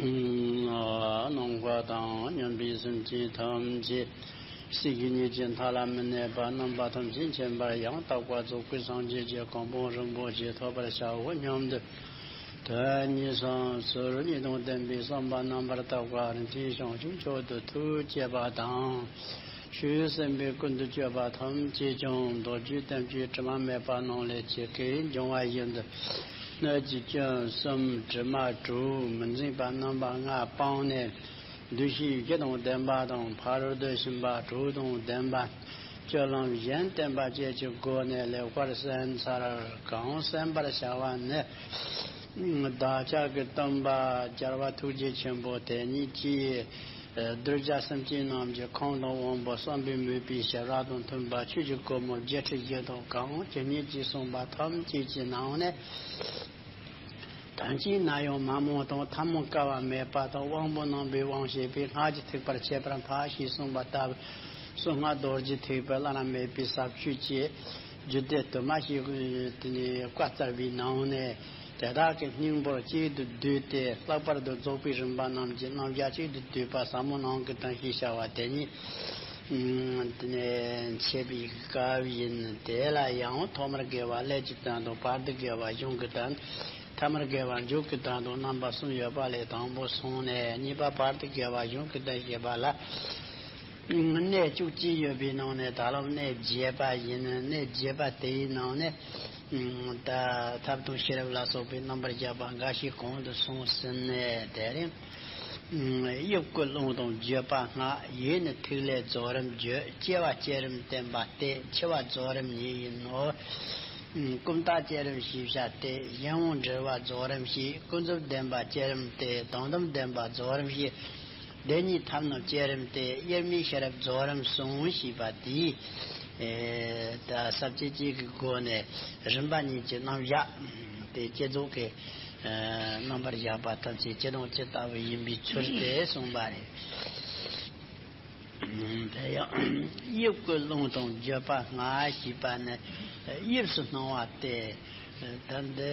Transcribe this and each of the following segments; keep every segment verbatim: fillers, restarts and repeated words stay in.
ནང་པ་དང་མཉམ་པའི་སེམས་ཅན་ཐམས་ཅད་སྲིད་ཞིའི་ཉེས་ཀྱི་མཐའ་ལ་མི་གནས་པ། རྣམ་པ་ཐམས་ཅད་མཁྱེན་པར་ཡང་དག་པར་རྫོགས་པའི་སངས་རྒྱས་ཀྱི་གོ་འཕང་རིན་པོ་ཆེ་ཐོབ་པར་བྱའོ་སྙམ་དུ། དོན་གཉིས་སམ་ཟུར་གཉིས་དང་ལྡན་པའི་བསམ་པ་རྣམ་པར་དག་པ་རིན་ཆེན་བྱང་ཆུབ་མཆོག་ཏུ་ཐུགས་བསྐྱེད་པ་དང་། ཆོས་གསན་པའི་ཀུན་ཏུ་སྤྱོད་པ་ཐམས་ཅད་ཀྱང་མདོ་རྒྱུད་བསྟན་བཅོས་དྲི་མ་མེད་པ་རྣམས་ལས་ཇི་སྐད་འབྱུང་བ་བཞིན་དུ། སྣོད་ཀྱི་སྐྱོན་གསུམ་དྲི་མ་དྲུག་མི་འཛིན་པ་རྣམ་པ་ལྔ་སྤངས་ནས། འདུ་ཤེས་བཞི་དང་ལྡན་པ་དང་ཕ་རོལ་ཏུ་ཕྱིན་པ་དྲུག་དང་ལྡན་པ། སྤྱོད་ལམ་གཞན་བསྟེན་པ་བཅས་ཀྱི་སྒོ་ནས་ལེགས་པར་གསན་ཚར། གང་གསན་པར་བྱ་བ་ནི། བདག་ཅག་གི་སྟོན་པ་རྒྱལ་བ་ཐུགས་རྗེ་ཆེན་པོ་དེ་ཉིད་ཀྱིས། གདུལ་བྱ་སེམས་ཅན་རྣམས་ཀྱི་ཁམས་དང་དབང་པོ་བསམ་པའི་མོས་པའི་བྱ་བ་དང་མཐུན་པ་ཆོས་ཀྱི་སྒོ་མོ་བརྒྱད་ཁྲི་བཞི་སྟོང་གང་ཇི་སྙེད་ཅིག་གསུངས་པ་ཐམས་ཅད་ཀྱི་ནང་ནས། ཐམས་ཅད་ན་ཡང་མ་རྨོངས་དང་ཐ་མ་སྐལ་བ་མེད་པ་དང་དབང་པོ་རྣམ་པའི་དབང་བྱེད་པའི་སྔགས་ཀྱི་ཐེག་པར་བྱེད་པར་འཕགས་ཞེས་གསུངས་པ་ལྟ་བུ། གསང་སྔགས་རྡོ་རྗེ་ཐེག་པའི་བླ་ན་མེད་པའི་ཟབ་ཆོས་ཀྱི་རྒྱུད་སྡེ་དུ་མ་ཞིག་དེ་ནས་བཀའ་སྩལ་བའི་ནང་ནས། དེ་དག་གི་སྙིང་པོར་གཅིག་ཏུ་བསྡུས་ཏེ། ལྷག་པར་དུ་རྫོགས་པའི་རིམ་པ་རྣམས་ཀྱི་རྣམ་གཞག་གཅིག་ཏུ་བསྡུས་པ་ཟབ་མོ་ནང་གི་དོན་ཞེས་བྱ་བ་དེ་ཉིད། དེ་ནས་འཆད་པའི་སྐབས་ཡིན། དེ་ལ་ཡང་ཐོག་མར་དགེ་བ་ཀླད་ཀྱི་དོན་དང་། བར་དུ་དགེ་བ་གཞུང་གི་དོན། ཐ་མར་དགེ་བ་མཇུག་གི་དོན་དང་རྣམ་པ་གསུམ་ཡོད་པ་ལས། དང་པོ་སོང་ནས་གཉིས་པ་བར་དུ་དགེ་བ་གཞུང་གི་དོན་བཤད་པ་ལ། གནས་བཅུ་གཅིག་ཡོད་པའི་ནང་ནས་ད་ལམ་གནས་བརྒྱད་པ་ཡིན། གནས་བརྒྱད་པ་དེའི་ནང་ནས། ད་ཐབས་དང་ཤེས་རབ་ལ་སོགས་པའི་རྣམ་པར་བཞག་པ་འགའ་ཞིག་གོང་དུ་སོང་ཟིན་ནས། དེ་རིང་དབྱིབས་ཀྱི་རླུང་དང་བརྗོད་པ་སྔགས། ཡིད་ནི་ཐིག་ལེ་རྫོགས་རིམ་བརྗོད། སྐྱེ་བ་བསྐྱེད་རིམ་བསྟན་པ་སྟེ། འཆི་བ་རྫོགས་རིམ་ཉིད་ཡིན་ནོ། ཀུན་བརྟགས་བསྐྱེད་རིམ་ཞེས་བྱ་སྟེ། གཞན་དབང་འབྲེལ་བ་རྫོགས་རིམ་བཞི། ཀུན་རྫོབ་བདེན་པ་བསྐྱེད་རིམ་སྟེ། དོན་དམ་བདེན་པ་རྫོགས་རིམ་བཞི། བདེན་གཉིས་ཐབས་རྣམས་བསྐྱེད་རིམ་སྟེ། དབྱེར་མེད་ཤེས་རབ་རྫོགས་རིམ་གསུམ་ཞེས་པ་དེའི། ཨེ་ད་ས་བཅད་གཅིག་གི་སྒོ་ནས་རིམ་པ་གཉིས་ཀྱི་རྣམ་གཞག་དེ་བསྐྱེད་རྫོགས་ཀྱི་ཨེ་རྣམ་པར་བཞག་པ་ཐམས་ཅད་ཇི་དང་ཇི་ལྟ་བུ་ཡིན་པའི་ཚུལ་དེ་གསུངས་པ་རེད། དེ་ཡང་དབྱིབས་ཀྱི་རླུང་དང་བརྗོད་པ་སྔགས་ཞེས་པ་ནི་དབྱིབས་སུ་སྣང་བ་སྟེ། ད་འདི་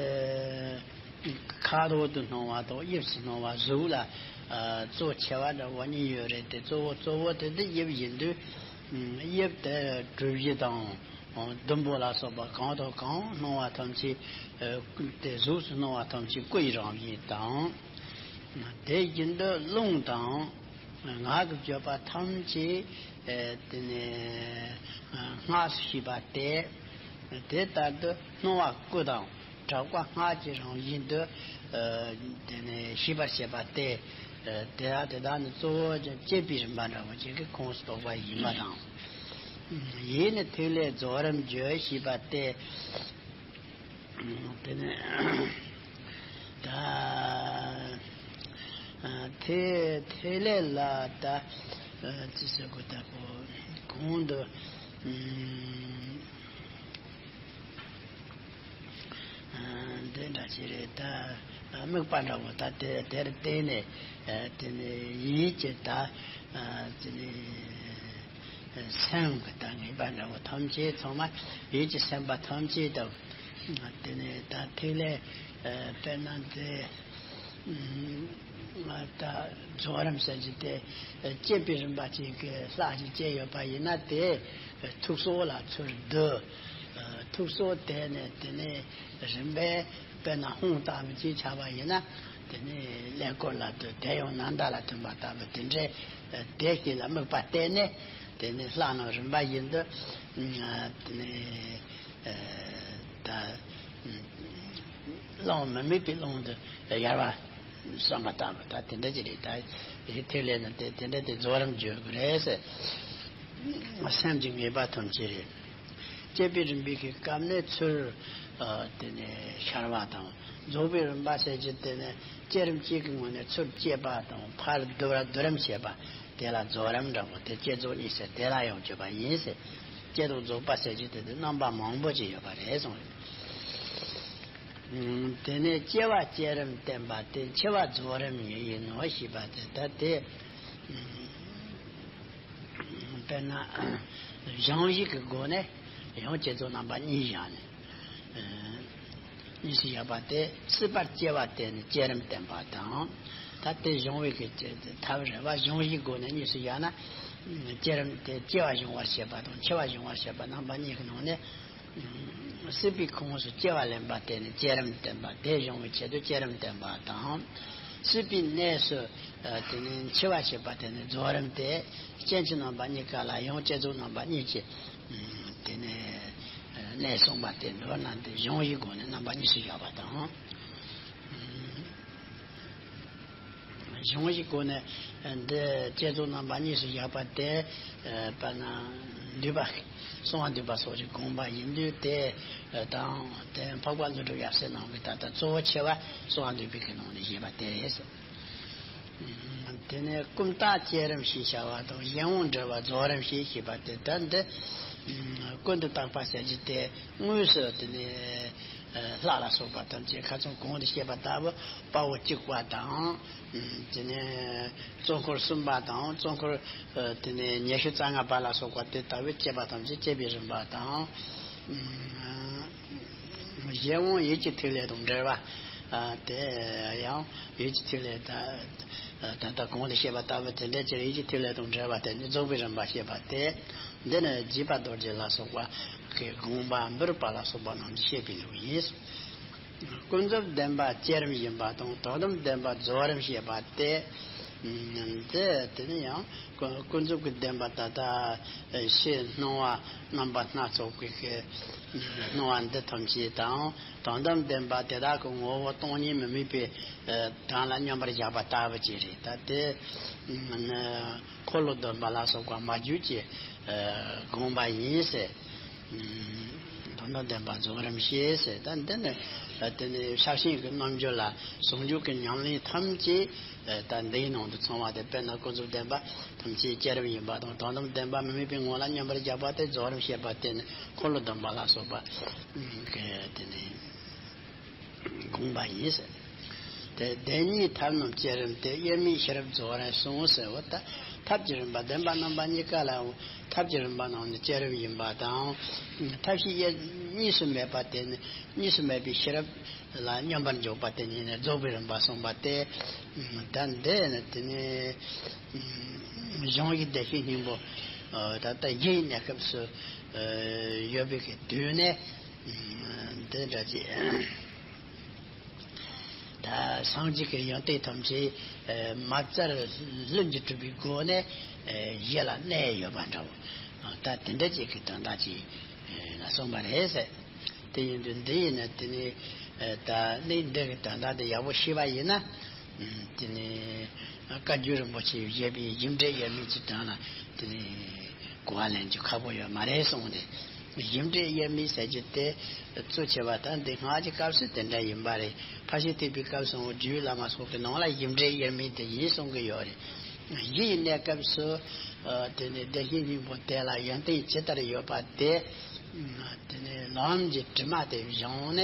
ཁ་དོག་ཏུ་སྣང་བ་དང་དབྱིབས་སུ་སྣང་བ་གཟུགས་ལ་ཨ་གཙོ་ཆེ་བ་འདྲ་བོ་གཉིས་ཡོད་རེད་དེ། གཙོ་བོ་གཙོ་བོ་དེ་འདི་དབྱིབས་ཡིན་དུས། དབྱིབས་དེ་གྲུ་བཞི་དང་ཟླུམ་པོ་ལ་སོགས་པ་གང་དང་གང་སྣང་བ་ཐམས་ཅད། ཨ་དེ་གཟུགས་སུ་སྣང་བ་ཐམས་ཅད་སྐུ་ཡི་རང་བཞིན་དང་། དེ་བཞིན་དུ་རླུང་དང་ངག་གི་བརྗོད་པ་ཐམས་ཅད་ཨ་དེ་ནས་ཨ་སྔགས་སུ་ཤེས་པ་སྟེ། དེ་ལྟར་དུ་སྣང་བ་སྐུ་དང་། གྲགས་པ་སྔགས་ཀྱི་རང་བཞིན་དུ། ཨ་དེ་ནས་ཤེས་པར་བྱེད་པ་སྟེ། ཨ་དེ་དག་དེ་དག་ནི་གཙོ་བོ་ཀྱང་བསྐྱེད་པའི་རིམ་པ་འདྲ་བོ་ཅིག་གི་ཁོངས་སུ་གཏོགས་པ་ཡིན་པ་དང་། ཡིད་ནི་ཐིག་ལེ་རྫོགས་རིམ་བརྗོད་ཞེས་པ་སྟེ། དེ་ནས་ད་ཨ་ཐིག་ཐིག་ལེ་ལ་ད་ཨ་ཅི་ཟེར་དགོས། ད་གོང་དུ་ཨ་འདི་འདྲ་ཅིག་རེད། ད་དམིགས་པ་འདྲ་བོ་ད་དེ་དེར་བརྟེན་ནས་ཨ་དེ་ནས་ཡིད་ཀྱི་ད་ཨ་དེ་ནས་སེམས་ཀྱི་ད་ངེས་པ་འདྲ་བོ་ཐམས་ཅད་ཚང་མ། ཡིད་ཀྱི་སེམས་པ་ཐམས་ཅད་དང་དེ་ནས་ད་ཐིག་ལེ་ཨ་དཔེར་ན་དེ་ཨ་ད་རྫོགས་རིམ་ཟེར་གྱི་དེ་བསྐྱེད་པའི་རིམ་པ་ཅིག་གི་ལྷག་ཅིག་བསྐྱེད་ཡོད་པ་ཡིན་ན། དེ་ཐུགས་སྲོག་ལ་ཚུར་བསྡུ། ཐུགས་སྲོག་དེ་ནས་དེ་ནས་རིམ་པས་དཔེར་ན་ཧཱུྃ་ལྟ་བུ་ཅིག་ཆགས་པ་ཡིན་ན། དེ་ནས་ཀླད་ཀོར་ལ་བསྡུ། དེ་ཡང་ནཱ་ད་ལ་ཐིམ་པ་ལྟ་བུ་དེ་འདྲའི་བདེ་སྐྱིད་ལ་དམིགས་པ་གཏད་ནས། དེ་ནས་ལྷག་རྣམས་རིམ་པ་བཞིན་དུ་དེ་ནས་ད་རླུང་མི་དམིགས་པའི་རླུང་དུ་ཡལ་བ་བསམ་པ་ལྟ་བུ། ད་དེ་འདྲ་ཅིག་རེད། ད་ཐིག་ལེ་ནི་དེ་དེ་འདྲ་དེ་རྫོགས་རིམ་བརྗོད་དགོས་རེད་ཟེར། སེམས་ཀྱི་ངེས་པ་ཐམས་ཅད་རེད། བསྐྱེད་པའི་རིམ་པའི་གི་སྐབས་ནས་ཚུར་ཨ་དེ་ནས་ཤར་བ་དང་། རྫོགས་པའི་རིམ་པ་ཟེར་གྱི་དེ་ནས་བསྐྱེད་རིམ་གཅིག་གི་ངོས་ནས་ཚུར་བསྐྱེད་པ་དང་ཕར་བསྡུ་བ་བསྡུ་རིམ་བྱེད་པ། དེ་ལ་རྫོགས་རིམ་འདྲ་བོ་དེ་བསྐྱེད་རྫོགས་གཉིས་ཟེར། དེ་ལ་ཡང་བརྗོད་པ་ཡིན་ཟེར། བསྐྱེད་དང་རྫོགས་པ་ཟེར་གྱི་དེ་དེ་རྣམ་པ་མང་པོ་ཅིག་ཡོད་པ་རེད་གསུངས་རེད། དེ་ནས་སྐྱེ་བ་བསྐྱེད་རིམ་བསྟན་པ་སྟེ། འཆི་བ་རྫོགས་རིམ་ཉིད་ཡིན་ནོ་ཞེས་པ་དེ། ད་དེ་དཔེར་ན་སྦྱང་གཞི་གི་སྒོ་ནས་ཡང་བསྐྱེད་རྫོགས་རྣམ་པ་གཉིས་བཞག་ནས། གཉིས་སུ་བཞག་པ་སྟེ། སྲིད་པར་སྐྱེ་བ་དེ་ནི་བསྐྱེད་རིམ་བསྟན་པ་དང་། ད་དེ་སྦྱོང་བའི་གི་ཐབས་རེད་བ། སྦྱོང་བའི་སྒོ་ནས་གཉིས་སུ་བཞག་ན། བསྐྱེད་རིམ་དེ་སྐྱེ་བ་སྦྱོང་བར་བྱེད་པ་དང་འཆི་བ་སྦྱོང་བར་བྱེད་པ་རྣམ་པ་གཉིས་ཀྱི་ནང་ནས། སྲིད་པའི་ཁོངས་སུ་སྐྱེ་བ་ལེན་པ་དེ་ནི་བསྐྱེད་རིམ་བསྟེན་པ། དེ་སྦྱོང་བའི་ཆེད་དུ་བསྐྱེད་རིམ་བསྟེན་པ་དང་། སྲིད་པའི་གནས་སུ་དེ་ནི་འཆི་བ་བྱེད་པ་དེ་ནི་རྫོགས་རིམ་སྟེ། སྐྱེ་འཆི་རྣམ་པ་གཉིས་ཀ་ལ་ཡང་བསྐྱེད་རྫོགས་རྣམ་པ་གཉིས་ཀྱི་དེ་ནི་གནས་གསུངས་པ་སྟེ། མདོར་ན་འདི་སྦྱོང་བའི་སྒོ་ནས་རྣམ་པ་གཉིས་སུ་བཞག་པ་དང་། གཞུང་གི་སྒོ་ནས་འདི་བསྐྱེད་རྫོགས་རྣམ་པ་གཉིས་སུ་བཞག་པ་དེ། དཔེར་ན་འདུས་པ། གསང་བ་འདུས་པ་སོགས་ཀྱི་དགོངས་པ་ཡིན་དུས་དེ་དང་། དེ་འཕགས་པ་ཀླུ་སྒྲུབ་ཡབ་སྲས་རྣམས་ཀྱིས་ད་ལྟ་གཙོ་བོ་ཆེ་བ་གསང་བ་འདུས་པའི་གི་ནང་ནས་བཞེད་པ་དེ་རེད། དེ་ནས་ཀུན་བརྟགས་བསྐྱེད་རིམ་ཞེས་བྱ་བ་དང་། གཞན་དབང་འབྲེལ་བ་རྫོགས་རིམ་ཞེས་བཤད་པ་དེ། ད་འདི་ཀུན་ཏུ་བརྟགས་པ་ཟེར་གྱི་དེ་དངོས་སུ་དེ་ནས། ལྷ་ལ་སོགས་པ་ཐམས་ཅད་ཁ་སང་གོང་དུ་བཤད་པ་ལྟ་བུ་དཔའ་བོ་གཅིག་པ་དང་། དེ་ནས་གཙོ་འཁོར་གསུམ་པ་དང་། གཙོ་འཁོར་དེ་ནས་ཉི་ཤུ་རྩ་ལྔ་པ་ལ་སོགས་པ་དེ་ལྟ་བུའི་བསྐྱེད་པ་ཐམས་ཅད་བསྐྱེད་པའི་རིམ་པ་དང་། གཞན་དབང་ཡིད་ཀྱི་ཐིག་ལེ་དང་འབྲེལ་བ། དེ་ཡང་ཡིད་ཀྱི་ཐིག་ལེ་ད་ད་ལྟ་གོང་དུ་བཤད་པ་ལྟ་བུ་དེ་འདྲ་ཅིག་ཡིད་ཀྱི་ཐིག་ལེ་དང་འབྲེལ་བ་དེ་ནི་རྫོགས་པའི་རིམ་པ་བཤད་པ་སྟེ། འདི་ནི་འཇིགས་པ་རྡོ་རྗེ་ལ་སོགས་པ་གི་དགོངས་པ་འབུར་པ་ལ་སོགས་པ་རྣམས་ཀྱིས་བཤད་པའི་ལུགས་ཡིན། ཀུན་རྫོབ་བདེན་པ་བསྐྱེད་རིམ་ཡིན་པ་དང་། དོན་དམ་བདེན་པ་རྫོགས་རིམ་བཤད་པ་སྟེ། འདི་དེ་ནི་ཡང་ཀུན་ཀུན་རྫོབ་ཀྱི་བདེན་པ་ད་ལྟ་ཕྱི་སྣང་བ་རྣམ་པ་སྣ་ཚོགས་ཀྱི་སྣང་བ་འདི་ཐམས་ཅད་དང་། དོན་དམ་བདེན་པ་དེ་དག་གི་ངོ་བོ་སྟོང་ཉིད་མི་དམིགས་པའི་དོན་ལ་མཉམ་པར་བཞག་པ་ལྟ་བུ་ཅིག་རེད། ད་དེ་འཁོར་ལོ་སྡོམ་པ་ལ་སོགས་པ་མ་གྱུར་གྱི་དགོངས་པ་ཡིན་ཟེར། དོན་དམ་བདེན་པ་རྫོགས་རིམ་བཤད་ཟེར། ད་འདི་ནི་དེ་ནི་ཕྱག་ཆེན་གྱི་རྣལ་འབྱོར་ལ་ཟུང་འཇུག་གི་ཉམས་ལེན་ཐམས་ཅད་ད་འདིའི་ནང་དུ་ཚང་བ་སྟེ། དཔེར་ན་ཀུན་རྫོབ་བདེན་པ་ཐམས་ཅད་བསྐྱེད་རིམ་ཡིན་པ་དང་། དོན་དམ་བདེན་པ་མི་དམིགས་པའི་ངང་ལ་མཉམ་པར་བཞག་པ་སྟེ་རྫོགས་རིམ་བཤད་པ་སྟེ། འཁོར་ལོ་སྡོམ་པ་ལ་སོགས་པ་གི་དེ་ནི་དགོངས་པ་ཡིན་ཟེར། དེ་བདེན་གཉིས་ཐབས་རྣམས་བསྐྱེད་རིམ་སྟེ། དབྱེར་མེད་ཤེས་རབ་རྫོགས་རིམ་གསུངས་ཟེར་བ། ད་ཐབས་ཀྱི་རིམ་པ་བདེན་པ་རྣམ་པ་གཉིས་ཀ་ལ་ཐབས་ཀྱི་རིམ་པ་རྣམས་ནི་བསྐྱེད་རིམ་ཡིན་པ་དང་། ཐབས་ཤེས་དབྱེར་གཉིས་སུ་མེད་པ་དེ་ནི། གཉིས་སུ་མེད་པའི་ཤེས་རབ་ལ་མཉམ་པར་འཇོག་པ་དེ་ཉིད་ནི་རྫོགས་པའི་རིམ་པ་གསུངས་པ་སྟེ། ད་འདི་ནི་དེ་ནི་གཞུང་གི་བདེ་གཤེགས་སྙིང་པོ་ད་ལྟ་གཞི་ཡི་གནས་སྐབས་སུ་ཡོད་པའི་གི་དུས་ནས། འདི་འདྲ་ཅིག་ད་སངས་རྒྱས་ཀྱི་ཡོན་ཏན་ཐམས་ཅད་མ་བཙལ་ལྷུན་གྱིས་གྲུབ་པའི་སྒོ་ནས་གཞི་ལ་གནས་ཡོད་པ་འདྲ་བོ། ད་དེ་འདྲ་ཅིག་གི་དོན་དག་ཅིག་ལ་གསུངས་པ་རེད་ཟེར། དེ་ཡིན་དུས་འདི་ཡིན་ན་དེ་ནི་ད་གནས་འདི་གི་དོན་དག་དེ་ཡག་པོ་ཤེས་པ་ཡིན་ན། དེ་ནི་བཀའ་བརྒྱུད་རིན་པོ་ཆེས་བཞེད་པའི་རྒྱུ་འབྲས་དབྱེར་མེད་ཀྱི་དོན་ལ་དེ་ནི་གོ་བ་ལེན་རྒྱུ་ཁག་པོ་ཡོད་མ་རེད་གསུངས་ཏེ། རྒྱུ་འབྲས་དབྱེར་མེད་ཟེར་རྒྱུ་དེ་གཙོ་ཆེ་བ་ད་འདི་སྔགས་ཀྱི་སྐབས་སུ་དེ་འདྲ་ཡིན་པ་རེད། ཕར་ཕྱིན་ཐེག་པའི་སྐབས་སུ་རྒྱུད་བླ་མ་སོགས་ཀྱི་ནང་ལ་རྒྱུ་འབྲས་དབྱེར་མེད་དེ་ཡིན་གསུང་གི་ཡོད་རེད། གཞི་ཡི་གནས་སྐབས་སུ་དེ་ནི་བདེ་གཤེགས་སྙིང་པོ་དེ་ལ་ཡོན་ཏན་ཇི་ལྟར་ཡོད་པ་དེ། དེ་ནི་ལམ་གྱི་དྲི་མ་དེ་བྱང་ནས།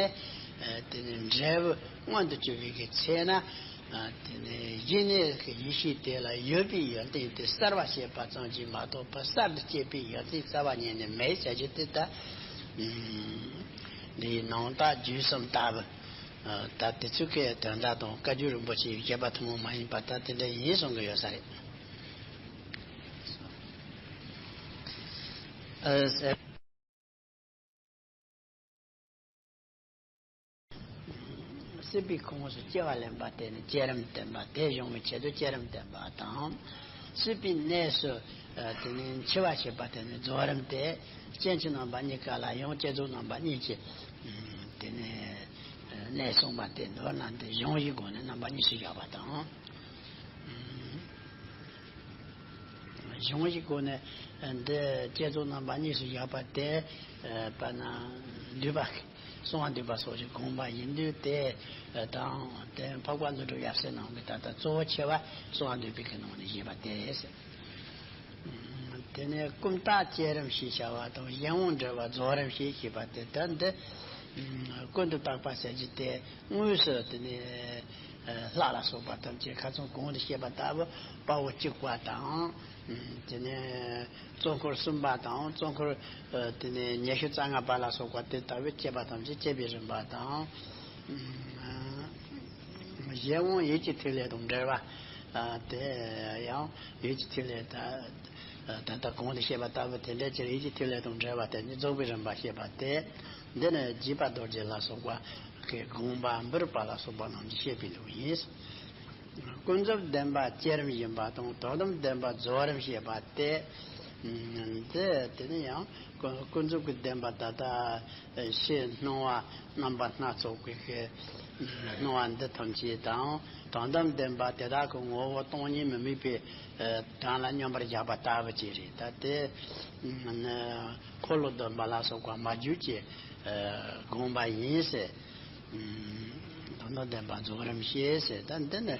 དེ་ནི་འབྲས་བུ་མངོན་དུ་གྱུར་པའི་གི་ཚེ་ན། དེ་ནི་གཞི་གནས་ཀྱི་ཡེ་ཤེས་དེ་ལ་ཡོད་པའི་ཡོན་ཏན་དེ་གསལ་བར་བྱེད་པ་ཙམ་གྱིས་མ་གཏོགས་པ། གསར་དུ་སྐྱེས་པའི་ཡོན་ཏན་རྩ་བ་ཉིད་ནས་མེད་ཟེར་རྒྱུ་དེ་ད། འདིའི་ནང་རྟགས་བརྗོད་གསུམ་ལྟ་བུ། ད་དེ་ཚོ་གི་དོན་དག་དང་བཀའ་བརྒྱུད་རིན་པོ་ཆེའི་བཞེད་པ་ཐུན་མོང་མ་ཡིན་པ་ད་དེ་འདྲ་ཡིན་གསུང་གི་ཡོད་ས་རེད། སྲིད་པའི་ཁོངས་སུ་སྐྱེ་བ་ལེན་པ་དེ་ནི་བསྐྱེད་རིམ་བསྟེན་པ། དེ་སྦྱོང་བའི་ཆེད་དུ་བསྐྱེད་རིམ་བསྟེན་པ་དང་། སྲིད་པའི་གནས་སུ་དེ་ནི་འཆི་བ་བྱེད་པ་དེ་ནི་རྫོགས་རིམ་སྟེ། སྐྱེ་འཆི་རྣམ་པ་གཉིས་ཀ་ལ་ཡང་བསྐྱེད་རྫོགས་རྣམ་པ་གཉིས་ཀྱི་དེ་ནི་གནས་གསུངས་པ་སྟེ། མདོར་ན་འདི་སྦྱོང་བའི་སྒོ་ནས་རྣམ་པ་གཉིས་སུ་བཞག་པ་དང་། གཞུང་གི་སྒོ་ནས་འདི་བསྐྱེད་རྫོགས་རྣམ་པ་གཉིས་སུ་བཞག་པ་དེ། དཔེར་ན་འདུས་པ། གསང་བ་འདུས་པ་སོགས་ཀྱི་དགོངས་པ་ཡིན་དུས་དེ་དང་། དེ་འཕགས་པ་ཀླུ་སྒྲུབ་ཡབ་སྲས་རྣམས་ཀྱིས་ད་ལྟ་གཙོ་བོ་ཆེ་བ་གསང་བ་འདུས་པའི་གི་ནང་ནས་བཤད་པ་དེ་རེད་ཟེར། དེ་ནས་ཀུན་བརྟགས་བསྐྱེད་རིམ་ཞེས་བྱ་བ་དང་། གཞན་དབང་འབྲེལ་བ་རྫོགས་རིམ་ཞེས་བཤད་པ་དེ། ད་འདི་ཀུན་ཏུ་བརྟགས་པ་ཟེར་རྒྱུ་དེ། དངོས་སུ་དེ་ནས་ལྷ་ལ་སོགས་པ་ཐམས་ཅད་ཁ་སང་གོང་དུ་བཤད་པ་ལྟ་བུ་དཔའ་བོ་གཅིག་པ་དང་། དེ་ནས་གཙོ་འཁོར་གསུམ་པ་དང་། གཙོ་འཁོར་དེ་ནས་ཉི་ཤུ་རྩ་ལྔ་པ་ལ་སོགས་པ་དེ་ལྟ་བུའི་བསྐྱེད་པ་ཐམས་ཅད་བསྐྱེད་པའི་རིམ་པ་དང་། གཞན་དབང་ཡིད་ཀྱི་ཐིག་ལེ་དང་འབྲེལ་བ། ཨ། དེ་ཡང་ཡིད་ཀྱི་ཐིག་ལེ་ད་ད་ལྟ་གོང་དུ་བཤད་པ་ལྟ་བུ་དེ་འདྲའི་ཕྱིར་ཡིད་ཀྱི་ཐིག་ལེ་དང་འབྲེལ་བ་དེ་ནི་རྫོགས་པའི་རིམ་པ་བཤད་པ་སྟེ། འདི་ནི་རྒྱས་པ་རྡོ་རྗེ་ལ་སོགས་པ་གི་དགོངས་པ་འབུར་པ་ལ་སོགས་པ་རྣམས་ཀྱིས་བཤད་པའི་ལུགས་ཡིན། ཀུན་རྫོབ་བདེན་པ་བསྐྱེད་རིམ་ཡིན་པ་དང་དོན་དམ་བདེན་པ་རྫོགས་རིམ་བཤད་པ་སྟེ། འདི་དེ་ནི་ཡང་ཀུན་ཀུན་རྫོབ་ཀྱི་བདེན་པ་ད་ལྟ་ཕྱི་སྣང་བ་རྣམ་པ་སྣ་ཚོགས་ཀྱི་སྣང་བ་འདི་ཐམས་ཅད་དང་དོན་དམ་བདེན་པ་དེ་དག་གི་ངོ་བོ་སྟོང་ཉིད་མི་དམིགས་པའི་དོན་ལ་མཉམ་པར་བཞག་པ་ལྟ་བུ་ཅིག་རེད། ད་དེ་འཁོར་ལོ་སྡོམ་པ་ལ་སོགས་པ་མ་བརྗོད་ཀྱི་དགོངས་པ་ཡིན་ཟེར། དོན་དམ་བདེན་པ་རྫོགས་རིམ་བཤད་ཟེར། ད་འདི་ནི་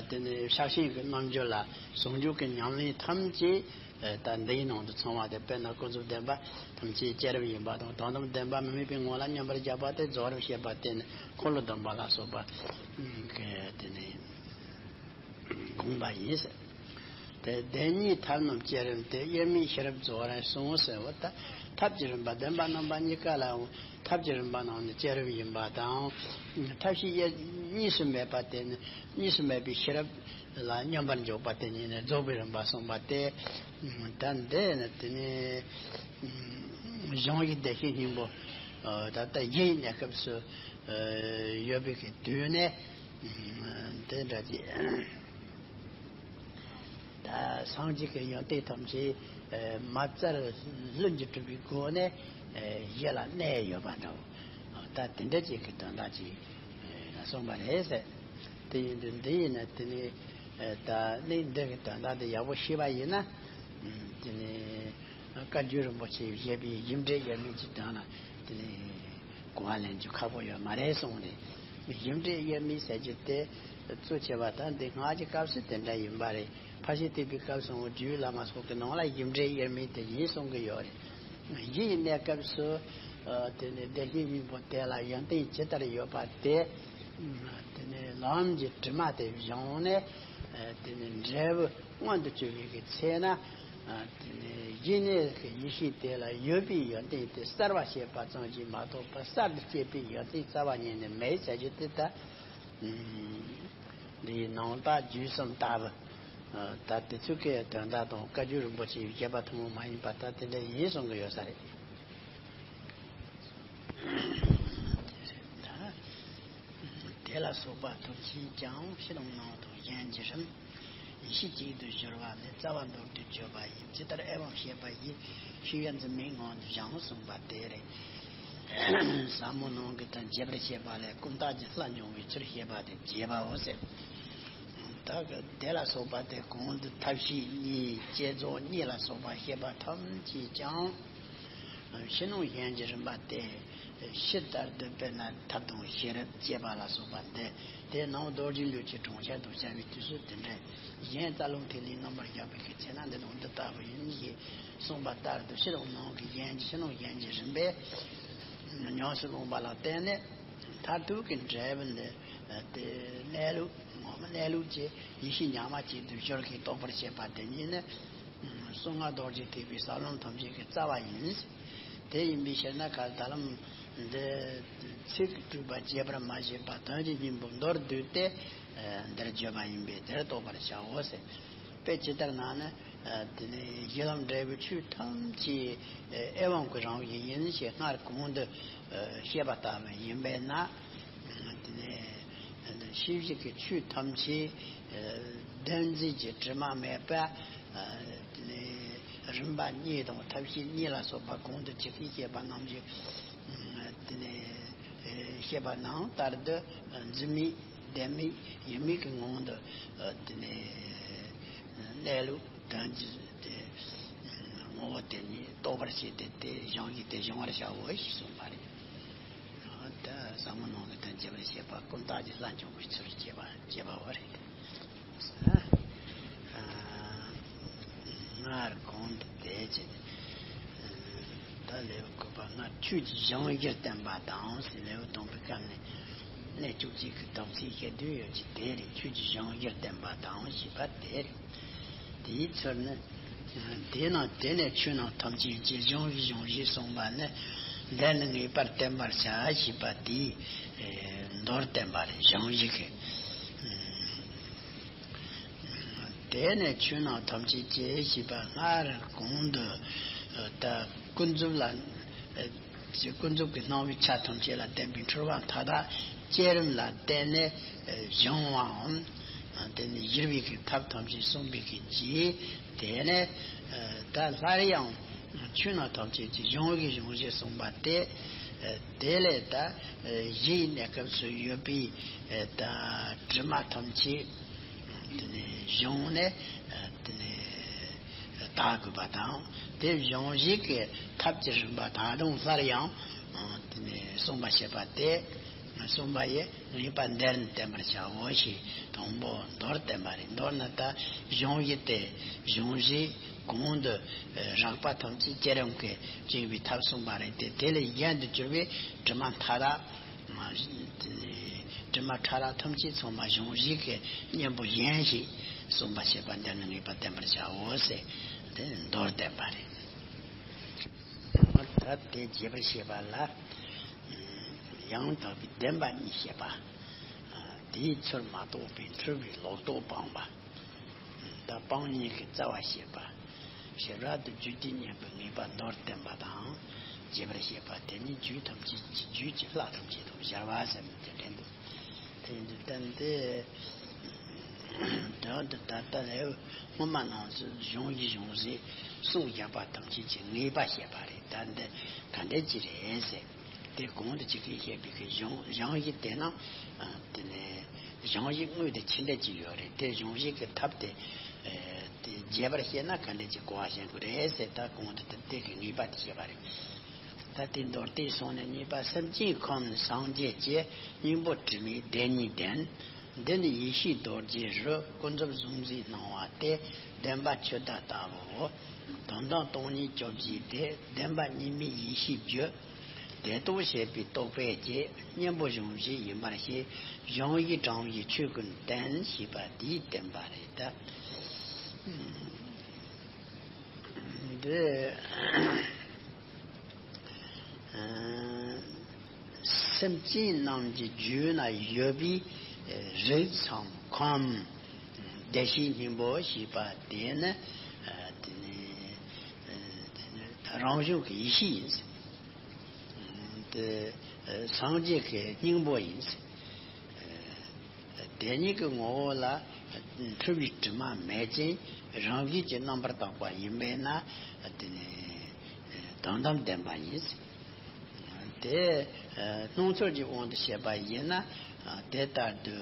དེ་ནི་ཕྱག་ཆེན་གྱི་རྣལ་འབྱོར་ལ་ཟུང་འཇུག་གི་ཉམས་ལེན་ཐམས་ཅད་ད་འདིའི་ནང་དུ་ཚང་བ་དེ། དཔེར་ན་ཀུན་རྫོབ་བདེན་པ་ཐམས་ཅད་བསྐྱེད་རིམ་ཡིན་པ་དང་དོན་དམ་བདེན་པ་མི་དམིགས་པའི་ངང་ལ་མཉམ་པར་བཞག་པ་དེ་རྫོགས་རིམ་བཤད་པ་སྟེ་ནི་འཁོར་ལོ་སྡོམ་པ་ལ་སོགས་པ་གི་དེ་ནི་དགོངས་པ་ཡིན་ཟེར། དེ་བདེན་གཉིས་ཐབས་རྣམས་བསྐྱེད་རིམ་སྟེ། དབྱེར་མེད་ཤེས་རབ་རྫོགས་རིམ་གསུངས་ཟེར་བ་ད། ཐབས་ཀྱི་རིམ་པ་བདེན་པ་རྣམ་པ་གཉིས་ཀ་ལའང་ཐབས་ཀྱི་རིམ་པ་རྣམས་ནི་བསྐྱེད་རིམ་ཡིན་པ་དང་། ཐབས་ཤེས་དབྱེར་གཉིས་སུ་མེད་པ་དེ་ནི་གཉིས་སུ་མེད་པའི་ཤེས་རབ་ལ་མཉམ་པར་འཇོག་པ་དེ་ཉིད་ནི་རྫོགས་པའི་རིམ་པ་གསུངས་པ་སྟེ། ད་འདི་ནི་དེ་ནི་གཞུང་གི་བདེ་གཤེགས་སྙིང་པོ་ད་ལྟ་གཞི་ཡི་གནས་སྐབས་སུ་ཡོད་པའི་གི་དུས་ནས། དེ་འདྲ་ཅིག་ད་སངས་རྒྱས་ཀྱི་ཡོན་ཏན་ཐམས་ཅད་མ་བཙལ་ལྷུན་གྱིས་གྲུབ་པའི་སྒོ་ནས་གཞི་ལ་གནས་ཡོད་པ་འདྲ་བོ། ད་དེ་འདྲ་ཅིག་གི་དོན་དག་ཅིག་གསུངས་པ་རེད་ཟེར། དེ་ཡིན་དུས་འདི་ཡིན་ན་དེ་ནི་ད་གནས་འདི་གི་དོན་དག་དེ་ཡག་པོ་ཤེས་པ་ཡིན་ན། དེ་ནི་བཀའ་བརྒྱུད་རིན་པོ་ཆེས་བཞེད་པའི་རྒྱུ་འབྲས་དབྱེར་མེད་ཀྱི་དོན་ལ་དེ་ནི་གོ་བ་ལེན་རྒྱུ་ཁག་པོ་ཡོད་མ་རེད་གསུངས་ནས། རྒྱུ་འབྲས་དབྱེར་མེད་ཟེར་རྒྱུ་དེ་གཙོ་ཆེ་བ་ད་འདི་སྔགས་ཀྱི་སྐབས་སུ་དེ་འདྲ་ཡིན་པ་རེད། ཕར་ཕྱིན་ཐེག་པའི་སྐབས་སུའང་རྒྱུད་བླ་མ་སོགས་ཀྱི་ནང་ལ་རྒྱུ་འབྲས་དབྱེར་མེད་དེ་ཡིན་གསུང་གི་ཡོད་རེད། གཞི་ཡི་གནས་སྐབས་སུ་དེ་ནི་བདེ་གཤེགས་སྙིང་པོ་དེ་ལ་ཡོན་ཏན་ཇི་ལྟར་ཡོད་པ་དེ། དེ་ནི་ལམ་གྱི་དྲི་མ་དེ་སྦྱངས་ནས། དེ་ནི་འབྲས་བུ་མངོན་དུ་གྱུར་བའི་གི་ཚེ་ན། དེ་ནི་གཞི་གནས་ཀྱི་ཡེ་ཤེས་དེ་ལ་ཡོད་པའི་ཡོན་ཏན་དེ་གསལ་བར་བྱེད་པ་ཙམ་གྱིས་མ་གཏོགས་པར་གསར་དུ་སྐྱེས་པའི་ཡོན་ཏན་རྩ་བ་ཉིད་ནས་མེད་ཟེར་རྒྱུ་དེ་ད། འདིའི་ནང་པ་རྒྱུད་གསུམ་ལྟ་བུ། ད་དེ་ཚོ་གི་དོན་དག་དང་བཀའ་བརྒྱུད་རིན་པོ་ཆེའི་བཞེད་པ་ཐུན་མོང་མ་ཡིན་པ་ད་དེ་འདྲ་ཡིན་གསུང་གི་ཡོད་ས་རེད། དེ་ལ་སོགས་པ་ཐམས་ཅད་ཀྱང་ཕྱི་དང་ནང་དང་གཞན་གྱི་རིམ། ཡེ་ཤེས་གཅིག་ཏུ་སྦྱོར་བ་ནི་རྩ་བ་མདོར་བསྡུས་བརྗོད་པ་ཡིན། ཇི་ལྟར་དབྱེ་བ་བཤད་པ་ཡིས་ཤེས་ཡོན་འཛིན་མའི་ངང་དུ་བཞེངས་གསུངས་པ་དེ་རེད། ཟབ་མོ་ནང་གི་དོན་རྒྱས་པར་བཤད་པ་ལས་ཀུན་བརྟགས་ཀྱི་ལྷ་འབྱུང་བའི་ཕྱིར་བཤད་པ་དེ་རྒྱས་པའོ་ཟེར། ད་གི་དེ་ལ་སོགས་པ་དེ་གོང་དུ་ཐབས་ཤེས་གཉིས་བསྐྱེད་རྫོགས་གཉིས་ལ་སོགས་པ་བཤད་པ་ཐམས་ཅད་ཀྱང་། ཕྱི་ནང་གཞན་གྱི་རིམ་པ་སྟེ། ཕྱི་ལྟར་དུ་དཔེར་ན་ཐབས་དང་ཤེས་རབ་བསྐྱེད་པ་ལ་སོགས་པ་འདི་དེ་ནང་རྡོ་རྗེ་ལུས་ཀྱི་གྲོང་ཁྱེར་དུ་བྱ་བའི་དུས་སུ་དེ་འདྲ་གཞན་རྩ་རླུང་ཐིག་ལེའི་རྣམ་པར་བཞག་པའི་གི་ཚེ་ན་འདི་དང་འདི་ལྟ་བུ་ཡིན་ཞེས་གསུངས་པ་ལྟར་དུ་ཕྱི་དང་ནང་གི་གཞན་གྱི་ཕྱི་ནང་གཞན་གྱི་རིམ་པས་ཉམས་སུ་བླངས་པ་ལ་བརྟེན་ནས་མཐར་ཐུག་གི་འབྲས་བུ་འདི་དེ་གནས་ལུགས་ངོ་མ་གནས་ལུགས་ཀྱི་ཡེ་ཤེས་ཉག་མ་གཅིག་ཏུ་སྦྱོར་གྱིས་རྟོགས་པར་བྱེད་པ་དེ་ཉིད་ནི། གསང་སྔགས་རྡོ་རྗེ་ཐེག་པའི་ས་ལམ་ཐམས་ཅད་ཀྱི་རྩ་བ་ཡིན། དེ་ཡིན་པའི་ཕྱིར་ན་ག་ད་ལམ་འདི་ཚིག་སྤྲུལ་པ་རྒྱས་པར་མ་བཤད་པར་དོན་གྱི་སྙིང་པོ་མདོར་བསྡུས་ཏེ་འདིར་བརྗོད་པ་ཡིན་པས་དེར་རྟོགས་པར་བྱའོ་ཟེར། དཔེ་ཇི་ལྟར་ན་ནི་དེ་ནི་གཞི་ལམ་འབྲས་བུའི་ཆོས་ཐམས་ཅད་དབྱེ་བ་གི་རང་བཞིན་ཡིན་ཞེས་སྔར་གོང་དུ་བཤད་པ་ལྟ་བུ་ཡིན་པས་ན། དེ་ནས་ཕྱི་བཞིན་གྱི་ཆོས་ཐམས་ཅད་བདེན་འཛིན་གྱི་དྲི་མ་མེད་པ། དེ་ནས་རིམ་པ་གཉིས་དང་ཐབས་ཤེས་གཉིས་ལ་སོགས་པ་གོང་དུ་ཇི་སྐད་བཤད་པ་རྣམས་ཀྱི་དེ་ནས་བཤད་པ་ནང་ལྟར་དུ་འཛིན་མེད་བདེན་མེད་ཡིན་མིན་གྱི་ངང་དུ་དེ་ནས་གནས་ལུགས་དོན་གྱི་དེ་ངོ་བོ་དེ་ཉིད་རྟོགས་པར་བྱས་ཏེ་དེ་སྦྱང་གཞི་དེ་སྦྱང་བར་བྱའོ་ཞེས་གསུངས་པ་རེད། ད་ཟབ་མོ་ནང་གི་དོན་རྒྱས་པར་བཤད་པ་ཀུན་བརྟགས་ཀྱི་ལྷ་འབྱུང་བའི་ཚུལ་རྒྱས་པ་རྒྱས་པའོ་རེད། སྔར་གོང་དུ་དེ་བྱས་ནས་ད་ལེའུ་དགུ་པ་སྔར་ཆོས་ཀྱི་སྦྱང་གཞིར་བསྟན་པ་དང་ཟེར། ལེའུ་དང་པོའི་སྐབས་ནས་གནས་བཅུ་གཅིག་གི་དོན་ཚན་བཤད་དུས་ཡོད་ཀྱི་དེ་རེད། ཆོས་ཀྱི་སྦྱང་གཞིར་བསྟན་པ་དང་ཞེས་པ་དེ་རེད། དེའི་ཚུལ་ནི། དེས་ན་དེ་ནས་ཆོས་རྣམས་ཐམས་ཅད་ཀྱི་སྦྱང་བའི་སྦྱོང་བཞི་གསུངས་པ་ནི། འདི་ནི་ངེས་པར་བསྟེན་པར་བྱ་ཞེས་པ་དེའི་མདོར་བསྟན་པ་རེད། སྦྱང་བཞི་གི་ དེ་ནས་ཆོས་རྣམས་ཐམས་ཅད་ཀྱི་ཞེས་པ་སྔར་གོང་དུ་ད་ཀུན་རྫོབ་ལ། ཀུན་རྫོབ་ཀྱི་སྣང་བའི་ཆ་ཐམས་ཅད་ལ་བརྟེན་པའི་འཁྲུལ་པ་མཐའ་དག་བསྐྱེད་རིམ་ལ་བརྟེན་ནས་སྦྱོང་བའམ། དེ་ནས་གཞིར་བའི་གི་ཐབས་ཐམས་ཅད་གསུངས་པའི་གི་རྗེས། དེ་ནས་ད་སླར་ཡང་ཆོས་རྣམས་ཐམས་ཅད་ཀྱི་གཞུང་གི་གཞུང་ཞེས་གསུངས་པ་སྟེ། དེ་ལས་ད་གཞིའི་གནས་སྐབས་སུ་ཡོད་པའི་ད་དྲི་མ་ཐམས་ཅད་དེ་ནས་གཞུང་ནས་དེ་ནས་དག་དགོས་པ་དང་། དེ་སྦྱོང་བྱེད་ཀྱི་ཐབས་ཀྱི་རིམ་པ་ད་དུང་སླར་ཡང་དེ་ནས་གསུངས་པ་བྱེད་པ་སྟེ། གསུངས་པ་ཡི་ངེས་པ་འདིར་ནི་བསྟན་པར་བྱའོ་ཞེས་དང་པོ་མདོར་བསྟན་པ་རེད། མདོར་ན་ད་གཞུང་བཞི་སྟེ། གཞུང་བཞི་གོང་དུ་རགས་པ་ཐམས་ཅད་བསྐྱེད་རིམ་གྱིས་བཅིངས་པའི་ཐབས་གསུངས་པ་རེད་དེ། དེ་ལས་གཞན་དུ་གྱུར་པའི་དྲི་མ་མཐའ་དག་དྲི་མ་ཕྲ་རགས་ཐམས་ཅད་ཚང་མ་གཞུང་བཞི་གི་གཉེན་པོ་གཞན་ཞིག་གསུངས་པ་བྱེད་པ་འདིར་ནི་ངེས་པ་བསྟན་པར་བྱའོ་ཟེར་དེ་མདོར་བསྟན་པ་རེད། ད་དེ་རྒྱས་པར་བཤད་པ་ལ། ཡང་དག་པའི་བདེན་པ་གཉིས་བཤད་པ། དེའི་ཚུལ་མ་རྟོགས་པའི་འཁྲུལ་པའི་ལོག་རྟོག་སྤངས་པ། ད་སྤང་གཉེན་གྱི་རྩ་བ་བཤད་པ། ཞིབ་རལ་དུ་རྒྱུད་ཀྱི་གཉེན་པོའི་ངེས་པ་མདོར་བསྟན་པ་དང་། རྒྱས་པར་བཤད་པ་དེ་ཉིད་རྒྱུད་ཐམས་ཅད་ཀྱི་རྒྱུད་ཀྱི་ལྷ་ཐམས་ཅད་དང་སྦྱར་བ་ཟེར་ནས་དེ་འདྲ་འདུག་དེ་འདི་བསྟན་ཏེ། དོན་དུ་ད་ལྟ་ལས་སྔོན་མ་ནང་བཞིན་གཞུང་བཞི་གཞུང་བཞི་གསུངས་བཞག་པ་ཐམས་ཅད་ཀྱི་ངེས་པ་བཤད་པ་རེད། ད་འདི་ག་འདྲ་ཅིག་རེད་ཟེར། དེ་གོང་དུ་ཅིག་གིས་བཤད་པའི་གི་གཞུང་གཞུང་བཞི་དེ་ན། དེ་ནས་གཞུང་བཞི་དངོས་དེ་ཅི་འདྲ་ཅིག་ཡོད་རེད། དེ་གཞུང་བཞི་གི་ཐབས་དེ། དེ་རྒྱས་པར་བཤད་ན་ག་འདྲ་ཅིག་གོ་བ་བཞིན་དགོས་རེད་ཟེར། ད་གོང་དུ་དེ་དེ་གི་ངེས་པ་དེ་བཤད་པ་རེད། ད་དེ་མདོར་བསྟན་སོང་ནས་གཉིས་པ་སེམས་ཅན་ཁམས་ནི་སངས་རྒྱས་ཀྱི་སྙིང་པོ་དྲི་མའི་བདེན་གཉིས་ལྡན། འདི་ནི་ཡེ་ཤེས་རྡོ་རྗེ་རུ་ཀུན་རྫོབ་གཟུང་འཛིན་སྣང་བ་སྟེ། བདེན་པ་ཆུ་ཟླ་ལྟ་བུའོ། དོན་དམ་སྟོང་ཉིད་བཅོ་བརྒྱད་དེ། བདེན་པ་གཉིས་མེད་ཡེ་ཤེས་རྒྱུ། དེ་རྟོགས་བྱེད་པའི་རྟོག་པའི་རྒྱུ། གཉེན་པོ་གཞུང་བཞི་ཡིན་པར་བཤད། གཞུང་བཞི་དྲང་བའི་ཆོས་ཀུན་བསྟན། ཞེས་པ་འདིའི་བསྟན་པ་རེད་ད། འདི། སེམས་ཅན་རྣམས་ཀྱི་རྒྱུད་ན་ཡོད་པའི་རིགས་སམ་ཁམས། བདེ་གཤེགས་སྙིང་པོ་ཞེས་པ་དེ་ནི། དེ་ནི་རང་བྱུང་གི་ཡེ་ཤེས་ཡིན། དེ་སངས་རྒྱས་ཀྱི་སྙིང་པོ་ཡིན། དེ་ཉིད་ཀྱི་ངོ་བོ་ལ་འཁྲུལ་བའི་དྲི་མ་མེད་ཅིང་རང་བཞིན་གྱིས་རྣམ་པར་དག་པ་ཡིན་པས་ན། དེ་ནི་དོན་དམ་བདེན་པ་ཡིན། དེ་སྣང་ཚུལ་གྱི་དབང་དུ་བྱས་པ་ཡིན་ན། དེ་ལྟར་དུ་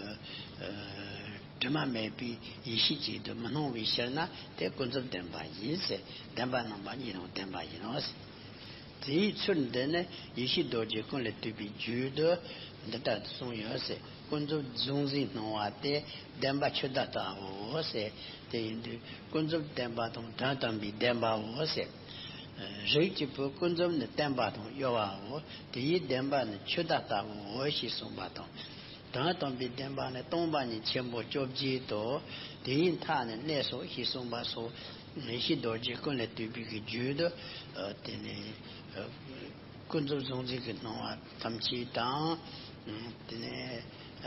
དྲི་མ་མེད་པའི་ཡེ་ཤེས་ཅིག་ཏུ་མི་སྣང་བའི་ཕྱིར་ན་དེ་ཀུན་རྫོབ་བདེན་པ་ཡིན་ཟེར། བདེན་པ་རྣམ་པ་གཉིས་དང་ལྡན་པ་ཡིན་ནོ། དེའི་ཚུལ་འདི་ནི་ཡེ་ཤེས་རྡོ་རྗེ་ཀུན་ལས་བཏུས་པའི་རྒྱུད་དུ་འདི་ལྟར་དུ་གསུངས་ཡོད་ཟེར། ཀུན་རྫོབ་གཟུང་འཛིན་སྣང་བ་སྟེ། བདེན་པ་ཆུ་ཟླ་ལྟ་བུའོ་ཟེར། དེ་ཡིན་དུས་ཀུན་རྫོབ་བདེན་པ་དང་དོན་དམ་པའི་བདེན་པའོ་ཟེར། རིགས་ཀྱི་བུ་ཀུན་རྫོབ་ནི་བརྟན་པ་དང་གཡོ་བའོ། དེ་ཡི་བདེན་པ་ནི་ཆུ་ཟླ་ལྟ་བུའོ་ཞེས་གསུངས་པ་དང་། དོན་དམ་པའི་བདེན་པ་ནི་སྟོང་པ་ཉིད་ཆེན་པོ་བཅོ་བརྒྱད་དོ། དེའི་མཐའ་ནི་གནས་སོ་ཞེས་གསུངས་པ་སོགས་ཡེ་ཤེས་རྡོ་རྗེ་ཀུན་ལས་བཏུས་པའི་གི་རྒྱུད་དུ། ཨ། དེ་ནི་ཨ། ཀུན་རྫོབ་གཟུང་འཛིན་གྱི་སྣང་བ་ཐམས་ཅད་དང་། ཨ། དེ་ནི་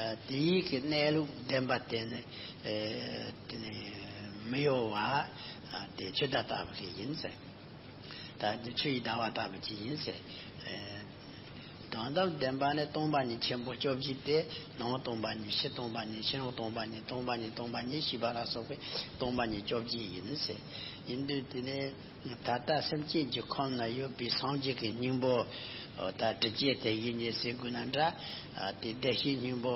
ཨ། དེ་ཡི་གི་གནས་ལུགས་བདེན་པ་དེ་ནི། ཨ། དེ་ནི་མི་གཡོ་བ། ཨ། དེ་ཆུ་ཟླ་ལྟ་བུ་ཞིག་ཡིན་ཟེར། ད་དེ་ཆུ་ཡི་ཟླ་བ་ལྟ་བུ་ཅིག་ཡིན་ཟེར། ཨ། དོན་དམ་བདེན་པ་ནི་སྟོང་པ་ཉིད་ཆེན་པོ་བཅོ་བརྒྱད་དེ། ནང་སྟོང་པ་ཉིད། ཕྱི་སྟོང་པ་ཉིད། ཕྱི་རོལ་སྟོང་པ་ཉིད། སྟོང་པ་ཉིད། སྟོང་པ་ཉིད་ཞེས་པ་ལ་སོགས་པའི་སྟོང་པ་ཉིད་བཅོ་བརྒྱད་ཡིན་ཟེར། ཡིན་དུས་དེ་ནི་ད་ལྟ་སེམས་ཅན་གྱི་ཁམས་ན་ཡོད་པའི་སངས་རྒྱས་ཀྱི་སྙིང་པོ། ད་དྲི་བཅས་དེ་བཞིན་ཉིད་ཟེར་དགོས་ན་འདྲ། ཨ། དེ་བདེ་གཤེགས་སྙིང་པོ་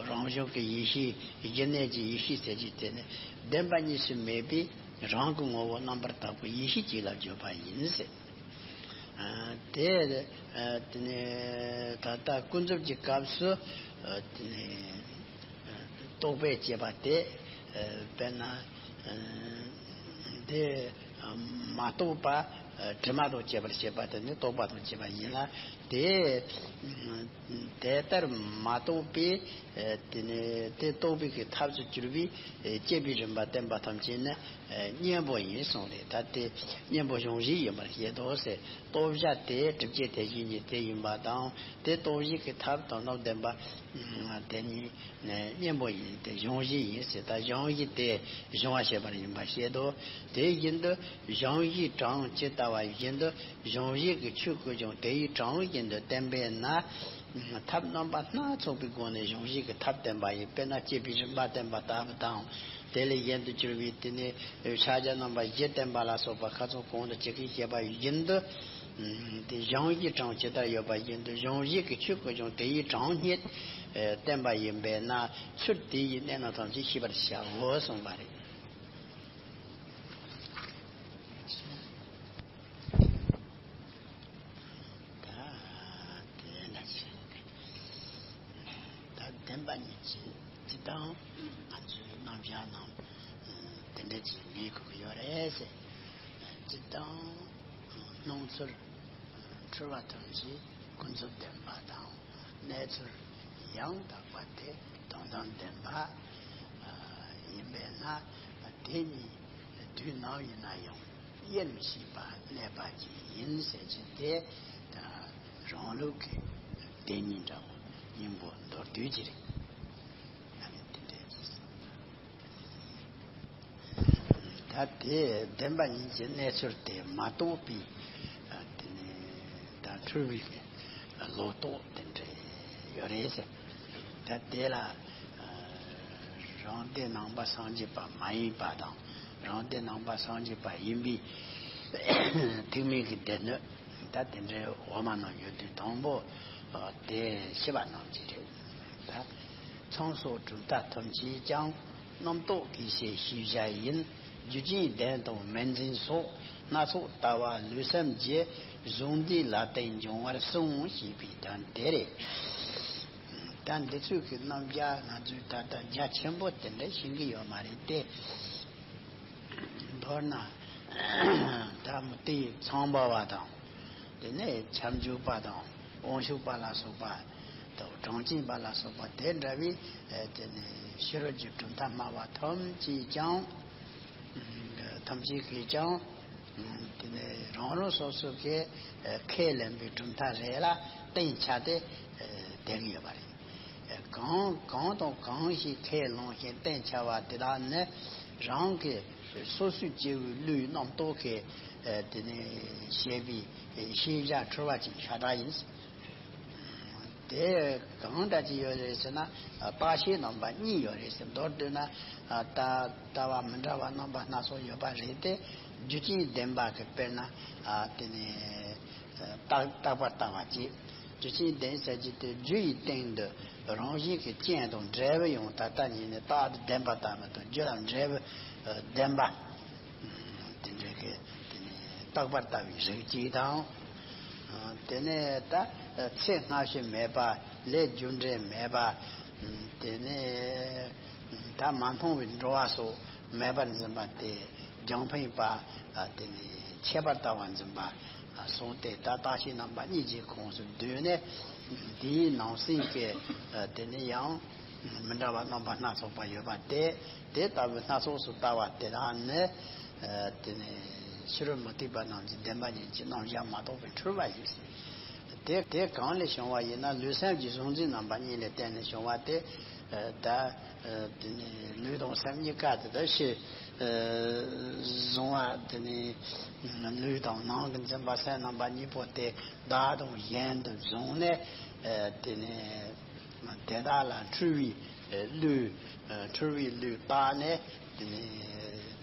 རང་བྱུང་གི་ཡེ་ཤེས། སྒྱུ་གནས་ཀྱི་ཡེ་ཤེས་ཟེར་གྱི་དེ་ནི་བདེན་པ་གཉིས་སུ་མེད་པའི་རང་གི་ངོ་བོ་རྣམ་པར་དག་པའི་ཡེ་ཤེས་གཅིག་ལ་བརྗོད་པ་ཡིན་ཟེར། ཨ། དེ། ཨ། དེ་ནི་ད་ལྟ་ཀུན་རྫོབ་ཀྱི་སྐབས་སུ། ཨ། དེ་ནི་རྟོག་པས་དཔྱད་པ་དེ། ཨ། དཔེར་ན། ཨ། དེ་མ་རྟོགས་པ་ དྲི་མ་དང་བཅས་པར་བྱེད་པ་དེ་ནི་རྟོག་པ་དང་བཅས་པ་ཡིན་ལ། དེ་དེ་ལྟར་མ་རྟོགས་པའི་དེ་ནི་དེ་རྟོགས་པའི་གི་ཐབས་སུ་གྱུར་པའི་བསྐྱེད་པའི་རིམ་པ་བསྟན་པ་ཐམས་ཅད་ནི་གཉེན་པོ་ཡིན་གསུངས་རེད། ད་དེ་གཉེན་པོ་གཞུང་བཞི་ཡིན་པར་བཤད་དོ་ཟེར། རྟོགས་བྱ་དེ་སྒྲུབ་བྱེད་དེ་བཞིན་ཉིད་དེ་ཡིན་པ་དང་། དེ་རྟོགས་བྱེད་ཀྱི་ཐབས་དང་རྣམ་བདེན་པ་དེ་གཉིས་གཉེན་པོ་ཡིན་ཏེ་གཞུང་བཞི་ཡིན་ཟེར། ད་གཞུང་བཞི་དེ་གཞུང་བ་བཤད་པར་ཡིན་པར་བཤད་དོ། དེ་བཞིན་དུ་གཞུང་བཞིའི་གྲངས་ཇི་ལྟ་བ་བཞིན་དུ་གཞུང་བཞི་གི་ཆོས་ཀུན་ཀྱང་དེ་ཡི་གྲངས་བཞིན་དུ་བསྟན་པས་ན། ཐབས་རྣམ་པ་སྣ་ཚོགས་པའི་སྒོ་ནས་གཞུང་བཞི་གི་ཐབས་བསྟན་པ་ཡིན། དཔེར་ན་བསྐྱེད་པའི་རིམ་པ་བསྟན་པ་ལྟ་བུ་དང་། དེ་ལས་གཞན་དུ་གྱུར་པའི་དེ་ནི་ཕྱག་རྒྱ་རྣམ་པ་བཞི་བསྟན་པ་ལ་སོགས་པ་ཁ་ཚོན་གང་དུ་ཇི་སྐད་བཤད་པ་བཞིན་དུ། དེ་གཞུང་བཞིའི་གྲངས་ཇི་ལྟར་ཡོད་པ་བཞིན་དུ་གཞུང་བཞི་གི་ཆོས་ཀུན་ཀྱང་དེ་ཡི་གྲངས་སྙེད་བསྟན་པ་ཡིན་པས་ན། ཚུལ་དེ་ཡིས་གནད་རྣམས་ཐམས་ཅད་ཤེས་པར་བྱའོ་གསུངས་པ་རེད། ད་དེ་ན་ཆེ། ད་བདེན་པ་ཉིད་ཀྱི་སྤྱི་དང་། ང་ཚོའི་རྣམ་གཞག་ནང་དེ་འདྲ་ཅིག་ངེས་དགོས་ཀྱི་ཡོད་རེད་ཟེར། སྤྱི་དང་སྣང་ཚུལ་འཁྲུལ་བ་ཐམས་ཅད་ཀུན་རྫོབ་བདེན་པ་དང་། གནས་ཚུལ་ཡང་དག་པ་དེ་དོན་དམ་བདེན་པ་ཡིན་པས་ན། དེ་གཉིས་དུས་ནམ་ཡིན་ན་ཡང་དབྱེར་མི་ཕྱེད་པ་གནས་པ་ཅིག་ཡིན་ཟེར་གྱི་དེ། ད་རང་ལུགས་ཀྱི་དེ་གཉིས་འདྲ་བོ་སྙིང་པོ་མདོར་བསྡུས་ཀྱི་རེད། ཨ་ནི་དེ་འདྲའི་ཅིག་ད་དེ་བདེན་པ་ཉིད་ཀྱི་གནས་ཚུལ་དེ་མ་རྟོགས་པའི་དེ་ནི་ད་འཁྲུལ་བའི་ལོག་རྟོག་དེ་འདྲ་ཡོད་རེད་ཟེར། ད་དེ་ལ་རང་སྡེ་ནང་པ་སངས་རྒྱས་པ་མ་ཡིན་པ་དང་། རང་སྡེ་ནང་པ་སངས་རྒྱས་པ་ཡིན་པའི་ཐེག་དམན་གྱི་སྡེ་སྣོད་ད་དེ་འདྲའི་འོག་མ་ནང་ཡོད་དུས་དང་པོ་དེ་ཤེས་པ་གནང་གི་རེད། ད་ཚངས་སོགས་གྲུབ་མཐའ་ཐམས་ཅད་ཀྱང་། རྣམ་རྟོག་གི་ཕྱིར་ཤེས་བྱ་ཡིན། རྒྱུ་ཅན་བདེན་དང་མེད་འཛིན་སོགས། སྣ་ཚོགས་ལྟ་བ་ལུས་སེམས་ཀྱི། གཟུང་འཛིན་ལ་བརྟེན་འབྱུང་བར་གསུངས། ཞེས་པའི་དོན་དེ་རེད། ད་འདི་ཚོའི་གི་རྣམ་གཞག་ང་ཚོས་ད་ལྟ་རྒྱ་ཆེན་པོ་དེ་འདྲ་ཤེས་ཀྱི་ཡོད་མ་རེད་དེ། མདོར་ན་ད་མུ་སྟེགས་ཚངས་པ་བ་དང་། དེ་ནས་ཁྱབ་འཇུག་པ་དང་དབང་ཕྱུག་པ་ལ་སོགས་པ་དང་གྲངས་ཅན་པ་ལ་སོགས་པ་དེ་འདྲ་བའི་དེ་ནས་ཕྱི་རོལ་གྱི་གྲུབ་མཐའ་སྨྲ་བ་ཐམས་ཅད་ཀྱང་། ཐམས་ཅད་ཀྱིས་ཀྱང་། དེ་ནས་རང་རང་སོ་སོ་གི་ཁས་ལེན་པའི་གྲུབ་མཐའ་རེ་ལ་གཏན་ཆགས་ཏེ་བསྡད་ཀྱི་ཡོད་པ་རེད། གང་གང་དང་གང་ཞིག་ཁས་བླངས་ཤིང་གཏན་འཆའ་བ་དེ་དག་ནི་རང་གི་སོ་སོའི་སྐྱེ་བོའི་བློའི་རྣམ་རྟོག་གིས་དེ་ནས་བཤད་པའི་ཤེས་བྱ་འཁྲུལ་བ་ཅན་ཤ་སྟག་ཡིན། དེ་གང་འདྲ་ཅིག་ཡོད་རེད་ཟེར་ན། རྟག་ཤེས་རྣམ་པ་གཉིས་ཡོད་རེད་ཟེར། མདོར་བསྡུས་ན་ལྟ་ལྟ་བ་མི་འདྲ་བ་རྣམ་པ་སྣ་ཚོགས་ཡོད་པ་རེད་དེ། རྒྱུ་ཅན་བདེན་པ་གི་དཔེར་ན་དེ་ནས་རྟག་རྟག་པར་ལྟ་བ་བཅས། རྒྱུ་ཅན་བདེན་ཟེར་གྱི་དེ་རྒྱུ་ཡི་སྟེང་དུ་རང་བཞིན་གྱི་རྐྱེན་དང་འབྲས་བུ་ཡང་ད་ལྟ་ཉིད་ནས་རྟག་ཏུ་བདེན་པ་ལྟ་བུ་དང་། རྒྱུ་ལ་འབྲས་བུ་བདེན་པ། དེ་འདྲ་གི་དེ་ནས་རྟག་པར་ལྟ་བའི་རིགས་གཅིག་དང་། དེ་ནས་ད་ཚེ་སྔ་ཕྱི་མེད་པ། ལས་རྒྱུ་འབྲས་མེད་པ། དེ་ནས་ད་མ་སྣང་བའི་འགྲོ་བ་སོགས་མེད་པར་འཛིན་པ་དེ་རྒྱང་འཕེན་པ། དེ་ནས་ཆད་པར་ལྟ་བ་འཛིན་པ་སོགས་ཏེ། ད་རྟག་ཤེས་རྣམ་པ་གཉིས་ཀྱི་ཁོངས་སུ་བསྡུས་ནས་དེའི་ནང་གསེས་ཀྱི་དེ་ནས་ཡང་མི་འདྲ་བ་རྣམ་པ་སྣ་ཚོགས་པ་ཡོད་པ་སྟེ། དེ་ལྟ་བུའི་སྣ་ཚོགས་སུ་ལྟ་བ་དེ་དག་ནི། ཨ་དེ་ནས་ཕྱི་རོལ་མུ་སྟེགས་པ་རྣམས་ཀྱི་བདེན་པ་ཉིད་ཀྱི་རྣམ་གཞག་མ་རྟོགས་པའི་འཁྲུལ་པ་ཡིན། དེ་དེ་གང་ལས་བྱུང་བ་ཡིན་ན། ལུས་སེམས་ཀྱི་གཟུང་འཛིན་རྣམ་པ་གཉིས་ལ་བརྟེན་ནས་བྱུང་བ་སྟེ། ཨ་ད་ཨ་དེ་ནས་ལུས་དང་སེམས་གཉིས་ཀ་དེ་དག་ཕྱི་ཨ་གཟུང་བ། དེ་ནས་ལུས་དང་ནང་གི་འཛིན་པ་སེམས་རྣམ་པ་གཉིས་པོ་དེ་བདག་དང་གཞན་དུ་བཟུང་ནས། ཨ་དེ་ནས། དེ་དག་ལ་འཁྲུལ་བའི་ལུས། འཁྲུལ་བའི་ལུས་བཏགས་ནས་དེ་ནས་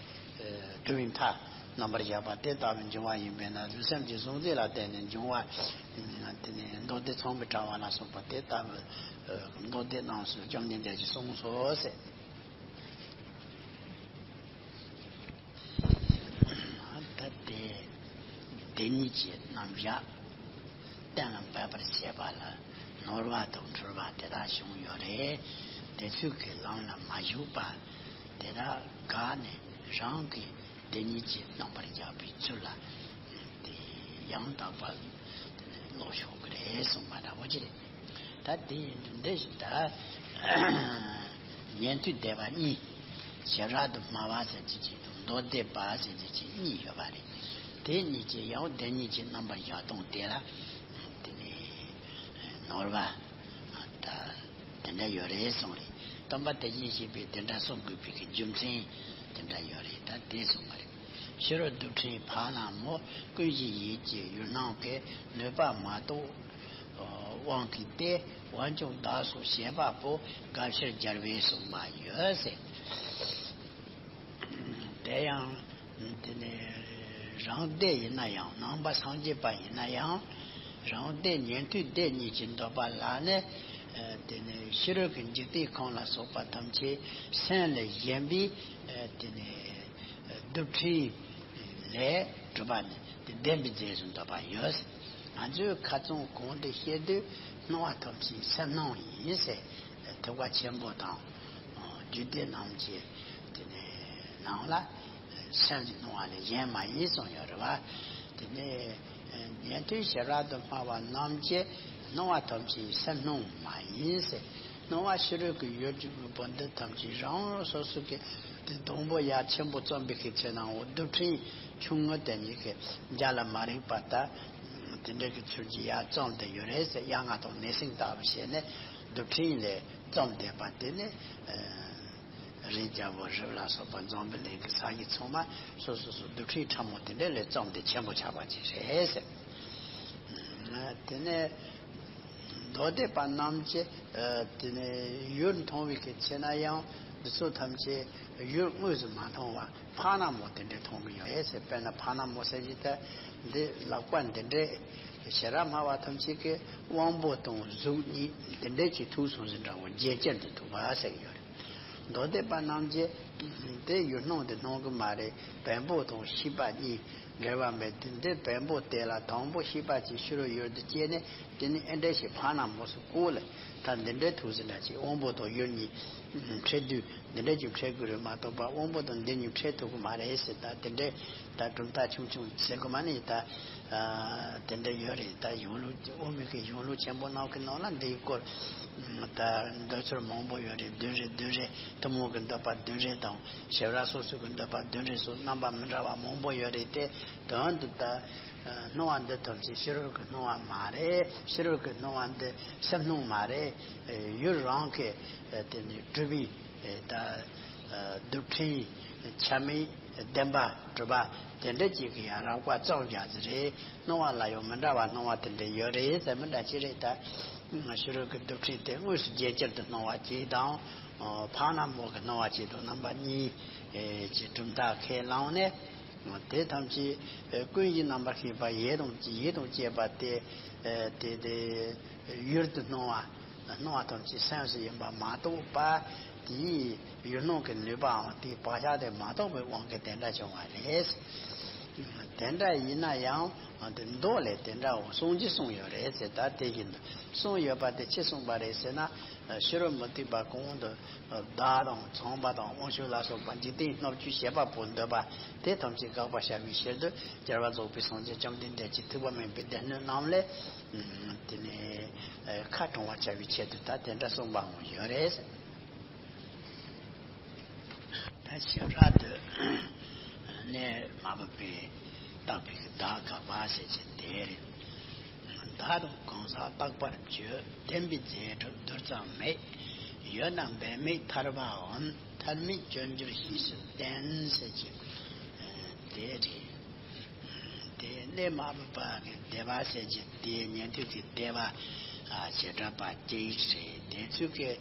གྲུབ་པའི་མཐའ་རྣམ་པར་གཞག་པ་དེ་ལྟ་བུ་འབྱུང་བ་ཡིན་པས་ན། ལུས་སེམས་ཀྱི་གཟུང་འཛིན་ལ་བརྟེན་ནས་འབྱུང་བ། དེ་ནས་མདོ་སྡེ་ཚངས་པའི་བྲག་བ་ལ་སོགས་པ་དེ་ལྟ་བུ་མདོ་སྡེ་རྣམས་སུ་བཅོམ་ལྡན་འདས་ཀྱིས་གསུངས་སོ་ཟེར། ད་ལྟའི་བདེན་གཉིས་ཀྱི་རྣམ་གཞག་གཏན་ལ་འབེབས་པར་བྱེད་པ་ལ་ནོར་བ་དང་འཁྲུལ་བ་དེ་དག་བྱུང་ཡོད་རེད། དེ་ཚོའི་གི་ལམ་ལ་མ་ཞུགས་པ་དེ་དག་དགག་ནས་རང་གི་བདེན་གཉིས་ཀྱི་རྣམ་པར་གཞག་པའི་ཚུལ་ལ་དེ་ ཡང་དག་པ་ལོག་ཤོར་གི་རེད་གསུངས་པ་འདྲ་བོ་ཅི་རེད། ད་དེ་ཡིན་དུས་འདི་ཞིག་ད་ཉན་ཐོས་སྡེ་པ་གཉིས། ཞི་རག་ཏུ་སྨྲ་བ་ཟེར་གྱི་ཅིག་དང་མདོ་སྡེ་པ་ཟེར་གྱི་ཅིག་གཉིས་ཡོད་པ་རེད། དེ་གཉིས་ཀྱི་ཡང་དེ་གཉིས་ཀྱི་རྣམ་པར་བཞག་སྟངས་དེ་ལ་དེ་ནས་ནོར་བ་ད་དེ་འདྲ་ཡོད་རེད་གསུངས་རེད། སྟོན་པ་དེ་བཞིན་གཤེགས་པས་དེ་འདྲ་གསུང་དགོས་པའི་གི་རྒྱུ་མཚན་དེ་འདྲ་ཡོད་རེད། ད་དེ་གསུངས་པ་རེད། ཕྱི་རོལ་རྡུལ་ཕྲན་ཕ་ལ་མོ། ཀུན་གཞི་ཡིད་ཀྱི་ཡུལ་སྣང་གི། ནུས་པ་མ་གཏོགས་དབང་གིས་ཏེ། དབང་ཕྱུག་བདག་སོགས་བྱེད་པ་པོ། དགའ་ཕྱིར་སྦྱར་བས་གསུངས་པ་ཡོད་ཟེར། དེ་ཡང་དེ་ནི་རང་སྡེ་ཡིན་ན་ཡང་། ནང་པ་སངས་རྒྱས་པ་ཡིན་ན་ཡང་། རང་སྡེ་ཉན་ཐོས་སྡེ་གཉིས་ཀྱི་འདོད་པ་ལ་ནི། དེ་ནི་ཕྱི་རོལ་གྱི་འཇིག་རྟེན་ཁམས་ལ་སོགས་པ་ཐམས་ཅད་སེམས་ལས་གཞན་པའི་དེ་ནི་རྡུལ་ཕྲན་ལས་གྲུབ་པ་ནི་དེ་བདེན་པའི་རྫས་སུ་འདོད་པ་ཡོད། ང་ཚོས་ཁ་རྩང་གོང་དུ་བཤད་དུས་སྣང་བ་ཐམས་ཅད་སེམས་སྣང་ཡིན་ཟེར། ཐེག་པ་ཆེན་པོ་དང་རྒྱུད་སྡེ་རྣམས་ཀྱི་དེ་ནི་ནང་ལ་སེམས་ཀྱི་སྣང་བ་ལས་གཞན་མ་ཡིན་གསུངས་ཡོད་རེད་བ། དེ་ནི་ཉན་ཐོས་ཞི་རག་ཏུ་སྨྲ་བ་རྣམས་ཀྱི་སྣང་བ་ཐམས་ཅད་སེམས་སྣང་མ་ཡིན་ཟེར། སྣང་བ་ཕྱི་རོལ་གྱི་ཡུལ་གྱི་དངོས་པོ་འདི་ཐམས་ཅད་རང་རང་སོ་སོ་གི་དེ་སྡོང་པོ་ཡ་ཆེན་པོ་བརྩམས་པའི་གི་ཚེ་ནའང་རྡུལ་ཕྲན་ཆུང་ངུ་དེ་ཉིད་ཀྱི་རྒྱ་ལ་མ་རིག་པ་ལྟར་དེ་འདྲ་གི་ཚུལ་གྱིས་ཡར་བརྩམས་ཏེ་ཡོད་རེད་ཟེར། ཡ་ང་དང་ནེ་སིང་ལྟ་བུ་བྱས་ནས་རྡུལ་ཕྲན་ལས་བརྩམས་བསྡད་པ་དེ་ནི་རི་རྒྱལ་པོ་རི་ལ་སོགས་པ་འཛམ་བུ་གླིང་གི་ས་གཞི་ཚང་མ་སོ་སོ་སོ་རྡུལ་ཕྲན་ཕྲ་མོ་དེ་འདྲ་ལས་བརྩམས་ཏེ་ཆེན་པོ་ཆགས་པ་ཅིག་རེད་ཟེར། དེ་ནས་མདོ་སྡེ་པ་རྣམས་ཀྱིས་དེ་ནས་ཡུལ་མཐོང་བའི་གི་ཚེ་ན་ཡང་འདི་ཚོ་ཐམས་ཅད་ཡུལ་དངོས་སུ་མ་མཐོང་བ་ཕ་ན་མོ་དེ་འདྲས་མཐོང་གི་ཡོད་རེད་ཟེར། དཔེར་ན་ཕ་ན་མོ་ཟེར་གྱི་ད་འདི་ལག་པ་འདི་འདྲས་ཞི་རག་སྨྲ་བ་ཐམས་ཅད་ཀྱི་དབང་པོ་དང་གཟུགས་གཉིས་འདི་འདྲས་ཀྱི་ཐུག་སོང་ཟིན་འདྲ་བོ་རྗེན་ཅན་དུ་ཐུག་པ་ཟེར་གྱི་ཡོད་རེད། མདོ་སྡེ་པ་རྣམས་ཀྱིས་དེ་ཡུལ་སྣང་དེ་སྣང་གི་མ་རེད། བེམ་པོ་དང་ཤེས་པ་གཉིས་འབྲེལ་བ་མེད་དེ། འདི་བེམ་པོ་དེ་ལ་དང་པོ་ཤེས་པ་གྱིས་ཕྱི་རོལ་ཡུལ་དུ་སྐྱེས་ནས་དེ་ནི་ཨེ་འདྲ་ཞིག་ཕ་ན་མོ་སུ་གོ་ལ། ད་འདི་འདྲའི་ཐུག་ཟིན་འདྲ་ཅིག་དབང་པོ་དང་ཡུལ་གཉིས་འཕྲད་དུས་འདི་འདྲ་ཅིག་འཕྲད་དགོས་རེད་མ་གཏོགས་པ་དབང་པོ་དང་འདི་གཉིས་འཕྲད་ཐུབ་ཀྱི་མ་རེད་ཟེར། ད་དེ་འདྲའི་ད་གྲུབ་མཐའ་ཆུང་ཆུང་ཟེར་གི་མ་ནི་ད། དེ་འདྲ་ཡོད་རེད། ད་གཞུང་ལུགས་དབུ་མའི་གི་གཞུང་ལུགས་ཆེན་པོ་རྣམས་ཀྱི་ནང་ལ་འདིའི་སྐོར་ད་འདོད་ཚུལ་མང་པོ་ཡོད་རེད། བདུན་རེ་བདུན་རེ་ཐུན་མོང་གི་འདོད་པ་བདུན་རེ་དང་ཞི་རག་སོ་སོ་གི་འདོད་པ་བདུན་རེ་སོགས་རྣམ་པ་མི་འདྲ་བ་མང་པོ་ཡོད་རེད་དེ། དོན་དུ་ད་སྣང་བ་འདི་ཐམས་ཅད་ཕྱི་རོལ་གྱི་སྣང་བ་མ་རེད། ཕྱི་རོལ་གྱི་སྣང་བ་འདི་སེམས་སྣང་མ་རེད། ཡུལ་རང་གི་དེ་ནི་གྲུབ་པའི་ད་རྡུལ་ཕྲན་ཆ་མེད་བདེན་པ་གྲུབ་པ་དེ་འདྲ་ཅིག་གི་ཡང་རགས་པ་ཙམ་རྒྱག་ཟེར་རེད། སྣང་བ་ལ་ཡང་མི་འདྲ་བ་སྣང་བ་དེ་འདྲ་ཡོད་རེད་ཟེར། མི་འདྲ་ཅི་རེད། ད་ཕྱི་རོལ་གྱི་རྡུལ་ཕྲན་དེ་དངོས་སུ་རྗེན་ཅན་དུ་སྣང་བ་ཅིག་དང་ཕ་ན་མོ་གི་སྣང་བ་ཅིག་དང་རྣམ་པ་གཉིས་ཀྱི་གྲུབ་མཐའ་ཁས་བླངས་ནས། དེ་ཐམས་ཅད་ཀུན་གཞི་རྣམ་པར་ཤེས་པ་ཡིད་དང་ཡིད་དང་བཅས་པ་དེ་དེ་དེ་ཡུལ་དུ་སྣང་བ། སྣང་བ་ཐམས་ཅད་སེམས་སུ་ཡིན་པ་མ་གཏོགས་པ། དེའི་ཡུལ་སྣང་གི་ནུས་པའང་དེའི་བག་ཆགས་དེ་མ་གཏོགས་པའི་དབང་གིས་དེ་འདྲ་བྱུང་བ་རེད། དེ་འདྲ་ཡིན་ན་ཡང་དེ་མདོ་ལས་དེ་འདྲ་བོ་གསུང་རྒྱུ་གསུངས་ཡོད་རེད་ཟེར། ད་དེ་བཞིན་དུ་གསུངས་ཡོད་པ་དེ་ཅི་གསུངས་པ་རེད་ཟེར་ན། ཕྱི་རོལ་མུ་སྟེགས་པ་གོང་དུ་བདག་དང་ཚངས་པ་དང་དབང་ཕྱུག་ལ་སོགས་པ་འཇིག་རྟེན་སྣོད་བཅུད་བྱེད་པ་པོ་འདོད་པ་དེ་ཐམས་ཅད་དགག་པར་བྱ་བའི་ཕྱིར་དུ་རྒྱལ་བ་རྫོགས་པའི་སངས་རྒྱས་བཅོམ་ལྡན་འདས་ཀྱི་ཐེག་པ་དམན་པའི་སྡེ་སྣོད་རྣམས་ལས། དེ་ནས་ཁ་དྲོངས་པར་བྱ་བའི་ཆེད་དུ་ད་དེ་འདྲ་གསུངས་པའང་ཡོད་རེད། ད་ཞི་རག་ཏུ་གནས་མ་བུ་པས་བཏགས་པའི་བདག་དགག་པ་ཟེར་གྱི་དེ་རེད། བདག་དང་གང་ཟག་རྟག་པར་བརྗོད། བདེན་པའི་རྫས་གྲུབ་རྡུལ་ཙམ་མེད། ཡོད་ན་འབད་མེད་ཐར་པའམ། ཐར་མེད་སྤྱོད་འགྱུར་ཞེས་སུ་བསྟན་ཟེར་གྱི་དེ་རེད། དེ་གནས་མ་བུ་པ་གི་སྡེ་པ་ཟེར་གྱི་དེ་ཉན་ཐོས་ཀྱི་སྡེ་པ་བྱེ་བྲག་པ་གཅིག་རེད། དེ་ཚོས་ཀྱི་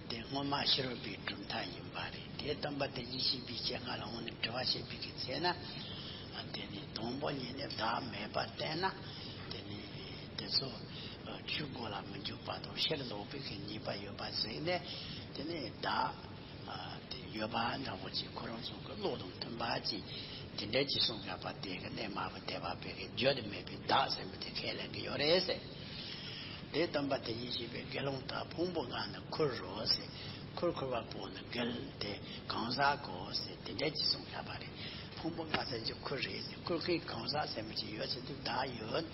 དེ་སྔོན་མ་ཕྱི་རོལ་པའི་གྲུབ་མཐའ་ཡིན་པ་རེད། དེ་སྟོན་པ་དེ་བཞིན་གཤེགས་པའི་སྤྱན་སྔ་ལ་འོངས་ནས་དྲི་བ་བྱེད་པའི་གི་ཚེ་ན། དེ་ནི་དང་པོ་ཉིད་ནས་བདག་མེད་པར་བསྟན་ན། དེ་ནི་དེ་ཚོ་ཆོས་སྒོ་ལ་མི་འཇུག་པ་དང་ཕྱིར་ལོག་པའི་གི་ཉེས་པ་ཡོད་པ་གཟིགས་ནས། དེ་ནི་བདག་དེ་ཡོད་པ་འདྲ་བོ་ཅིག་ཁོ་རང་ཚོ་གི་བློ་དང་མཐུན་པ་ཅིག་དེ་འདྲ་ཅིག་གསུངས་ཡོད་པ་དེ་གི་གནས་མ་བུ་སྡེ་པ་པའི་གི་བརྗོད་དུ་མེད་པའི་བདག་ཟེར་མི་དེ་ཁས་ལེན་གི་ཡོད་རེད་ཟེར། དེ་སྟོན་པ་དེ་བཞིན་གཤེགས་པའི་དགེ་སློང་དག་ཕུང་པོ་ལྔ་ནི་ཁུར་རོ་ཟེར། ཁུར་ཁུར་བ་པོ་ནི་དགེ་དེ་གང་ཟག་གོ་ཟེར་དེ་འདྲ་ཅིག་གསུངས་ཡོད་པ་རེད། ཕུང་པོ་ལྔ་ཟེར་གྱི་ཁུར་རེད་ཟེར། ཁུར་གི་གང་ཟག་ཟེར་མི་ཅིག་ཡོད་ཟེར་དུས་བདག་ཡོད་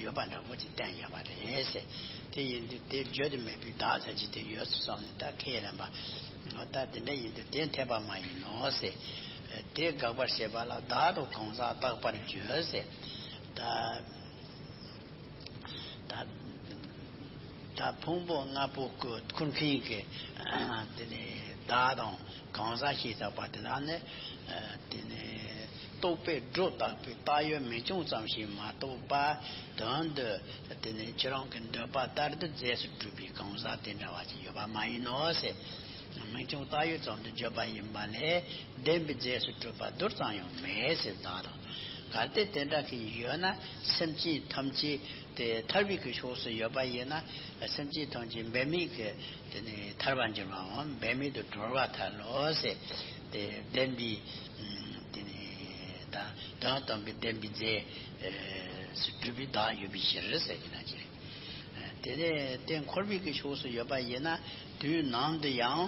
ཡོད་པ་འདྲ་པོ་ཅིག་བསྟན་ཡོད་པ་རེད་ཟེར། དེ་ཡིན་དུས་དེ་བརྗོད་དུ་མེད་པའི་བདག་ཟེར་གྱི་དེ་ཡོད་ཚུལ་བསམ་ནས་ད་ཁས་ལེན་པ། ད་དེ་འདྲ་ཡིན་དུས་དེ་འཐད་པ་མ་ཡིན་ནོ་ཟེར། དེ་དགག་པར་བྱེད་པ་ལ་བདག་དང་གང་ཟག་བཏགས་པར་བརྗོད་ཟེར། ད། ད་ད་ཕུང་པོ་ལྔ་པོ་ཀུན་མཁྱེན་གྱི་དེ་ནས་བདག་དང་གང་ཟག་ཞེས་བཏགས་པ་དེ་དག་ནི། དེ་ནས་རྟོག་པས་སྒྲོ་བཏགས་པའི་བཏགས་ཡོད་མིང་རྐྱང་ཙམ་ཞིག་མ་གཏོགས་པ། དོན་དུ་དེ་ནས་ཁྱེད་རང་གི་འདོད་པ་ལྟར་དུ་རྫས་སུ་གྲུབ་པའི་གང་ཟག་དེ་འདྲ་བ་ཅིག་ཡོད་པ་མ་ཡིན་ནོ་ཟེར། མིང་རྐྱང་བཏགས་ཡོད་ཙམ་དུ་བརྗོད་པ་ཡིན་པ་ལས། བདེན་པའི་རྫས་སུ་གྲུབ་པ་རྡོལ་ཙམ་ཡང་མེད་ཟེར་བདག་དང་། གལ་ཏེ་དེ་འདྲ་ཞིག་ཡོད་ན་སེམས་ཅན་ཐམས་ཅད་དེ་ཐར་པའི་གི་ཕྱོགས་སུ་ཡོད་པ་ཡིན་ན། སེམས་ཅན་ཐམས་ཅད་འབད་མེད་ཀྱི་དེ་ནི་ཐར་པར་འགྱུར་བའམ་འབད་མེད་དུ་གྲོལ་བར་ཐལ་ལོ་ཟེར། དེ་བདེན་པའི་དེ་ནི་ད་དོན་དམ་པའི་བདེན་པའི་རྫས་སུ་གྲུབ་པའི་བདག་ཡོད་པའི་ཕྱིར་ཟེར་གྱི་ན་ཅི་རེད། དེ་ནས་དེ་འཁོར་བའི་གི་ཕྱོགས་སུ་ཡོད་པ་ཡིན་ན། དུས་ནམ་དུ་ཡང་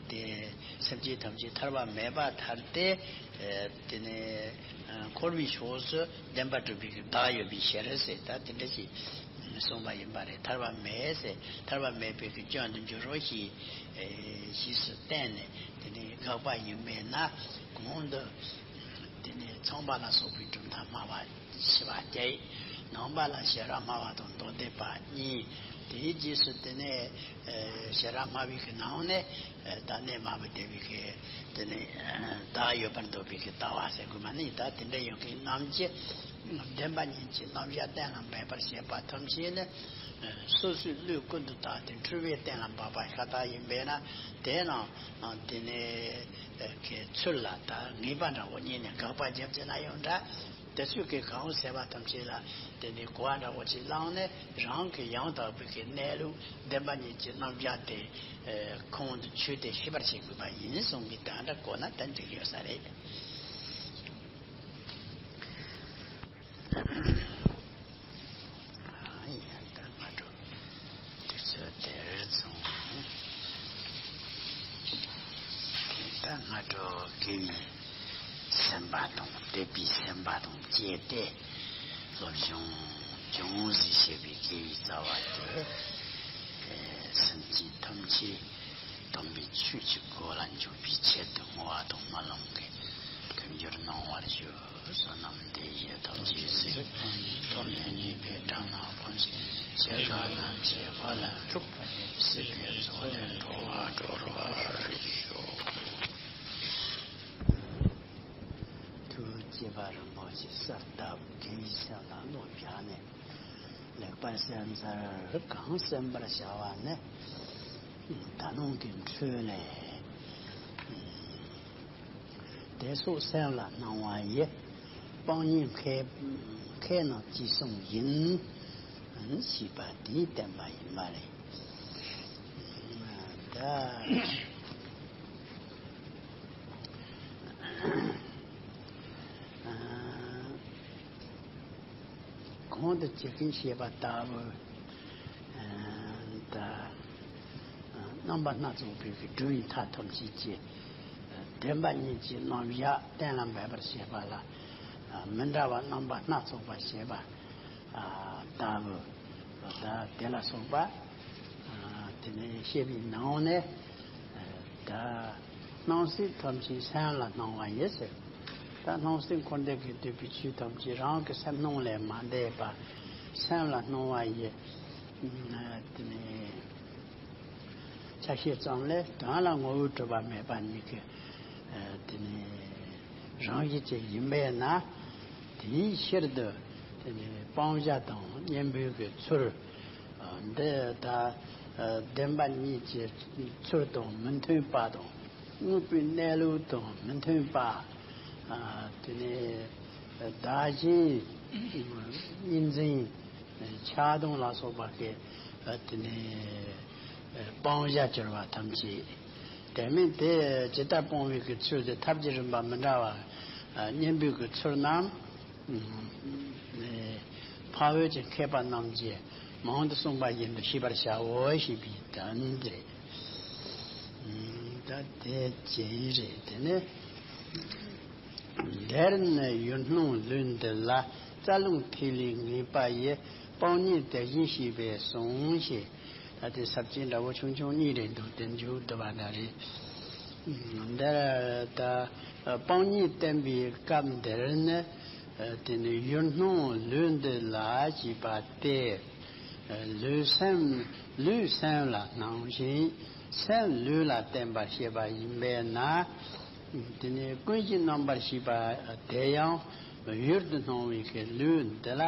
དེ་སེམས་ཅན་ཐམས་ཅད་ཐར་པ་མེད་པར་ཐལ་ཏེ། དེ་ནས་འཁོར་བའི་ཕྱོགས་སུ་བདེན་པར་གྲུབ་པའི་གི་བདག་ཡོད་པའི་ཕྱིར་ཟེར། ད་དེ་འདྲ་ཞིག་གསུངས་པ་ཡིན་པ་རེད། ཐར་པ་མེད་ཟེར། ཐར་པ་མེད་པའི་གི་སྐྱོན་དུ་འགྱུར་རོ་ཞེས་ཞེས་སུ་བསྟན་ནས། དེ་ནས་དགག་པ་ཡིན་པས་ན་གོང་དུ། དེ་ནས་ཚངས་པ་ལ་སོགས་པའི་གྲུབ་མཐའ་སྨྲ་བ་བཞི་པ་བརྒྱད། ནང་པ་ལ་ཤེས་རབ་སྨྲ་བ་དང་མདོ་སྡེ་པ་གཉིས། དེའི་རྗེས་སུ་དེ་ནས་ཨེ་ཤེས་རབ་སྨྲ་བའི་གི་ནང་ནས་ཨེ་ད་གནས་མ་བུ་སྡེ་པའི་གི་དེ་ནས་ཨེ་བདག་ཡོད་པར་འདོད་པའི་གི་ལྟ་བ་ཟེར་དགོས་མ་ནི། ད་དེ་འདྲ་ཡོད་མཁན་རྣམས་ཀྱིས་བདེན་པ་གཉིས་ཀྱི་རྣམ་གཞག་གཏན་ལ་འབེབས་པར་བྱེད་པ་ཐམས་ཅད་ནི་ཨེ་སོ་སོའི་བློས་ཀུན་ཏུ་བཏགས་ཏེ་འཁྲུལ་པས་གཏན་ལ་འབེབས་པ་ཤ་སྟག་ཡིན་པས་ན། དེས་ན་དེ་ནས། གི་ཚུལ་ལ་ད་ངེས་པ་འདྲ་བོ་རྙེད་ནས་དགག་པ་རྒྱབ་ཅེ་ན་ཡང་འདྲ། དེ་ཚོས་གི་གང་ཟེར་བ་ཐམས་ཅད་ལ་དེ་ནི་གོ་བ་འདྲ་བོ་ཅིག་བླངས་ནས། རང་གི་ཡང་དག་པའི་གི་གནས་ལུགས་བདེན་པ་གཉིས་ཀྱི་རྣམ་གཞག་དེ་ཁོང་དུ་ཆུད་དེ་ཤེས་པར་བྱེད་དགོས་པ་ཡིན་གསུང་གི། ད་འདྲ་གོ་ན་ད་འགྲིག་ཡོད་ས་རེད། ཡང་ད་སྔ་དྲོ་དུས་ཚོད་དེར་བཟུང་། དེ་ད་སྔ་དྲོ་དགེ་བའི་སེམས་པ་དང་དད་པའི་སེམས་པ་དང་བཅས་ཏེ་སློབ་སྦྱོང་ཅུང་ཟད་བྱས་པའི་དགེ་བའི་རྩ་བ་དེ། སེམས་ཅན་ཐམས་ཅད་དམ་པའི་ཆོས་ཀྱི་གོ་ལ་འཇུག་པའི་ཆེད་དུ་བསྔོ་བ་དང་སྨོན་ལམ་གྱི་མཐུན་འགྱུར་གནང་བར་ཞུ། བསོད་ནམས་འདི་ཡིས་ཐམས་ཅད་གཟིགས། ཐོབ་ནས་ཉེས་པའི་དགྲ་རྣམས་ཕམ་བྱས། སྐྱེ་རྒ་ན་འཆིའི་རྦ་རླབས་འཁྲུགས། སྲིད་པའི་མཚོ་ལས་འགྲོ་བ་སྒྲོལ་བར་ཤོག། ཐུགས་བསྐྱེད་པ་རིན་པོ་ཆེ་གསལ་བཏབ་དགེ་བའི་སེམས་ལ་བློ་བཞག་ནས། ལེགས་པར་གསན་ཚར། གང་གསན་པར་བྱ་བ་ནི་ད་ནང་གི་འཕྲོས་ལས། དེ་སོགས་སེམས་ལ་སྣང་བ་ཡི། སྤང་གཉེན་མཁས་མཁས་རྣམས་ཀྱིས་གསུངས་ཡིན། ཞེས་པ་དེའི་བསྟན་པ་ཡིན་པ་རེད། ད། གོང་དུ་ཇི་སྐད་བཤད་པ་ལྟ་བུ། ད་རྣམ་པ་སྣ་ཚོགས་པའི་སྒྲུབ་པའི་མཐའ་ཐམས་ཅད་ཀྱི་བདེན་པ་གཉིས་ཀྱི་རྣམ་གཞག་གཏན་ལ་འབེབས་པར་བྱེད་པ་ལ། མི་འདྲ་བ་རྣམ་པ་སྣ་ཚོགས་པ་ཞེས་པ་ལྟ་བུ། ད་དེ་ལ་སོགས་པ། དེ་ནས་བཤད་པའི་ནང་ནས། ད་སྣང་སྲིད་ཐམས་ཅད་སེམས་ལ་སྣང་བ་ཡིན་ཟེར། ད་སྣང་སྲིད་འཁོར་འདས་ཀྱིས་བསྡུས་པའི་ཆོས་ཐམས་ཅད་རང་གི་སེམས་སྣང་ལས་མ་འདས་པ་སེམས་ལ་སྣང་བ་ཡི། དེ་ནས་ཆ་ཤས་ཙམ་ལས་དོན་ལ་ངོ་བོས་གྲུབ་པ་མེད་པ་ཉིད་ཀྱི་དེ་ནས་རང་བཞིན་ཅན་ཡིན་པས་ན། དེའི་ཕྱིར་དུ་དེ་ནས་སྤང་བྱ་དང་གཉེན་པོའི་གི་ཚུལ། འདི་ད་བདེན་པ་གཉིས་ཀྱི་ཚུལ་དང་མི་མཐུན་པ་དང་། དངོས་པོའི་གནས་ལུགས་དང་མི་མཐུན་པ། དེ་ནས་བདག་གཞན་གཉིས་འཛིན་ཆགས་སྡང་ལ་སོགས་པ་གི་དེ་ནས་སྤང་བྱ་གྱུར་པ་ཐམས་ཅད། དེ་མིན་དེ་ཇི་ལྟར་སྤོང་བའི་གི་ཚུལ་དེ་ཐབས་ཀྱི་རིམ་པ་མི་འདྲ་བ། གཉེན་པོའི་གི་ཚུལ་རྣམས། འཕགས་འོད་ཀྱི་མཁས་པ་རྣམས་ཀྱིས་མང་དུ་གསུངས་པ་བཞིན་དུ་ཤེས་པར་བྱའོ་ཞེས་པའི་དོན་རེད། ད་དེ་ཅི་རེད། དེ་ནས་ འདིར་ནི་ཡུལ་སྣང་ལུས་འདི་ལ། རྩ་རླུང་ཐིག་ལེ་ངེས་པ་ཡི། སྤང་གཉེན་དེ་བཞིན་གཤེགས་པས་གསུངས་ཞེས། ད་དེ་ས་བཅད་འདྲ་བོ་ཆུང་ཆུང་གཉིས་རེད་འདུག་དེ་མཇུག་བསྡུ་བ་འདྲ་རེད། འདིར་ད་སྤང་གཉེན་བསྟན་པའི་སྐབས་འདིར་ནི། དེ་ནི་ཡུལ་སྣང་ལུས་འདི་ལ་ཞེས་པ་སྟེ། ལུས་སེམས་ལུས་སེམས་ལ་སྣང་ཞིང་སེམས་ལུས་ལ་བརྟེན་པར་བཤད་པ་ཡིན་པས་ན། དེ་ནི་ཀུན་གཞི་རྣམ་པར་ཤེས་པ་དེ་ཡང་ཡུལ་དུ་སྣང་བའི་གི་ལུས་འདི་ལ་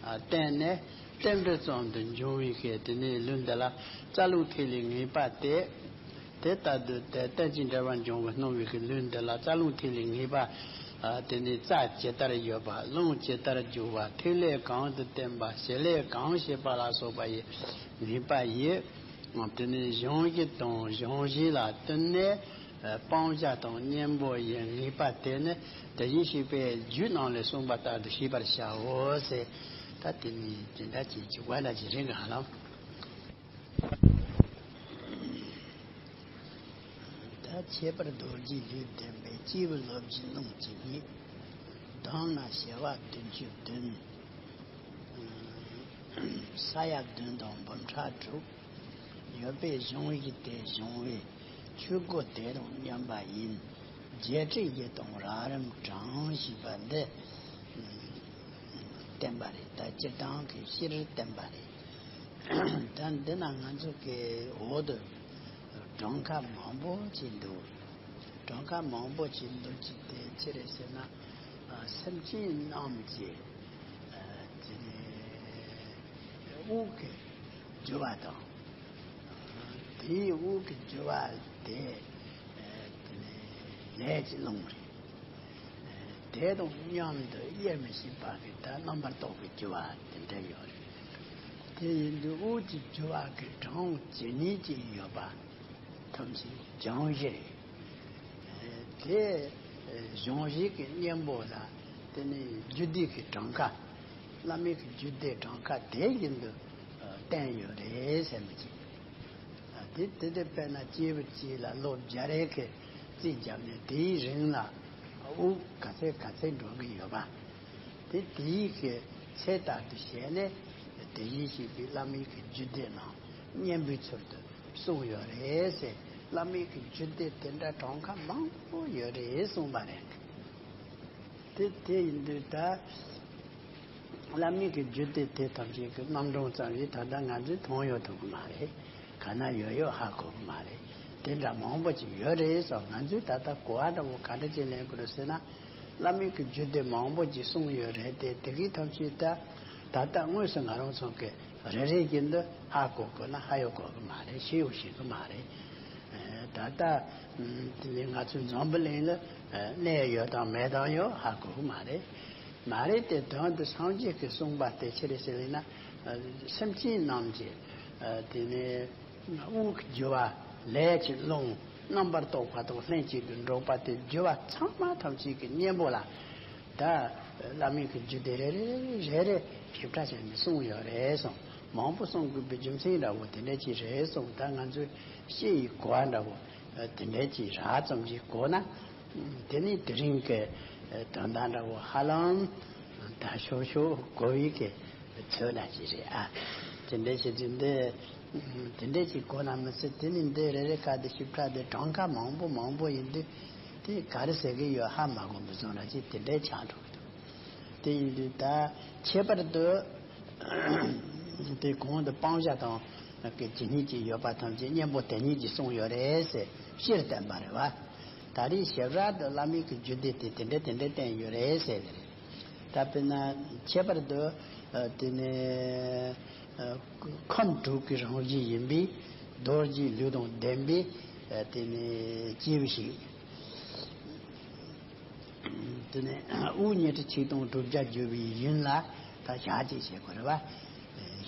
བརྟེན་ནས་རྟེན་འབྲེལ་ཙམ་དུ་འབྱུང་བའི་གི་དེ་ནི་ལུས་འདི་ལ་རྩ་རླུང་ཐིག་ལེ་ངེས་པ་སྟེ། དེ་ལྟར་དུ་དེ་རྟེན་ཅིང་འབྲེལ་བར་འབྱུང་བའི་སྣང་བའི་གི་ལུས་འདི་ལ་རྩ་རླུང་ཐིག་ལེ་ངེས་པ། དེ་ནི་རྩ་ཇི་ལྟར་ཡོད་པ། རླུང་ཇི་ལྟར་རྒྱུ་བ། ཐིག་ལེ་གང་དུ་བརྟེན་པ། བྱེད་ལས་གང་བྱེད་པ་ལ་སོགས་པ་ཡི་ངེས་པ་ཡི། དེ་ནི་གཞོམ་གཞིག་དང་གཞོམ་གཞིག་ལ་བསྟུན་ནས། སྤང་བྱ་དང་གཉེན་པོ་ཡི་ངེས་པ་དེ་ནི་དེ་བཞིན་གཤེགས་པས་རྒྱུད་རྣམས་ལས་གསུངས་པ་ལྟར་དུ་ཤེས་པར་བྱའོ་ཟེར། ད་དེ་ནི་དེ་འདྲ་ཅིག་ཅིག་བ་འདྲ་ཅིག་རེད་ག་ལ། ད་ཁྱད་པར་རྡོ་རྗེ་ལུས་ལྡན་པའི་སྐྱེས་བུ་ལོ་བརྒྱའི་རླུང་གི་ཉིད། གདོང་ན་ཞལ་བ་བདུན་ཅུ་བདུན། ས་ཡ་བདུན་དང་འབུམ་ཕྲག་དྲུག་ཡོད་པའི་གཞུང་བཞི་སྟེ་གཞུང་བའི་ཆོས་སྒོ་དེ་དང་མཉམ་པ་ཡིན། བརྒྱད་ཁྲི་བཞི་སྟོང་རབ་རིམ་གྲངས་ཞེས་པ་འདི་བསྟན་པ་རེད། ད་སྤྱིར་བཏང་གི་སྤྱིར་བསྟན་པ་རེད། ད་འདི་ན་ང་ཚོ་གི་འོག་ཏུ་གྲངས་ཀ་མང་པོ་ཅིག་འདུག་གྲངས་ཀ་མང་པོ་ཅིག་འདུག་ཅིག་དེ་ཅི་རེད་ཟེར་ན། ཨ། སེམས་ཅན་རྣམས་ཀྱི། ཨ། དེ་ནས་དབུགས་ཀྱི་རྒྱུ་བ་དང་། དེའི་དབུགས་ཀྱི་རྒྱུ་བ་དེ། ཨ། དེ་ནས་ལས་ཀྱི་རླུང་རེད། དེ་དང་མཉམ་དུ་དབྱེར་མི་ཕྱེད་པ་གི་ད་རྣམ་པར་རྟོག་པའི་རྒྱུ་བ་དེ་འདྲ་ཡོད་རེད། དེ་ཡིན་དུས་དབུགས་ཀྱི་རྒྱུ་བ་གི་གྲངས་ཇི་སྙེད་ཅིག་ཡོད་པ་ཐམས་ཅད་སྦྱང་གཞི་རེད། དེ་སྦྱང་གཞི་གི་གཉེན་པོ་ལ་དེ་ནི་རྒྱུད་སྡེ་གི་གྲངས་ཀ། བླ་མེད་ཀྱི་རྒྱུད་སྡེ་གྲངས་ཀ་དེ་བཞིན་དུ་བསྟན་ཡོད་རེད་ཟེར་མི་ཅིག་དེ་དེ་དེ་དཔེར་ན་སྐྱེས་བུ་གཅིག་ལ་ལོ་བརྒྱ་རེ་གི་རྩིས་བརྒྱབ་ནས་དེའི་རིང་ལ་དབུགས་ག་ཚད་ག་ཚད་འགྲོ་གི་ཡོད་པ། དེ་དེའི་གི་ཚད་ལྟར་དུ་བྱས་ནས་དེ་བཞིན་གཤེགས་པའི་བླ་མའི་གི་རྒྱུད་སྡེ་རྣམས་གཉེན་པོའི་ཚུལ་དུ་གསུངས་ཡོད་རེད་ཟེར། བླ་མའི་གི་རྒྱུད་སྡེ་དེ་འདྲ་གྲངས་ཀ་མང་པོ་ཡོད་རེད་གསུངས་པ་རེད། དེ་དེ་ཡིན་དུས་ད། བླ་མའི་གི་རྒྱུད་སྡེ་དེ་ཐམས་ཅད་ཀྱི་རྣམ་གྲངས་ཙམ་ཞིག་ད་ལྟ་ང་ཚོས་མཐོང་ཡོང་ཐུབ་ཀྱི་མ་རེད། ག་ན་ཡོད་ཡོད་ཧ་གོ་གི་མ་རེད། དེ་འདྲ་མང་པོ་ཅིག་ཡོད་རེད་སོགས། ང་ཚོས་ད་ལྟ་གོ་བ་འདྲ་བོ་ག་འདྲ་ཅིག་ལེན་དགོས་རེད་ཟེར་ན། བླ་མའི་གི་རྒྱུད་སྡེ་མང་པོ་ཅིག་གསུངས་ཡོད་རེད་དེ། དེ་གའི་ཐམས་ཅད་ད་ད་ལྟ་དངོས་སུ་ང་རང་ཚོ་གི་རེ་རེ་བཞིན་དུ་ཧ་གོ་དགོས་ན་ཧ་ཡང་གོ་གི་མ་རེད། ཤེས་ཡང་ཤེས་གི་མ་རེད། ད་ལྟ་དེ་ནི་ང་ཚོའི་འཛམ་བུ་གླིང་ལ་གནས་ཡོད་དང་མེད་དང་ཡང་ཧ་གོ་གི་མ་རེད། མ་རེད་དེ། དོན་དུ་སངས་རྒྱས་ཀྱིས་གསུངས་པ་དེ་ཅི་རེད་ཟེར་ན། སེམས་ཅན་རྣམས་ཀྱི་དེ་ནི་དབུགས་ཀྱི་རྒྱུ་བ། ལས་ཀྱི་རླུང་། རྣམ་པར་རྟོག་པ་དང་ལྷན་ཅིག་ཏུ་འགྲོགས་པ་དེ་རྒྱུ་བ་ཚང་མ་ཐམས་ཅད་ཀྱི་གཉེན་པོ་ལ། ད་བླ་མའི་གི་རྒྱུད་སྡེ་རེ་རེ་རེ་རེ་ཞིབ་ཕྲ་བྱས་ནས་གསུངས་ཡོད་རེད་གསུངས། མང་པོ་གསུང་དགོས་པའི་རྒྱུ་མཚན་འདྲ་བོ་དེ་འདྲ་ཅིག་རེད་གསུངས། ད་ང་ཚོས་ཤེས་ཡི་གོ་བ་འདྲ་བོ་དེ་འདྲ་ཅིག་རགས་ཙམ་ཞིག་གོ་ན། དེ་ནི་དེ་རིང་གི་དོན་དག་འདྲ་བོ་ཧ་ལམ་ད་ཤོག་ཤོག་གོ་བའི་གི་ཚོད་འདྲ་ཅིག་རེད་ཨ། དེ་འདྲ་ཞིག་དེ་འདི། དེ་འདྲས་ཅིག་གོ་ན་མི་སྲིད། དེ་ནི་འདི་རེ་རེ་ཁ་དེ་ཞིབ་ཕྲ་དེ་གྲངས་ཀ་མང་པོ་མང་པོ་ཡིན་དུས། དེ་ག་རེ་ཟེར་གི་ཡོད་ཧ་མ་གོ་མི་སོང་ར་ཅིག་དེ་འདྲས་ཆགས་འགྲོ་གི་འདུག་དེ་ཡིན་དུས་ད་ཁྱད་པར་དུ་དེ་གོང་དུ་སྤང་བྱ་དང་གི་ཇི་སྙེད་ཅིག་ཡོད་པ་ཐམས་ཅད་གཉེན་པོ་དེ་ཉིད་ཀྱིས་གསུངས་ཡོད་རེད་ཟེར་སྤྱིར་བསྟན་པ་རེད་བ། ད་རེས་ཞིབ་ཕྲ་དུ་བླ་མའི་གི་རྒྱུད་སྡེ་དེ་དེ་འདྲས་དེ་འདྲས་བསྟན་ཡོད་རེད་ཟེར་གི་རེད། ད་དཔེར་ན་ཁྱད་པར་དུ་དེ་ནས། ཁམས་དྲུག་གི་རང་བཞིན་ཡིན་པས་རྡོ་རྗེའི་ལུས་དང་ལྡན་པའི་དེ་ནས་སྐྱེས་བུ་ཞིག་དེ་ནས་དབུགས་ཉི་ཁྲི་ཆིག་སྟོང་དྲུག་བརྒྱ་བརྒྱུ་བའི་ཡུན་ལ་ད་ཞག་གཅིག་བྱེད་དགོས་རེད་བ།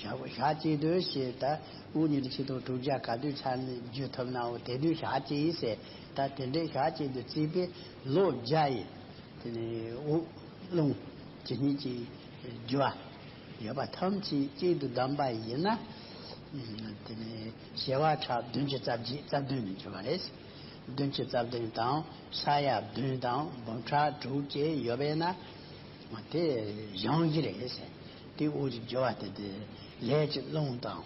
ཞག་ཞག་གཅིག་དུ་བྱེད། ད་དབུགས་ཉི་ཁྲི་ཆིག་སྟོང་དྲུག་བརྒྱ་ག་དུས་ཚར་ནས་བརྒྱུད་ཐུབ་ནའོ་དེ་དུས་ཞག་གཅིག་ཟེར། ད་དེ་འདྲའི་ཞག་གཅིག་ཏུ་བརྩིས་པའི་ལོ་བརྒྱ་ཡི། དེ་ནས་དབུགས་རླུང་ཇི་སྙེད་ཅིག་རྒྱུ་བ་ཡོད་པ་ཐམས་ཅད་གཅིག་ཏུ་བསྡམས་པ་ཡིན་ན། དེ་ནས་བྱེ་བ་ཕྲག་བདུན་ཅུ་རྩ་བརྒྱད་རྩ་བདུན་ནས་གྱུར་པ་རེད། བདུན་ཅུ་རྩ་བདུན་དང་ས་ཡ་བདུན་དང་འབུམ་ཕྲག་དྲུག་བཅས་ཡོད་པས་ན། དེ་གཞུང་བཞི་རེད་ཟེར། དེ་དབུགས་ཀྱི་རྒྱུ་བ་དེ་དེ་ལས་ཀྱི་རླུང་དང་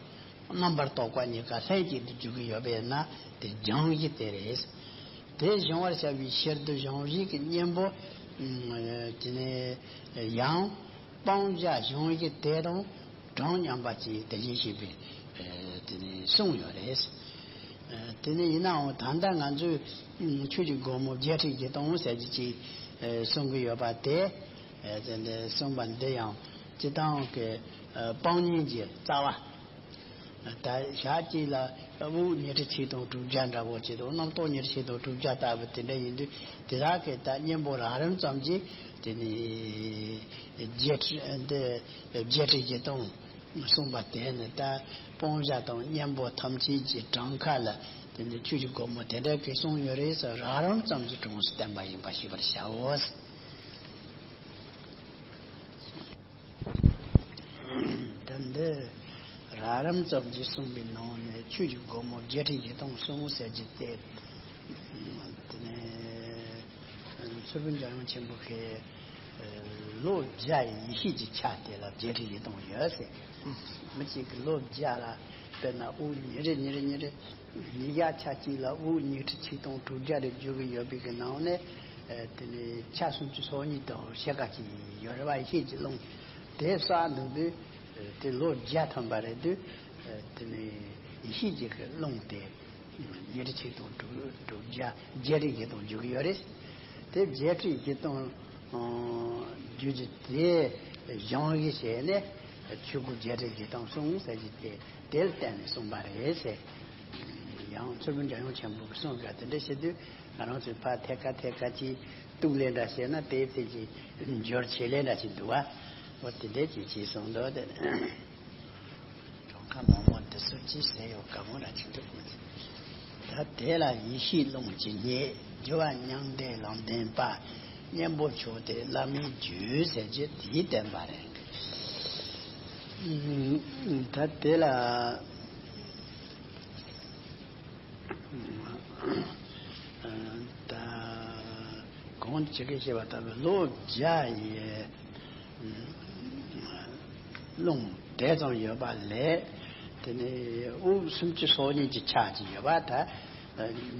རྣམ་པར་རྟོག་པ་གཉིས་ཀ་ལྷན་ཅིག་ཏུ་འཇུག་གི་ཡོད་པས་ན་དེ་གཞུང་བཞི་དེ་རེད། དེ་སྦྱོང་བར་བྱ་བའི་ཕྱིར་དུ་གཞུང་བཞི་གི་གཉེན་པོ་དེ་ནས་ཡང་སྤང་བྱ་གཞུང་བཞི་དེ་དང་གྲངས་མཉམ་པ་ཅིག་དེ་བཞིན་གཤེགས་པས་དེ་ནས་གསུངས་ཡོད་རེད། དེ་ནས་ཡིན་ནའང་ད་ལྟ་ང་ཚོས་ཆོས་ཀྱི་སྒོ་མོ་བརྒྱད་ཁྲི་བཞི་སྟོང་ཟེར་གྱི་ཅིག་གསུང་གི་ཡོད་པ་དེ། དེ་འདྲ་གསུངས་པ་འདི་ཡང་སྤྱི་བཏང་གི་སྤང་གཉེན་གྱི་རྩ་བ། ད་ཞག་གཅིག་ལ་དབུགས་ཉི་ཁྲི་ཆིག་སྟོང་དྲུག་བརྒྱ་འདྲ་བོ་ཅིག་དང་རྣམ་རྟོག་ཉི་ཁྲི་ཆིག་སྟོང་དྲུག་བརྒྱ་ལྟ་བུ་དེ་འདྲ་ཡིན་དུས་དེ་དག་གི་ད་གཉེན་པོ་རགས་རིམ་ཙམ་གྱིས་དེ་ནི་བརྒྱད་ཁྲི་འདི་བརྒྱད་ཁྲི་བཞི་སྟོང་གསུངས་པ་དེ་ནི་ད་སྤང་བྱ་དང་གཉེན་པོ་ཐམས་ཅད་ཀྱི་གྲངས་ཁ་ལ་དེ་ནི་ཆོས་ཀྱི་སྒོ་མོ་དེ་འདྲ་གི་གསུངས་ཡོད་རེད་ཟེར་རགས་རིམ་ཙམ་གྱིས་གྲངས་སུ་བསྟན་པ་ཡིན་པ་ཤེས་པར་བྱའོ། ད་འདི་རགས་རིམ་ཙམ་གྱིས་གསུངས་པའི་ནང་ནས་ཆོས་ཀྱི་སྒོ་མོ་བརྒྱད་ཁྲི་བཞི་སྟོང་གསུངས་ཟེར་གྱི་སྟེ། དེ་ནས་མཚུར་ཕུ་འཇམ་དབྱངས་ཆེན་པོ་གིས་ལོ་བརྒྱ་ཡི་ཡེ་ཤེས་ཀྱི་ཆ་དེ་ལ་བརྒྱད་ཁྲི་བཞི་སྟོང་ཡོད་ཟེར། མི་གཅིག་གིས་ལོ་བརྒྱ་ལ་དཔེར་ན་དབུགས་ཉི་རེ་ཉི་རེ་ཉི་རེ། ཉིས་བརྒྱ་ཆ་གཅིག་ལ་དབུགས་ཉི་ཁྲི་ཆིག་སྟོང་དྲུག་བརྒྱ་རེ་བརྗོད་ཀྱི་ཡོད་པའི་གི་ནང་ནས། དེ་ནས་ཆ་སུམ་ཅུ་སོ་གཉིས་དང་ཕྱེད་ཀ་ཅིག་ཡོད་རེད་བ། ཡེ་ཤེས་ཀྱི་རླུང་དེ་བསགས་འདུག་དུས། དེ་ལོ་བརྒྱ་ཐམ་པ་རེད་དུས། དེ་ནས་ཡེ་ཤེས་ཀྱི་གི་རླུང་དེ་ཉི་ཁྲི་ཆིག་སྟོང་དྲུག་དྲུག་བརྒྱ་བརྒྱད་ཁྲི་བཞི་སྟོང་བརྗོད་ཀྱི་ཡོད་རེད། དེ་བརྒྱད་ཁྲི་བཞི་སྟོང་བརྗོད་ཀྱི་དེ་གཞུང་གི་ཞལ་ནས་ཆོས་སྐུ་བརྒྱད་ཁྲི་བཞི་སྟོང་གསུངས་ཟེར་གྱི་དེ། དེ་ལ་བརྟེན་ནས་གསུངས་པ་རེད་ཟེར། ཡང་མཚུར་ཕུ་འཇམ་དབྱངས་ཆེན་པོ་གིས་གསུངས་པ་དེ་འདྲ་བྱེད་དུས་ང་རང་ཚོས་ཕར་ཐད་ཀ་ཐད་ཀ་ཅིག་གཏུག་ལེ་འདྲ་བྱས་ན་དེའི་ཚེ་ཀྱི་འབྱོར་ཆེ་ལེ་འདྲ་ཅིག་འདུག་བ། འོ་དེ་འདྲ་ཅིག་བྱས་སོང་འདུག་དེ། གྲངས་ཁ་མང་མོ་འདི་ཚོ་ཅིག་ཟེར་ཡོད་དཀའ་མོ་འདྲ་ཅིག་འདུག་ད་དེ་ལ་ཡེ་ཤེས་རླུང་གཅིག་རྙེད། རྒྱུ་བ་མྱང་འདས་ལམ་བདེན་པ། གཉེན་པོ་མཆོག་དེ་བླ་མའི་རྒྱུད་ཟེར་རྒྱུ་དེའི་བསྟན་པ་རེད། ད་དེ་ལ་ད་གོང་ཇི་སྐད་བཤད་པ་ལྟ་བུའི་ལོ་བརྒྱ་ཡི་རླུང་དེ་ཙམ་ཡོད་པ་ལས། དེ་ནས་དབུགས་སུམ་ཅུ་སོ་གཉིས་ཀྱི་ཆ་གཅིག་ཡོད་པ་ད།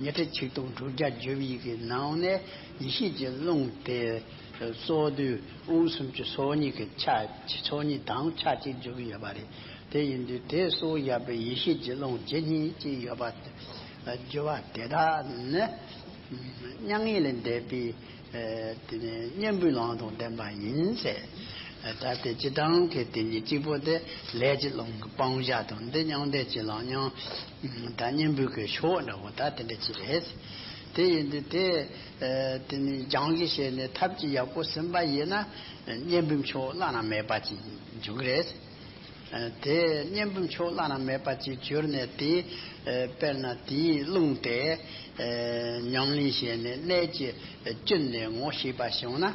ཉི་ཁྲི་ཆིག་སྟོང་དྲུག་བརྒྱ་བརྗོད་པའི་གི་ནང་ནས་ཡེ་ཤེས་ཀྱི་རླུང་དེ་གཙོ་དུས་དབུགས་སུམ་ཅུ་སོ་གཉིས་ཀྱི་ཆ་སོ་གཉིས་དང་ཆ་གཅིག་བརྗོད་ཀྱི་ཡོད་པ་རེད། དེ་ཡིན་དུས་དེ་གཙོ་བོ་བཞག་པའི་ཡེ་ཤེས་ཀྱི་རླུང་ཇི་སྙེད་ཅིག་ཡོད་པ་དེ། རྒྱུ་བ་དེ་དག་ནི་མྱ་ངན་ལས་འདས་པའི་དེ་ནས་གཉེན་པོའི་ལམ་དང་ལྡན་པ་ཡིན་ཟེར། ད་དེ་སྤྱི་བཏང་གི་དེ་ཉིད་གཅིག་པོ་དེ་ལས་ཀྱི་རླུང་གི་སྤང་བྱ་དང་། འདི་མྱང་འདས་ཀྱི་ལམ་ཡང་ད་གཉེན་པོའི་གི་ཕྱོགས་འདྲ་བོ་ད་དེ་འདྲ་ཅིག་རེད། དེ་ཡིན་དུས་དེ་དེ་ནི་སྦྱང་གཞི་བྱས་ནས་ཐབས་ཀྱི་ཡག་པོ་ཟིན་པ་ཡིན་ན་གཉེན་པོའི་ཕྱོགས་བླ་ན་མེད་པ་ཅིག་འཇུག་གི་རེད། དེ་གཉེན་པོའི་ཕྱོགས་བླ་ན་མེད་པ་ཅིག་གྱུར་ནས་དེ། དཔེར་ན་དེའི་རླུང་དེ་ཉམས་ལེན་བྱས་ནས་གནད་ཀྱིས་བསྐྱུར་ནས་ངོ་ཤེས་པ་བྱུང་ན།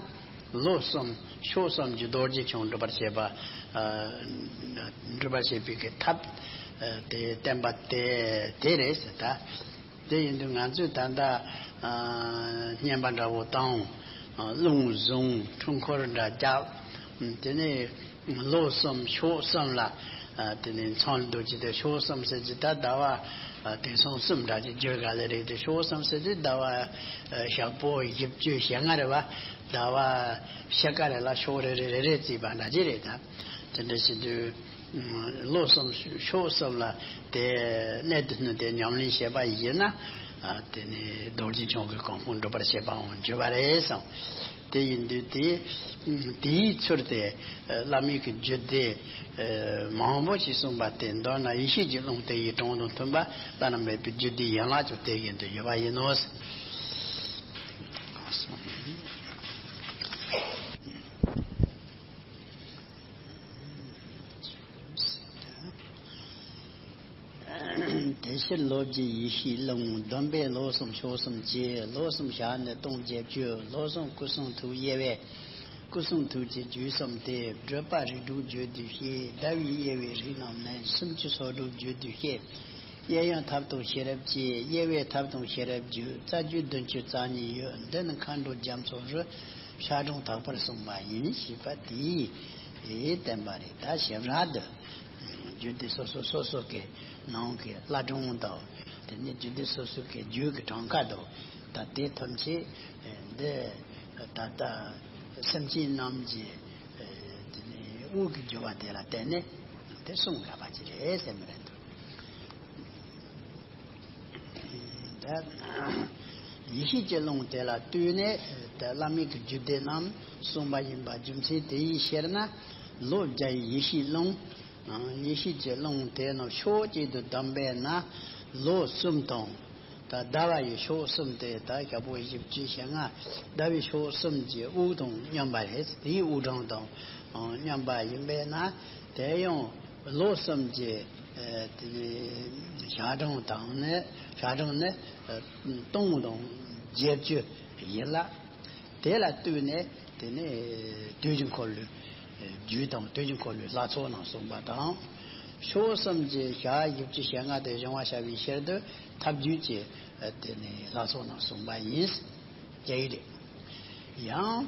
ལོ་གསུམ་ཕྱོགས་གསུམ་གྱི་རྡོ་རྗེ་འཆང་སྒྲུབ་པར་བྱེད་པ། སྒྲུབ་པར་བྱེད་པའི་གི་ཐབས་དེ་བསྟན་པ་དེ་དེ་རེད་ཟེར་ད། དེ་ཡིན་དུས་ང་ཚོས་ད་ལྟ་བསྙེན་པ་འདྲ་བོ་བཏང་། རླུང་བཟུང་། འཁྲུལ་འཁོར་འདྲ་རྒྱབ། དེ་ནས་ལོ་གསུམ་ཕྱོགས་གསུམ་ལ་དེ་ནས་མཚམས་འདུག་ཅིག་དེ་ཕྱོགས་གསུམ་ཟེར་གྱི་ད་ཟླ་བ་དེང་སང་གསུམ་འདྲ་ཅིག་བརྗོད་ག་ལེ་རེད་དེ། ཕྱོགས་གསུམ་ཟེར་དུས་ཟླ་བ་ཞག་པོ་བཞི་བཅུ་ཞེ་ལྔ་རེད་བ། ཟླ་བ་ཕྱེད་ཀ་རེ་ལ་ཕྱོགས་རེ་རེ་རེ་རེ་བརྩིས་པ་འདྲ་ཅིག་རེད་ད། དེ་འདྲ་བྱེད་དུས། ལོ་གསུམ་ཕྱོགས་གསུམ་ལ་དེ་གནད་དུ་བསྣུན་ཏེ་ཉམས་ལེན་བྱས་པ་ཡིན་ན། དེ་ནི་རྡོ་རྗེ་འཆང་གི་གོ་འཕང་འགྲུབ་པར་བྱེད་པའང་འགྱུར་བ་རེད་གསུངས། དེ་ཡིན་དུས་དེ་དེའི་ཚུལ་དེ་བླ་མའི་གི་རྒྱུད་སྡེ་མང་པོ་ཞིག་གསུངས་པ་དེ་མདོར་ན་ཡེ་ཤེས་ཀྱི་རླུང་དེ་ཡི་གྲངས་དང་མཐུན་པ་བླ་ན་མེད་པའི་རྒྱུད་སྡེའི་ཡན་ལག་ཅིག་དེ་བཞིན་དུ་ཡོད་པ་ཡིན་ནོ། དེ་ཕྱིར་ལོ་བརྒྱའི་ཡེ་ཤེས་རླུང་། བསྡོམས་པས་ལོ་གསུམ་ཕྱོགས་གསུམ་བྱས། ལོ་གསུམ་ཞག་ནི་སྟོང་བརྒྱད་ཅུ། ལོ་གསུམ་སྐུ་གསུང་ཐུགས་དབྱེ་བས། སྐུ་གསུང་ཐུགས་ཀྱི་རྒྱུད་གསུམ་སྟེ། སྒྲུབ་པ་རིགས་དྲུག་བརྗོད་དུ་བཤད། ཟླ་བའི་དབྱེ་བའི་རིགས་རྣམས་ནི། སུམ་ཅུ་སོ་དྲུག་བརྗོད་དུ་བཤད། དབྱེ་ཡང་ཐབས་དང་ཤེས་རབ་ཀྱི། དབྱེ་བའི་ཐབས་དང་ཤེས་རབ་རྒྱུད། རྩ་རྒྱུད་བདུན་ཅུ་རྩ་གཉིས་ཡོད། འདི་ནི་མཁའ་འགྲོ་རྒྱ་མཚོ་རུ་ཤ་སྦྲང་དག་པར་གསུངས་པ་ཡིན་ཞེས་པ་དེའི་བསྟན་པ་རེད། ད་ཞབས་ར་འདི་རྒྱུད་སྡེ་སོ་སོ་སོ་སོ་གི་ནང་གི་བླ་སྦྲང་དང་། དེ་ནས་རྒྱུད་སྡེ་སོ་སོ་གི་རྒྱུད་ཀྱི་གྲངས་ཀ་དང་། ད་དེ་ཐམས་ཅད་འདི་ད་ལྟ་སེམས་ཅན་རྣམས་ཀྱི་དེ་ནས་དབུགས་ཀྱི་རྒྱུ་བ་དེ་ལ་བརྟེན་ནས་དེ་གསུངས་དགོས་པ་ཅིག་རེད་ཟེར་མི་རེད་འདུག་ད་ཡེ་ཤེས་ཀྱི་རླུང་དེ་ལ་ལྟོས་ནས་ད་བླ་མེད་ཀྱི་རྒྱུད་སྡེ་རྣམས་གསུངས་པ་ཡིན་པ་རྒྱུ་མཚན་དེ་ཡིས་ཤེར་ན། ལོ་བརྒྱ་ཡི་ཡེ་ཤེས་རླུང་། ཡེ་ཤེས་ཀྱི་རླུང་དེ་རྣམས་ཕྱོགས་གཅིག་ཏུ་བསྡམས་པས་ན་ལོ་གསུམ་དང་། ད་ཟླ་བ་ཡི་ཕྱོགས་གསུམ་དེ། ད་ཞག་པོ་བཞི་བཅུ་ཞེ་ལྔ། ཟླ་བའི་ཕྱོགས་གསུམ་གྱི་དབུགས་དང་མཉམ་པ་རེད། དེའི་དབུགས་གྲངས་དང་མཉམ་པ་ཡིན་པས་ན། དེ་ཡང་ལོ་གསུམ་གྱི་ཨ་དེ་ནས་ཞག་གྲངས་དང་ནི། ཞག་གྲངས་ནི་ཨ་སྟོང་དང་བརྒྱད་ཅུ་ཡིན་ལ། དེ་ལ་ལྟོས་ནས་དེ་ནས་དུས་ཀྱི་འཁོར་ལོའི་རྒྱུད་དང་། དུས་ཀྱི་འཁོར་ལོའི་ལྷ་ཚོགས་རྣམས་གསུངས་པ་དང་། ཕྱོགས་གསུམ་གྱི་ཞག་བཞི་བཅུ་ཞེ་ལྔ་དེ་སྦྱང་བ་བྱ་བའི་ཕྱིར་དུ་ཐབས་རྒྱུད་ཀྱི་དེ་ནས་ལྷ་ཚོགས་རྣམས་གསུངས་པ་ཡིན། ཅེས་རེད། ཡང་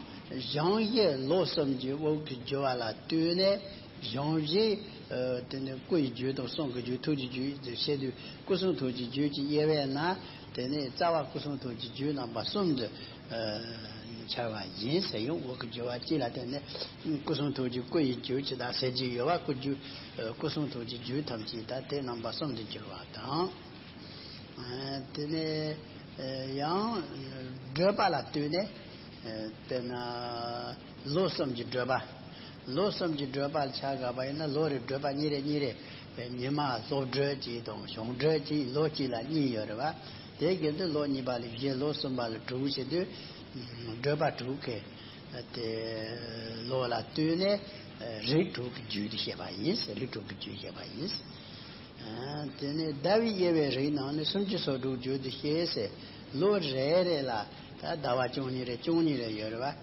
སྦྱང་གཞི་ལོ་གསུམ་གྱི་དབུགས་ཀྱི་རྒྱུ་བ་ལ་ལྟོས་ནས། སྦྱང་གཞི་ཨ་དེ་ནས་སྐུ་ཡི་རྒྱུད་དང་གསུང་གི་རྒྱུད། ཐུགས་ཀྱི་རྒྱུད་དེ་བཤད་དུས། སྐུ་གསུང་ཐུགས་ཀྱི་རྒྱུད་ཀྱི་དབྱེ་བས་ན། དེ་ནས་རྩ་བ་སྐུ་གསུང་ཐུགས་ཀྱི་རྒྱུད་རྣམ་པ་གསུམ་དུ་ཨ་འཆར་བ་ཡིན་ཟེར། ཡང་དབུགས་ཀྱི་རྒྱུ་བ་གཅིག་ལ་བརྟེན་ནས་སྐུ་གསུང་ཐུགས་ཀྱི། སྐུ་ཡི་རྒྱུད་ཀྱི་ད་ཟེར་གྱི་ཡོད་པ། སྐུ་རྒྱུད་ཨ་སྐུ་གསུང་ཐུགས་ཀྱི་རྒྱུད་ཐམས་ཅད་ད་དེ་རྣམ་པ་གསུམ་དུ་འགྱུར་བ་དང་། ཨ་དེ་ནས་ཨ་ཡང་བགྲོད་པ་ལ་ལྟོས་ནས། ཨ་དཔེར་ན་ལོ་གསུམ་གྱི་བགྲོད་པ། ལོ་གསུམ་གྱི་བགྲོད་པ་ལ་ཆ་བཞག་པ་ཡིན་ན། ལོ་རེ་བགྲོད་པ་གཉིས་རེ་གཉིས་རེ། ཨ་ཉི་མ་ལྷོ་བགྲོད་ཅིག་དང་བྱང་བགྲོད་ཅིག། ལོ་གཅིག་ལ་གཉིས་ཡོད་རེད་པ། དེ་བཞིན་དུ་ལོ་གཉིས་པ་ལ་བཞི། ལོ་གསུམ་པ་ལ་དྲུག་བྱེད་དུས། ཨ་བགྲོད་པ་དྲུག་གི་དེ་ལོ་ལ་ལྟོས་ནས་ཨ་རིགས་དྲུག་གི་རྒྱུད་དེ་བཤད་པ་ཡིན། རིགས་དྲུག་གི་རྒྱུད་བཤད་པ་ཡིན། ཨ་དེ་ནས་ཟླ་བའི་དབྱེ་བའི་རིགས་རྣམས་ནི། སུམ་ཅུ་སོ་དྲུག་རྒྱུད་དུ་བཤད་ཟེར། ལོ་རེ་རེ་ལ་ད་ཟླ་བ་བཅུ་གཉིས་རེ་བཅུ་གཉིས་རེ་ཡོད་རེད་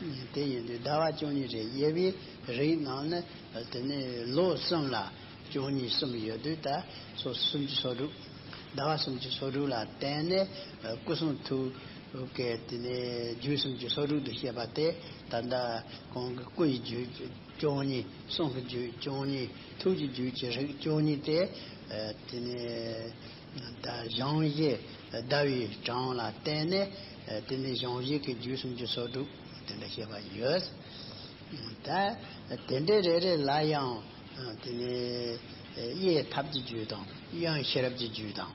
པ། དེ་ཡིན་དུས་ཟླ་བ་བཅུ་གཉིས་རེ་དབྱེ་བའི་རིགས་རྣམས་ནི། དེ་ནས་ལོ་གསུམ་ལ་བཅུ་གཉིས་གསུམ་ཡོད་དུས། ད་སོ་སུམ་ཅུ་སོ་དྲུག་ཟླ་བ་སུམ་ཅུ་སོ་དྲུག་ལ་བརྟེན་ནས་སྐུ་གསུང་ཐུགས་ཀྱི་དེ་ནས་རྒྱུད་སུམ་ཅུ་སོ་དྲུག་ཏུ་བཤད་པ་དེ། ད་ལྟ་གོང་གི་སྐུ་ཡི་རྒྱུད་བཅུ་གཉིས། གསུང་གི་རྒྱུད་བཅུ་གཉིས། ཐུགས་ཀྱི་རྒྱུད་ཀྱི་རིགས་བཅུ་གཉིས་དེ། ཨ་དེ་ནས་ད་སྦྱང་གཞི་ཟླ་བའི་གྲངས་ལ་བརྟེན་ནས། ཨ་དེ་ནས་སྦྱང་གཞི་གི་རྒྱུད་སུམ་ཅུ་སོ་དྲུག་དེ་འདྲ་བཤད་པ་ཡོད། ད་དེ་འདྲའི་རེ་རེ་ལ་ཡང་དེ་ནས་དབྱེ་ཐབས་ཀྱི་རྒྱུད་དང་། དབྱེ་ཤེས་རབ་ཀྱི་རྒྱུད་དང་།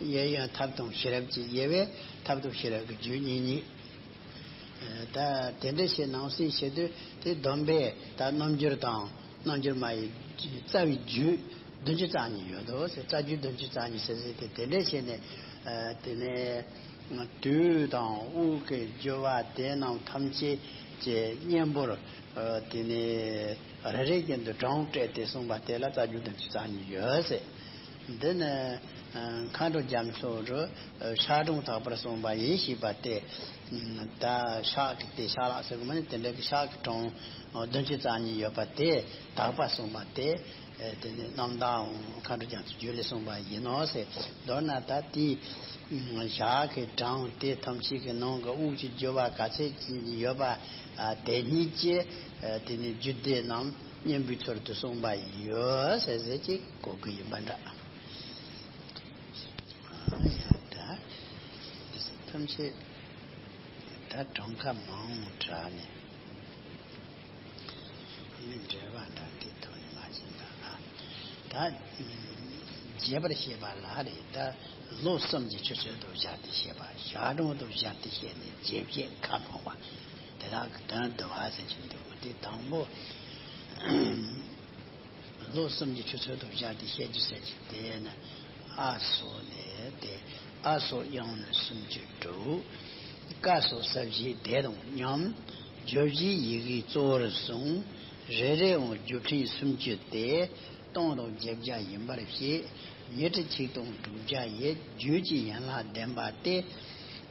དབྱེ་ཡང་ཐབས་དང་ཤེས་རབ་ཀྱི་དབྱེ་བས། ཐབས་དང་ཤེས་རབ་ཀྱི་རྒྱུད་གཉིས་གཉིས། ད་དེ་འདྲ་བྱས་ནང་གསེས་བྱེད་དུས། དེ་སྡོམ་པས་ད་རྣམ་འགྱུར་དང་། རྣམ་འགྱུར་མ་ཡི་རྩ་བའི་རྒྱུད་བདུན་ཅུ་རྩ་གཉིས་ཡོད་དོ་ཟེར། རྩ་རྒྱུད་བདུན་ཅུ་རྩ་གཉིས་ཟེར་ཟེར་ཏེ། དེ་འདྲ་བྱས་ནས་ཨ་དེ་ནས་དུས་དང་དབུགས་ཀྱི་རྒྱུ་བ་དེ་རྣམས་ཐམས་ཅད་ཀྱི་གཉེན་པོར། ཨ་དེ་ནས་རེ་རེ་བཞིན་དུ་གྲངས་བཀྲལ་ཏེ་གསུངས་པ་དེ་ལ་རྩ་རྒྱུད་བདུན་ཅུ་རྩ་གཉིས་ཡོད་ཟེར། འདི་ནི་ཨ་མཁའ་འགྲོ་རྒྱ་མཚོ་རུ་ཨ་ཤ་སྦྲང་དག་པར་གསུངས་པ་ཡིན་ཞེས་པ་དེ། ད་ཕྱག་གི་དེ་ཕྱག་ལ་ཟེར་གི་མ་ནི། དེ་འདྲ་གི་ཕྱག་གི་གྲངས་བདུན་ཅུ་རྩ་གཉིས་ཡོད་པ་དེ་དག་པ་གསུངས་པ་དེ། ཨ་དེ་ནི་རྣམ་དག་མཁའ་འགྲོ་རྒྱ་མཚོའི་རྒྱུད་ལས་གསུངས་པ་ཡིན་ནོ་ཟེར། མདོར་ན་ད་དེའི་ཞག་གི་གྲངས་དེ་ཐམས་ཅད་ཀྱི་ནང་གི་དབུགས་ཀྱི་རྒྱུ་བ་ག་ཚད་ཅིག་ཡོད་པ། ཨ་དེ་ཉིད་ཀྱི་ཨ་དེ་ནི་རྒྱུད་སྡེ་རྣམས་གཉེན་པོའི་ཚུལ་དུ་གསུངས་པ་ཡོད་ཟེར་ཟེར་ཅིག་གོ་གི་ཡིན་པ་འདྲ། ཨ་ཡ་ད་ཐམས་ཅད་ད་གྲངས་ཀ་མང་དྲགས་ནས། ནི་འགྲེལ་པ་འདྲ་འདི་ཐོག་ནས་མ་བྱིན་པ་ལ། ད་རྒྱས་པར་བཤད་པ་ལ་རེད། ད་ལོ་གསུམ་གྱི་ཆུ་ཚོད་དུ་སྦྱར་ཏེ་བཤད་པ། ཞག་གྲངས་དུ་སྦྱར་ཏེ་བཤད་ནས་རྒྱས་བཤད་ཁ་ཕོག་པ། དེ་དག་གི་དོན་བསྡུ་བ་ཟེར་གྱི་འདུག་དེ་དང་པོ། ལོ་གསུམ་གྱི་ཆུ་ཚོད་དུ་སྦྱར་ཏེ་བཤད་རྒྱུ་ཟེར་གྱི་དེ་ནི། ཨ་སོགས་ནས་ཏེ། ཨ་སོགས་དབྱངས་ནི་སུམ་ཅུ་དྲུག་ཀ་སོགས་ས་བཞིའི་སྡེ་དང་མཉམ། བརྗོད་བཞིའི་ཡི་གེའི་གཙོ་བོར་གསུངས། རེ་རེའང་རྒྱུ་ཕྲད་སུམ་ཅུ་སྟེ། སྟོང་དང་བརྒྱད་བརྒྱ་ཡིན་པར་བཤད། ཉི་ཁྲི་ཆིག་སྟོང་དྲུག་བརྒྱ་ཡི། རྒྱུད་ཀྱི་ཡན་ལག་ལྡན་པ་སྟེ།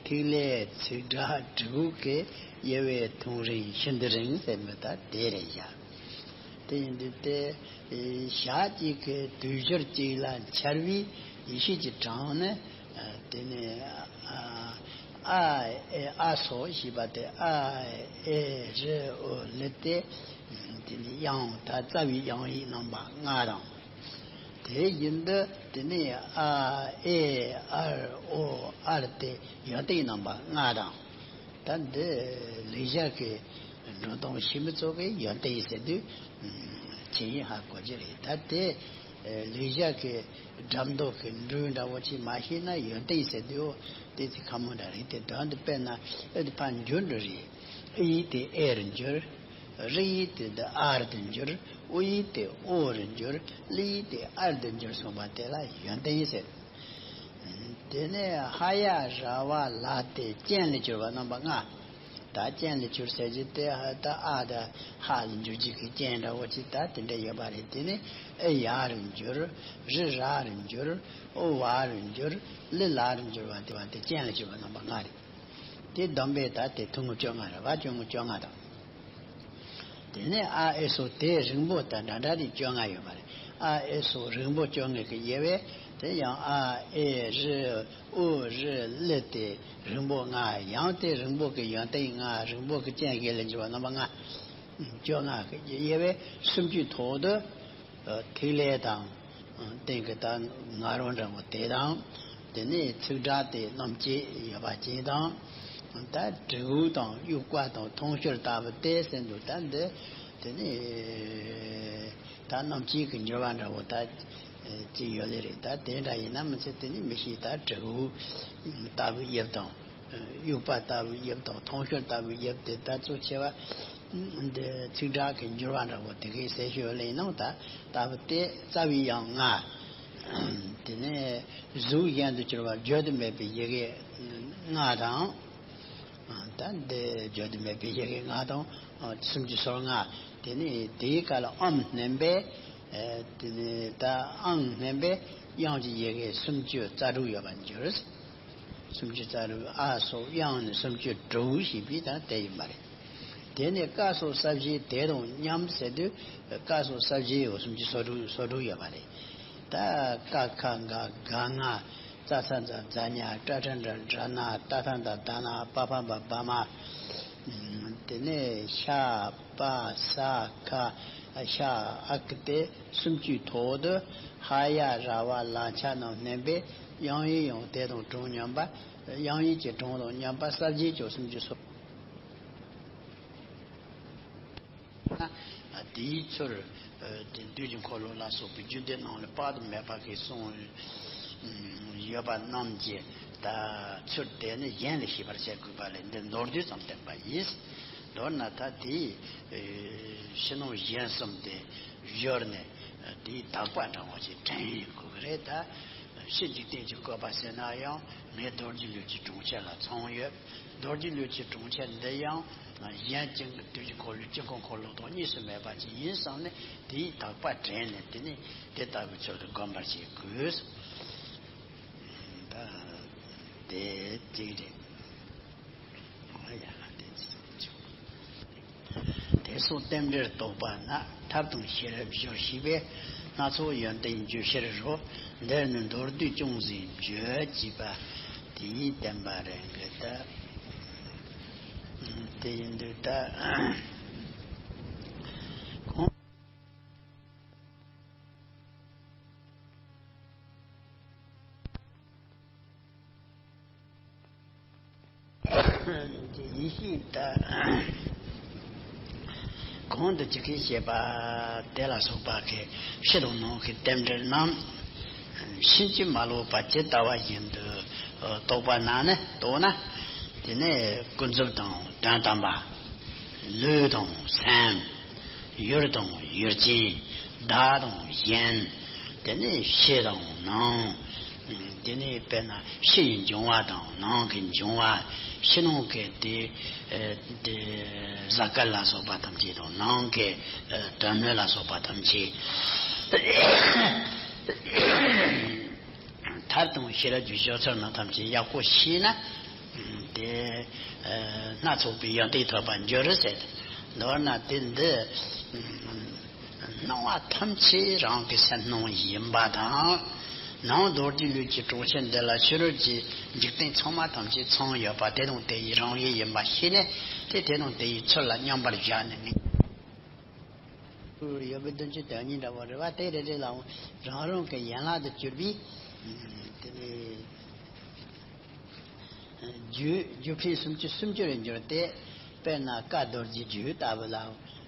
ཐིག་ལེ་ཚིག་སྒྲ་དྲུག་གི་དབྱེ་བའི་ཐུང་རིང་ཤིན་ཏུ་རིང་ཟེར་མི་ད་དེ་རེད་བཞག་དེ་ཡིན་དུས་ཏེ། ཞག་གཅིག་གི་དུས་སྦྱོར་གཅིག་ལ་འཆར་བའི་ ཡེ་ཤེས་ཀྱི་གྲངས་ནི། ཨ། དེ་ནས། ཨ། ཨ་ཨེ་ཨ་སོགས་ཞེས་པ་དེ། ཨ་ཨེ་རི་ཨོ་ལི་དེ། དེ་ནས་དབྱངས། ད་རྩ་བའི་དབྱངས་ཡིག་རྣམ་པ་ལྔ་དང་། དེ་བཞིན་དུ་དེ་ནས་ཨ་ཨེ་ཨར་ཨོ་ཨར་དེ་ཡོན་ཏན་རྣམ་པ་ལྔ་དང་། ད་འདི་ལེགས་སྦྱར་གྱི་འགྲོ་སྟངས་ཤེས་མི་ཚོ་གིས་ཡོན་ཏན་ཟེར་དུས་ཆེ་ཡིན་ཧ་གོ་རྒྱུ་རེད། ད་དེ་ལེགས་སྦྱར་གྱི་སྒྲ་མདོ་གི་འགྲོས་འདྲ་བོ་ཅིག་མ་ཤེས་ན་ཡོན་ཏན་ཟེར་དུས་དེ་ཚིག་ཁ་མོ་འདྲ་རེད། དེ་དོན་དུ་དཔེར་ན་ཨི་དེ་ཕར་འགྱུར་འགྲོ་རེད། ཨི་ཡིག་དེ་ཨེ་རུ་འགྱུར། རི་ཡིག་དེ་འདི་ཨ་རུ་འགྱུར། ཨུ་ཡིག་དེ་ཨོ་རུ་འགྱུར། ལི་ཡིག་དེ་ཨ་རུ་འགྱུར་གསུངས་པ་དེ་ལ་ཡོན་ཏན་ཟེར། དེ་ནས་ཧ་ཡ་ར་བ་ལ་དེ་ཅན་ལས་གྱུར་པ་རྣམ་པ་ལྔ། ད་ཅན་ལས་གྱུར་ཟེར་རྒྱུ་དེ་ད་ཨ་དང་ཧ་ལས་གྱུར་རྒྱུ་གི་ཅན་འདྲ་བོ་ཅིག་ད་དེ་འདྲ་ཡོད་པ་རེད། དེ་ནས་ཨི་ཡ་རུ་འགྱུར། རི་ར་རུ་འགྱུར། ཨོ་བ་རུ་འགྱུར། ལི་ལ་རུ་འགྱུར་བ་དེ་བ་དེ་ཅན་ལས་གྱུར་པ་རྣམ་པ་ལྔ་རེད། དེ་བསྡོམས་པས་ད་དེ་ཐུང་ངུ་བཅོ་ལྔ་རེད་བ། ཆུང་ངུ་བཅོ་ལྔ་དང་། དེ་ནས་ཨ་ཨེ་སོགས་དེ་རིང་པོ་དང་འདྲ་འདྲ་རེད། བཅོ་ལྔ་ཡོད་པ་རེད། ཨ་ཨེ་སོགས་རིང་པོ་བཅོ་ལྔ་གི་དབྱེ་བས་དེ་ཡང་ཨ་ཨེ་རི་ཨོ་རི་ལི་དེ་རིང་པོ་ལྔ། ཡང་དེ་རིང་པོ་གི་ཡོན་ཏན་ལྔ། རིང་པོ་གི་རྐྱེན་གྱིས་ལས་གྱུར་པ་རྣམ་པ་ལྔ། བཅོ་ལྔ་གི་དབྱེ་བས་སུམ་ཅུའི་ཐོག་ཏུ། ཨ། ཐིག་ལེ་དང་། ཨ། སྟེང་གི་ད་ང་རོ་འདྲ་བོ་དེ་དང་། དེ་ནས་ཚིག་སྒྲ་དེ་རྣམ་བཅད་ཡོད་པ་ཅན་དང་། ད་དྲུག་དང་དབྱུག་པ་དང་མཐོང་ཤོར་ལྟ་བུ་སྟེ་ཟེར་འདུག་ད་འདི་དེ་ནས་ད་རྣམ་བཅད་ཀྱི་འགྱུར་བ་འདྲ་བོ་ད་ཅིག་ཡོད་ལེ་རེད། ད་དེ་འདྲ་ཡིན་ན་མི་ཚེ་དེ་ནས་མི་ཤེས། ད་དྲུག་ལྟ་བུ་དབྱིབས་དང་། དབྱུག་པ་ལྟ་བུའི་དབྱིབས་དང་མཐོང་ཤོར་ལྟ་བུའི་དབྱིབས་དེ་ད་གཙོ་ཆེ་བ། འདི་ཚིག་སྒྲ་གི་འགྱུར་བ་འདྲ་བོ་དེ་གའི་ཟེར་ཞུ་ལེ་ནང་ད་ལྟ་བུ་སྟེ་རྩ་བའི་དབྱངས་ལྔ། དེ་ནས་གཟུགས་གཞན་དུ་གྱུར་པ་བརྗོད་དུ་མེད་པའི་ཡི་གེ་ལྔ་དང་། ད་འདི་བརྗོད་དུ་མེད་པའི་ཡི་གེ་ལྔ་དང་། སུམ་ཅུ་སོ་ལྔ། དེ་ནས་དེའི་ཁ་ལ་ཨམ་བསྣན་པས། དེ་ནས་ད་ཨང་བསྣན་པས་དབྱངས་ཀྱི་ཡི་གེ་སུམ་ཅུ་རྩ་དྲུག་ཡོད་པར་འགྱུར། སུམ་ཅུ་རྩ་དྲུག་ཨ་སོགས་དབྱངས་ནི་སུམ་ཅུ་དྲུག་ཞེས་པའི་ད་དེ་ཡིན་པ་རེད། དེ་ནས་ཀ་སོགས་ས་བཞི་དེ་དང་མཉམ་ཟེར་དུས་ཀ་སོགས་ས་བཞི་ཡོད། སུམ་ཅུ་སོ་དྲུག་སོ་དྲུག་ཡོད་པ་རེད། ད་ཀ་ཁ་ག་ག་ང་། ཙ་ཚ་ཛ་ཛ་ཉ། ཏྲ་ཊ་ཌ་ཌ་ན། ཏ་ཐ་ད་ད་ན། པ་ཕ་བ་བ་མ། དེ་ནས་ཤ་པ་ས་ཁ་ཤ་ཨ་ཀི་སྟེ་སུམ་ཅུའི་ཐོག་ཏུ་ཧ་ཡ་ར་བ་ལ་ཆ་རྣམས་བསྣན་པས་དབྱངས་ཡིག་ཡང་དེ་དང་གྲངས་མཉམ་པ། དབྱངས་ཡིག་གི་གྲངས་དང་མཉམ་པ་ས་བཞིའི་ཕྱོགས་སུམ་ཅུ་སོ། དེའི་ཚུལ་དེ་དུས་ཀྱི་འཁོར་ལོ་ལ་སོགས་པའི་རྒྱུད་སྡེ་རྣམས་ལ་དཔག་ཏུ་མེད་པ་གིས་གསུངས། ཡོད་པ་རྣམས་ཀྱི་ད་ཚུལ་དེ་ནི་གཞན་ལས་ཤེས་པར་བྱེད་དགོས་པ་ལས་འདི་མདོར་བསྡུས་ཙམ་བསྟན་པ་ཡིན། མདོར་ན་ད་དེའི་ཕྱི་ནང་གཞན་གསུམ་དེ་སྦྱོར་ནས་དེའི་དག་པ་འདྲ་བ་ཞིག་དྲན་དགོས་ཀྱི་རེད། ད་ཕྱི་འཇིག་རྟེན་གྱི་བཀོད་པ་ཟེར་ན་ཡང་ངས་རྡོ་རྗེ་ལུས་ཀྱི་གྲོང་ཁྱེར་ལ་མཚོན་ཡོད། རྡོ་རྗེ་ལུས་ཀྱི་གྲོང་ཁྱེར་འདི་ཡང་གཞན་ཅིག་གི་དུས་ཀྱི་འཁོར་ལོའི་དཀྱིལ་འཁོར་འཁོར་ལོ་དང་གཉིས་སུ་མེད་པ་ཅིག་ཡིན་བསམ་ནས་དེའི་དག་པ་དྲན་ནས་དེ་ནས་དེ་ལྟ་བུའི་ཚུལ་དུ་བསྒོམ་པར་བྱེད་དགོས། ད་དེ་གཅིག་རེད། ཨ་ཡ་དེ་གཅིག་བྱུང་། དེ་སོགས་རྟེན་འབྲེལ་རྟོགས་པ་ན། ཐབས་དང་ཤེས་རབ་སྦྱོར་ཤེས་པས། སྣ་ཚོགས་ཡོན་ཏན་རྒྱུ་ཕྱིར་རོ། འདིར་ནི་མདོར་བསྡུས་ཅུང་ཟད་བརྗོད། ཅེས་པ་དེའི་བསྟན་པ་རེད་གི་ད། དེ་ཡིན་དུས་ད་ཁོང་། ཡེ་ཤེས་ད་གོང་དུ་ཇི་སྐད་བཤད་པ་དེ་ལ་སོགས་པ་གི་ཕྱི་དང་ནང་གི་རྟེན་འབྲེལ་རྣམས་ཕྱིན་ཅི་མ་ལོག་པ་ཇི་ལྟ་བ་བཞིན་དུ་རྟོགས་པ་ན་ནི་རྟོགས་ན། དེ་ནས་ཀུན་རྫོབ་དང་དོན་དམ་པ། ལུས་དང་སེམས། ཡུལ་དང་ཡུལ་ཅན། བདག་དང་གཞན། དེ་ནས་ཕྱི་དང་ནང་། དེ་ནས་དཔེར་ན་ཕྱི་ཡི་འབྱུང་བ་དང་ནང་གི་འབྱུང་བ། ཕྱི་ནང་གི་དེ་དེ་གཟའ་སྐར་ལ་སོགས་པ་ཐམས་ཅད་དང་ནང་གི་དོན་སྣོད་ལ་སོགས་པ་ཐམས་ཅད། ཐབས་དང་ཤེས་རབ་ཀྱི་སྦྱོར་ཚུལ་རྣམས་ཐམས་ཅད་ཡག་པོ་ཤེས་ན། དེ་སྣ་ཚོགས་པའི་ཡོན་ཏན་ཐོབ་པར་འགྱུར་ཟེར། མདོར་ན་དེ་འདི་སྣང་བ་ཐམས་ཅད་རང་གི་སེམས་སྣང་ཡིན་པ་དང་ ནང་རྡོ་རྗེ་ལུས་ཀྱི་གྲོང་ཁྱེར་འདི་ལ་ཕྱི་རོལ་གྱི་འཇིག་རྟེན་ཚང་མ་ཐམས་ཅད་ཚང་ཡོད་པ་དེ་དང་དེ་ཡི་རང་བཞིན་ཡིན་པ་ཤེས་ནས། དེ་དེ་དང་དེ་ཡི་ཚུལ་ལ་མཉམ་པར་བཞག་ནས་ངེས། ཡོད་པའི་བདུན་ཅུ་དོན་གཉིས་འདྲ་བོ་རེད་བ། དེ་རེ་རེ་ལའང་རང་རང་གི་ཡན་ལག་ཏུ་གྱུར་པའི། དེ་ནས་རྒྱུ་རྒྱུ་ཕྲན་སུམ་ཅུ་སུམ་ཅུ་རེ་འགྱུར་ཏེ། དཔེར་ན་བཀའ་རྡོ་རྗེ་རྒྱུད་ལྟ་བུ་ལ།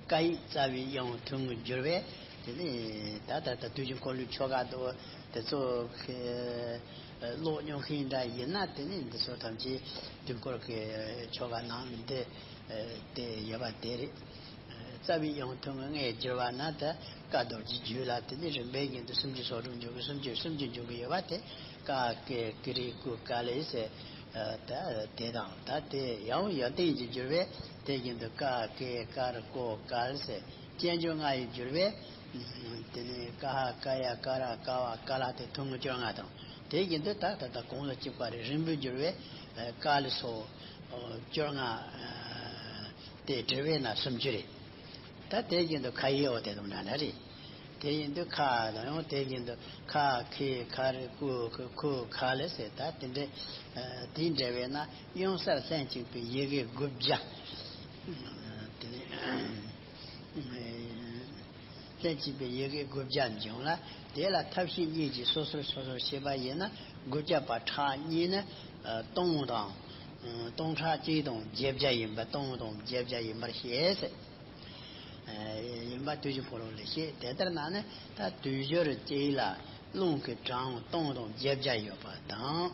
བཀའ་ཡི་རྩ་བའི་དབྱངས་ཐུང་ངུར་གྱུར་པས། དེ་ནས་ད་ལྟ་ད་དུས་ཀྱི་འཁོར་ལོའི་ཆོ་ག་དུ་དེ་ཚོ་གི་ཀློག་མྱོང་མཁན་འདྲ་ཡིན་ན། དེ་ནས་འདི་ཚོ་ཐམས་ཅད་དུས་འཁོར་གྱི་ཆོ་ག་ནང་འདི་དེ་ཡོད་པ་དེ་རེད། རྩ་བའི་དབྱངས་ཐུང་ངུར་ངེས་གྱུར་པ་ན། ད་བཀའ་རྡོ་རྗེ་རྒྱུད་ལ་དེ་ནི་རིམ་པས་བཞིན་དུ་སུམ་ཅུ་སོ་དྲུག་འཇུག་གི། སུམ་ཅུ་སུམ་ཅུ་འཇུག་གི་ཡོད་པ་དེ། ཀ་ཀེ་ཀི་རི་ཀུ་ཀ་ལེ་ཟེར། ད་དེ་དང་ད་དེ་ཡང་ཡོན་ཏན་གྱིས་གྱུར་པས། དེ་བཞིན་དུ་ཀ་ཀེ་ཀར་ཀོ་ཀལ་ཟེར་སྤྱན་སྦྱོར་ལྔ་ཡིས་གྱུར་པས། དེ་ནི་ཀ་ཧ་ཀ་ཡ་ཀ་ར་ཀ་བ་ཀ་ལ་དེ་ཐུང་ངུ་བཅོ་ལྔ་དང་། དེ་བཞིན་དུ་ད་ད་ལྟ་གོང་ལ་གཅིག་པ་རེ་རིམ་པས་གྱུར་པས། ཀ་ལ་སོགས་བཅོ་ལྔ། དེ་དྲིལ་བས་ན་སུམ་ཅུ་རེད། ད་དེ་བཞིན་དུ་ཁ་ཡི་འོ་དེ་དང་འདྲ་འདྲ་རེད། དེ་བཞིན་དུ་ཁ་དང་ཡང་དེ་བཞིན་དུ་ཁ་ཁེ་ཁ་རི་ཀུ་ཁུ་ཁུ་ཁ་ལེ་ཟེར། ད་དེ་འདྲ་དེ་འདྲ་བས་ན་དབྱངས་གསལ་ལྷན་ཅིག་པའི་ཡི་གེ་དགུ་བརྒྱ། དེ་ནས་ལྷན་ཅིག་པའི་ཡི་གེ་དགུ་བརྒྱ་འབྱུང་ལ། དེ་ལ་ཐབས་ཤེས་གཉིས་ཀྱིས་སོ་སོར་སོ་སོར་ཕྱེ་བ་ཡིན་ན། དགུ་བརྒྱ་པ་ཕྲག་གཉིས་ནི་སྟོང་དང་། སྟོང་ཕྲག་གཅིག་དང་བརྒྱད་བརྒྱ་ཡིན་པ། སྟོང་དང་བརྒྱད་བརྒྱ་ཡིན་པར་བཤད་ཟེར། ཡིན་པ་དུས་ཀྱི་འཁོར་ལོ་ལས་བཤད། དེ་ལྟར་ན་ནི་ད་དུས་སྦྱོར་གཅིག་ལ་རླུང་གི་གྲངས་སྟོང་དང་བརྒྱད་བརྒྱ་ཡོད་པ་དང་།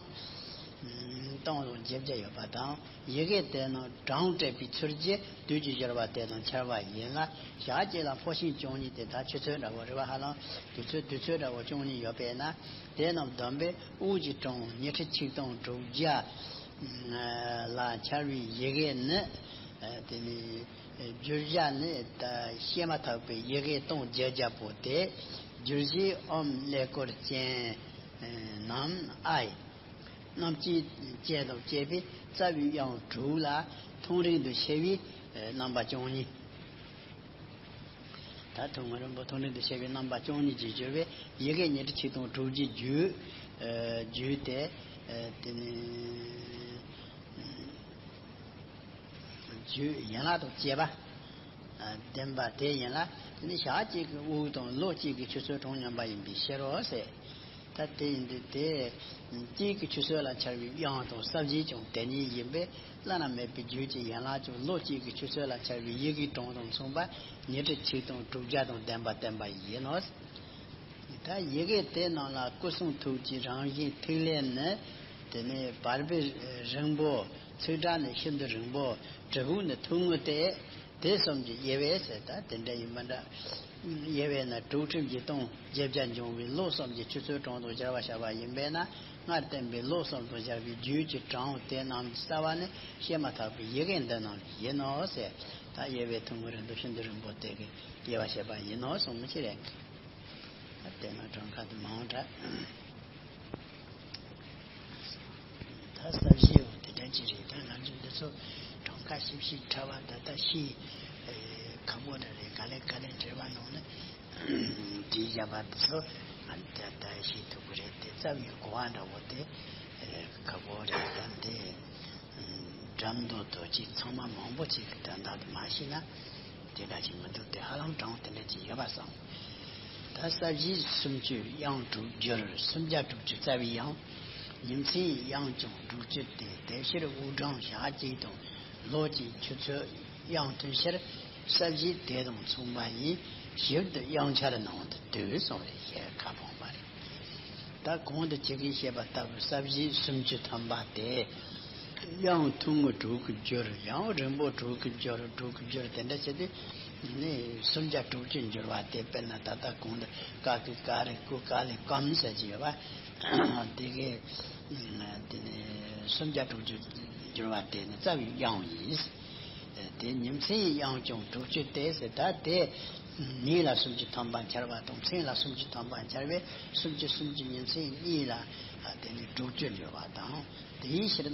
སྟོང་དང་བརྒྱད་བརྒྱ་ཡོད་པ་དང་། ཡི་གེ་དེ་རྣམས་གྲངས་བྲིས་པའི་ཚུལ་གྱིས་དུས་ཀྱི་སྦྱོར་བ་དེ་དང་འཆར་བ་ཡིན་ལ། ཞག་གཅིག་ལ་ཕོ་ཤིང་བཅུ་གཉིས་ཏེ། ད་ཆུ་ཚོད་འདྲ་བོ་རེད་བ། ཧ་ལམ་དུས་ཚོད་དུས་ཚོད་འདྲ་བོ་བཅུ་གཉིས་ཡོད་པས་ན། དེ་རྣམས་བསྡོམས་པས་དབུགས་ཀྱི་གྲངས་ཉི་ཁྲི་ཆིག་སྟོང་དྲུག་བརྒྱ་ལ་འཆར་བའི་ཡི་གེ་ནི། དེ་ནི་བསྒྱུར་བྱ་ནི་ད་བཤད་མ་ཐག་པའི་ཡི་གེ་སྟོང་བརྒྱད་བརྒྱ་པོ་སྟེ། བསྒྱུར་བྱའི་ཨོཾ་ཀླད་ཀོར་ཅན་ནམ་ཨའི། རྣམ་བསྐྱེད་ཅན་དང་བཅས་པའི་རྩ་བའི་དབྱངས་དྲུག་ལ་ཐུང་རིང་དུ་ཕྱེ་བའི་རྣམ་པ་བཅུ་གཉིས། ད་ཐུང་ངུ་རིང་པོ་ཐུང་རིང་དུ་ཕྱེ་བའི་རྣམ་པ་བཅུ་གཉིས་ཀྱིས་བསྒྱུར་བའི་ཡི་གེ་ཉི་ཁྲི་ཆིག་སྟོང་དྲུག་བརྒྱའི་རྒྱུད། རྒྱུད་དེ། དེ་ནི་རྒྱུད་ཡན་ལག་དང་བཅས་པ་ལྡན་པ་དེ་ཡིན་ལ། དེ་ནི་ཞག་གཅིག་གི་དབུགས་དང་ལོ་གཅིག་གི་ཆུ་ཚོད་གྲངས་མཉམ་པ་ཡིན་པའི་ཕྱིར་རོ་ཟེར། ད་དེ་ཡིན་དུས་དེ། གཅིག་གི་ཆུ་ཚོད་ལ་འཆར་བའི་དབྱངས་དང་ས་བཞི་ཀྱང་དེ་ཉིད་ཡིན་པས། བླ་ན་མེད་པའི་རྒྱུད་ཀྱི་ཡན་ལག་ཀྱང་ལོ་གཅིག་གི་ཆུ་ཚོད་ལ་འཆར་བའི་ཡི་གེའི་གྲངས་དང་མཚུངས་པ་ཉི་ཁྲི་ཆིག་སྟོང་དྲུག་བརྒྱ་དང་ལྡན་པ་བསྟན་པ་ཡིན་ནོ། ད་ཡི་གེ་དེ་རྣམས་ལ་སྐུ་གསུང་ཐུགས་ཀྱི་རང་བཞིན་ཐིག་ལེ་ནི། དེ་ནས་བར་པའི་རིང་པོ། ཚིག་གྲངས་ནི་ཤིན་ཏུ་རིང་པོ། གྲི་གུག་ནི་ཐུང་ངུ་སྟེ། དེ་གསུམ་གྱི་དབྱེ་བས་ཟེར། ད་དེ་འདྲ་ཡིན་པ་འདྲ། དབྱེ་བས་ན་དྲུག་ཁྲི་བཞི་སྟོང་བརྒྱད་བརྒྱ་འབྱུང་བའི་ལོ་གསུམ་གྱི་ཆུ་ཚོད་གྲངས་དང་སྦྱར་བ་བྱ་བ་ཡིན་པས་ན། སྔར་བསྟན་པའི་ལོ་གསུམ་དང་སྦྱར་བའི་རྒྱུད་ཀྱི་གྲངས་དེ་རྣམས་ཀྱི་རྩ་བ་ནི་བཤད་མ་ཐག་པའི་ཡི་གེ་འདི་རྣམས་ཡིན་ནོ་ཟེར། ད་དབྱེ་བས་ཐུང་ངུ་རིང་པོ་ཤིན་ཏུ་རིང་པོ་དེ་གི་དབྱེ་བ་བྱས་པ་ཡིན་ནོ་གསུངས་མི་ཅི་རེད། ད་དེ་ན་གྲངས་ཀ་དུ་མང་དྲགས། ད་གསར་བཤད་འོ་དེ་འདྲ་ཅིག་རེད། ད་ང་ཚོ་འདི་ཚོ་གྲངས་ཀ་ཞིབ་ཞིབ་ཕྲ་བ་ད་ལྟ་ཤེས་ཁག་པོ་འདྲ་རེད། ག་ལེ་ག་ལེ་འགྲེལ་བ་ནང་ནས་བྲིས་བཞག་པ་འདི་ཚོ་ང་ད་ལྟ་ཤེས་ཐུབ་ཀྱི་རེད། དེ་རྩ་བའི་གོ་བ་འདྲ་བོ་དེ་ཁག་པོ་རེད། ད་འདི་འགྲམ་མདོ་དོ་ཅིག་ཚང་མ་མང་པོ་ཅིག་གི་དོན་དག་དེ་མ་ཤེས་ན། དེ་འདྲ་ཞིག་མི་འདུག་དེ་ཧ་ལམ་གྲངས་དེ་འདྲ་ཅིག་ཡོད་པ་བསམ། ད་ས་བཞི་སུམ་ཅུ་དབྱངས་དྲུག་འགྱུར། སུམ་བརྒྱ་དྲུག་ཅུ་རྩ་བའི་དབྱངས། ཉིན་མཚན་དབྱངས་ཀྱང་དྲུག་ཅུ་སྟེ། དེ་ཕྱིར་དབུགས་གྲངས་ཞག་གཅིག་དང་ལོ་གཅིག་ཆུ་ཚོད་དབྱངས་ཐུང་ཕྱིར། ས་བཞི་དེ་དང་མཚུངས་པ་ཡིན། ཞིབ་ཏུ་དབྱངས་འཆར་ནང་དུ་འདུས་གསུངས་རེད། ཞེས་ཁ་སྤོང་པ་རེད། ད་གོང་དུ་ཁྱེད་ཀྱིས་བཤད་པ་ལྟ་བུ་ས་བཞི་སུམ་ཅུ་ཐམ་པ་དེ། དབྱངས་ཐུང་ངུ་དྲུག་གིས་བསྒྱུར། ཡང་རིང་པོ་དྲུག་གིས་བསྒྱུར། དྲུག་གིས་བསྒྱུར། དེ་འདྲ་བྱས་ཏེ་ནི་སུམ་བརྒྱ་དྲུག་ཅུ་འགྱུར་བ་དེ། དཔེར་ན་ད་ལྟ་གོང་དུ་ཀ་ཀི་ཀ་རི་ཀུ་ཀ་ལི་ཀམ་ཟེར་གྱི་ཡོད་པ། དེ་གའི་དེ་ནི་སུམ་བརྒྱ་དྲུག་ཅུ་འགྱུར་བ་དེ་ནི་རྩ་བའི་དབྱངས་ཡིན། དེ་ཉིན་མཚན་དབྱངས་ཀྱང་དྲུག་ཅུ་སྟེ་ཟེར། ད་དེ་ཉིན་ལ་སུམ་ཅུ་ཐམ་པ་འཆར་བ་དང་མཚན་ལ་སུམ་ཅུ་ཐམ་པ་འཆར་བས། སུམ་ཅུ་སུམ་ཅུ་ཉིན་མཚན་གཉིས་ལ་དེ་ནི་དྲུག་ཅུ་འགྱུར་བ་དང་། དེའི་ཕྱིར་ན་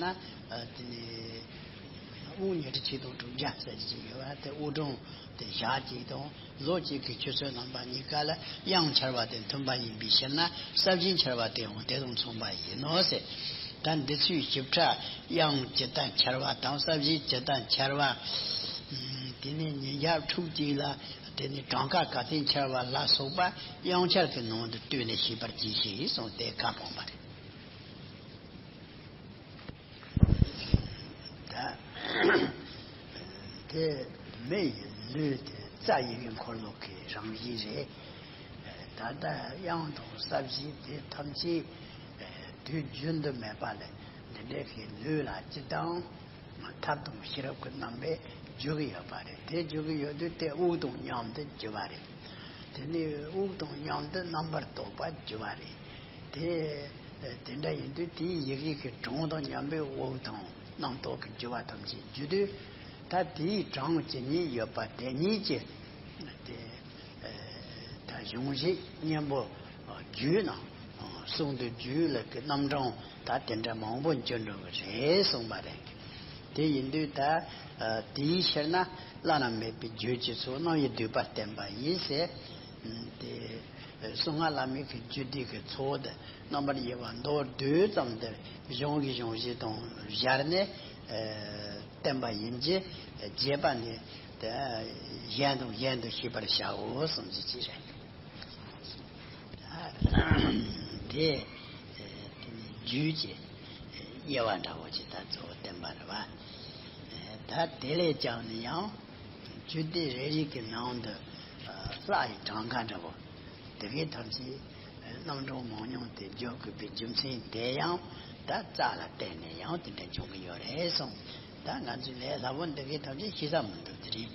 དེ་ནི་ དབུགས་ཉི་ཁྲི་ཆིག་སྟོང་དྲུག་བརྒྱ་ཟེར་གྱི་ཡོད་པ་དེ། དབུགས་གྲངས་དེ་ཞག་གཅིག་དང་ལོ་གཅིག་གི་ཆུ་ཚོད་རྣམ་པ་གཉིས་ཀ་ལ་དབྱངས་འཆར་བ་དེ་མཐུན་པ་ཡིན་པའི་ཕྱིར་ན། ས་གཞི་འཆར་བ་དེ་ཡང་དེ་དང་མཚུངས་པ་ཡིན་ནོ་ཟེར། ད་འདི་ཚོའི་ཞིབ་ཕྲ་དབྱངས་ཇི་ལྟར་འཆར་བ་དང་ས་གཞི་ཇི་ལྟར་འཆར་བ། དེ་ནས་ཉིན་ཞག་ཕྲུགས་གཅིག་ལ་དེ་ནས་གྲངས་ཀ་ག་ཚོད་འཆར་བ་ལ་སོགས་པ་དབྱངས་འཆར་གྱི་ནང་དུ་བཏོན་ནས་ཤེས་པར་གྱིས་ཤིག་གསུངས་ཏེ་བཀའ་གནང་བ་རེད། ད་དེ་མེ་ཡི་ལུས་དེ་རྩ་ཡི་གེ་འཁོར་ལོ་གི་རང་བཞིན་རེད། ད་ལྟ་དབྱངས་དང་ས་གཞི་དེ་ཐམས་ཅད་དུས་རྒྱུན་དུ་མེད་པ་ལས་འདི་འདྲའི་གི་ལུས་ལ་སྤྱི་དང་ཐབས་དང་ཤེས་རབ་ཀྱི་རྣམ་པས་འཇུག་གི་ཡོད་པ་རེད། དེ་འཇུག་གི་ཡོད་དུས་དེ་དབུགས་དང་མཉམ་དུ་རྒྱུ་བ་རེད། དེ་ནས་དབུགས་དང་མཉམ་དུ་རྣམ་པར་རྟོག་པ་རྒྱུ་བ་རེད། དེ་དེ་འདྲ་ཡིན་དུས་དེའི་ཡི་གེ་གི་གྲངས་དང་མཉམ་པའི་དབུགས་དང་རྣམ་རྟོག་གི་རྒྱུ་བ་ཐམས་ཅད་རྒྱུ་དུས། ད་དེའི་གྲངས་ཇི་སྙེད་ཡོད་པ་དེ་སྙེད་ཀྱི་དེ་ད་གཞུང་བཞི་གཉེན་པོ་རྒྱུད་ནང་གསུང་དུ་རྒྱུད་ལ་གི་རྣམ་གྲངས་ད་དེ་འདྲ་མང་པོ་འགྱུར་འགྲོ་གི་རེད་གསུངས་པ་རེད། དེ་ཡིན་དུས་ད་དེའི་ཕྱིར་ན་བླ་ན་མེད་པའི་རྒྱུད་ཀྱི་ཚོགས་རྣམ་དབྱེ་བསྡུས་པ་བསྟན་པ་ཡིན་ཟེར། དེ་གསུང་ངག་བླ་མེད་ཀྱི་རྒྱུད་སྡེ་གི་ཚོགས་དེ་རྣམ་པར་དབྱེ་བ་མདོར་བསྡུས་ཙམ་དེར་གཞུང་གི་གཞུང་བཞི་དང་སྦྱར་ནས་བསྟན་པ་ཡིན་གྱི། རྒྱས་པ་ནི་དེ་གཞན་དང་གཞན་དུ་ཤེས་པར་བྱའོ་གསུངས་ཀྱི་ཅི་རེད། དེ་རྒྱུད་ཀྱི་དབྱེ་བ་འདྲ་བོ་ཅིག་ད་གཙོ་བོ་བསྟན་པ་རེད་བ། ད་དེ་ལས་ཀྱང་ནི་ཡང་རྒྱུད་སྡེ་རེ་རེ་གི་ནང་དུ་ལྷ་ཡི་གྲངས་ཀ་འདྲ་བོ། དེ་གའི་ཐམས་ཅད་རྣམ་གྲངས་མང་ཉུང་དེ་འཇོག་དགོས་པའི་རྒྱུ་མཚན་དེ་ཡང་ད་རྩ་ལ་བརྟེན་ནས་ཡང་དེ་འདྲ་འབྱུང་གི་ཡོད་རེད་གསུངས། ད་ང་ཚོས་ལས་སླ་པོ་འདི་གའི་ཐམས་ཅད་ཤེས་ས་མི་འདུག་དེ་རིང་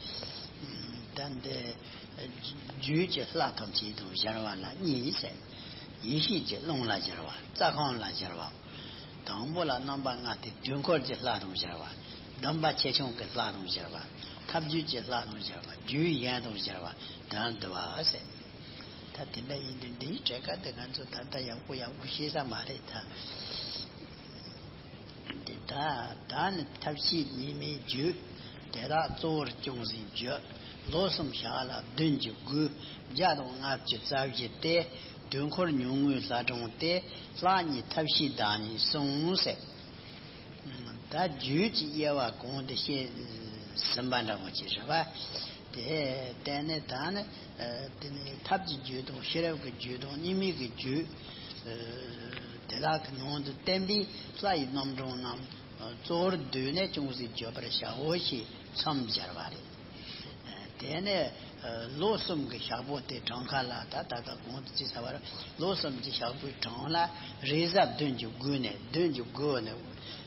ད་འདི་རྒྱུད་ཀྱི་ལྷ་ཐམས་ཅད་དང་སྦྱར་བ་ལ་གཉིས་ཟེར། ཡེ་ཤེས་ཀྱི་རླུང་ལ་སྦྱར་བ། རྩ་ཁམས་ལ་སྦྱར་བ། དང་པོ་ལ་རྣམ་པ་ལྔ་སྟེ། དུས་འཁོར་གྱི་ལྷ་དང་སྦྱར་བ། སྡོམ་པ་ཆེ་ཆུང་གི་ལྷ་དང་སྦྱར་བ། ཐབས་རྒྱུད་ཀྱི་ལྷ་དང་སྦྱར་བ། རྒྱུད་གཞན་དང་སྦྱར་བ། དོན་བསྡུ་བ་ཟེར། ད་དེ་འདྲ་ཡིན་དུས་འདིའི་གྲས་ཀ་དེ་ང་ཚོ་ད་ལྟ་ཡག་པོ་ཡག་པོ་ཤེས་ས་མ་རེད་ད། འདི་ད་ད་ནི་ཐབས་ཤེས་གཉིས་མེད་རྒྱུད། དེ་དག་གཙོ་བོར་སྐྱོང་ཟིན་བརྗོད། ལོ་གསུམ་ཞག་ལ་བདུན་གྱི་དགུ། བརྒྱ་དང་ལྔ་བཅུ་རྩ་བཞི་སྟེ། དུས་འཁོར་ཉུང་ངུའི་ལྷ་གྲངས་ཏེ། ལྷ་གཉིས་ཐབས་ཤེས་བདག་ཉིད་གསུངས་ཟེར། ད་རྒྱུད་ཀྱི་དབྱེ་བ་གོང་དུ་བཤད་ཟིན་པ་འདྲ་བོ་ཅིག་རེད་པ། དེ་བརྟེན་ནས་ད་ནི་དེ་ནི་ཐབས་ཀྱི་རྒྱུད་དང་ཤེས་རབ་ཀྱི་རྒྱུད་དང་གཉིས་མེད་ཀྱི་རྒྱུད། དེ་དག་གི་ནང་དུ་བསྟན་པའི་ལྷ་ཡི་རྣམ་གྲངས་རྣམས་གཙོ་བོར་བསྡུས་ནས་ཅུང་ཟད་བརྗོད་པར་བྱའོ་ཞེས་མཚམས་སྦྱར་བ་རེད། དེ་ནས་ལོ་གསུམ་གྱི་ཞག་པོ་དེ་གྲངས་ཀ་ལ་ད་ད་ལྟ་གོང་དུ་ཅི་ཟེར་བར་ལོ་གསུམ་གྱི་ཞག་པོའི་གྲངས་ལ་རེས་གཟའ་བདུན་གྱི་དགུ་ནས་བདུན་གྱི་དགུ་ནས་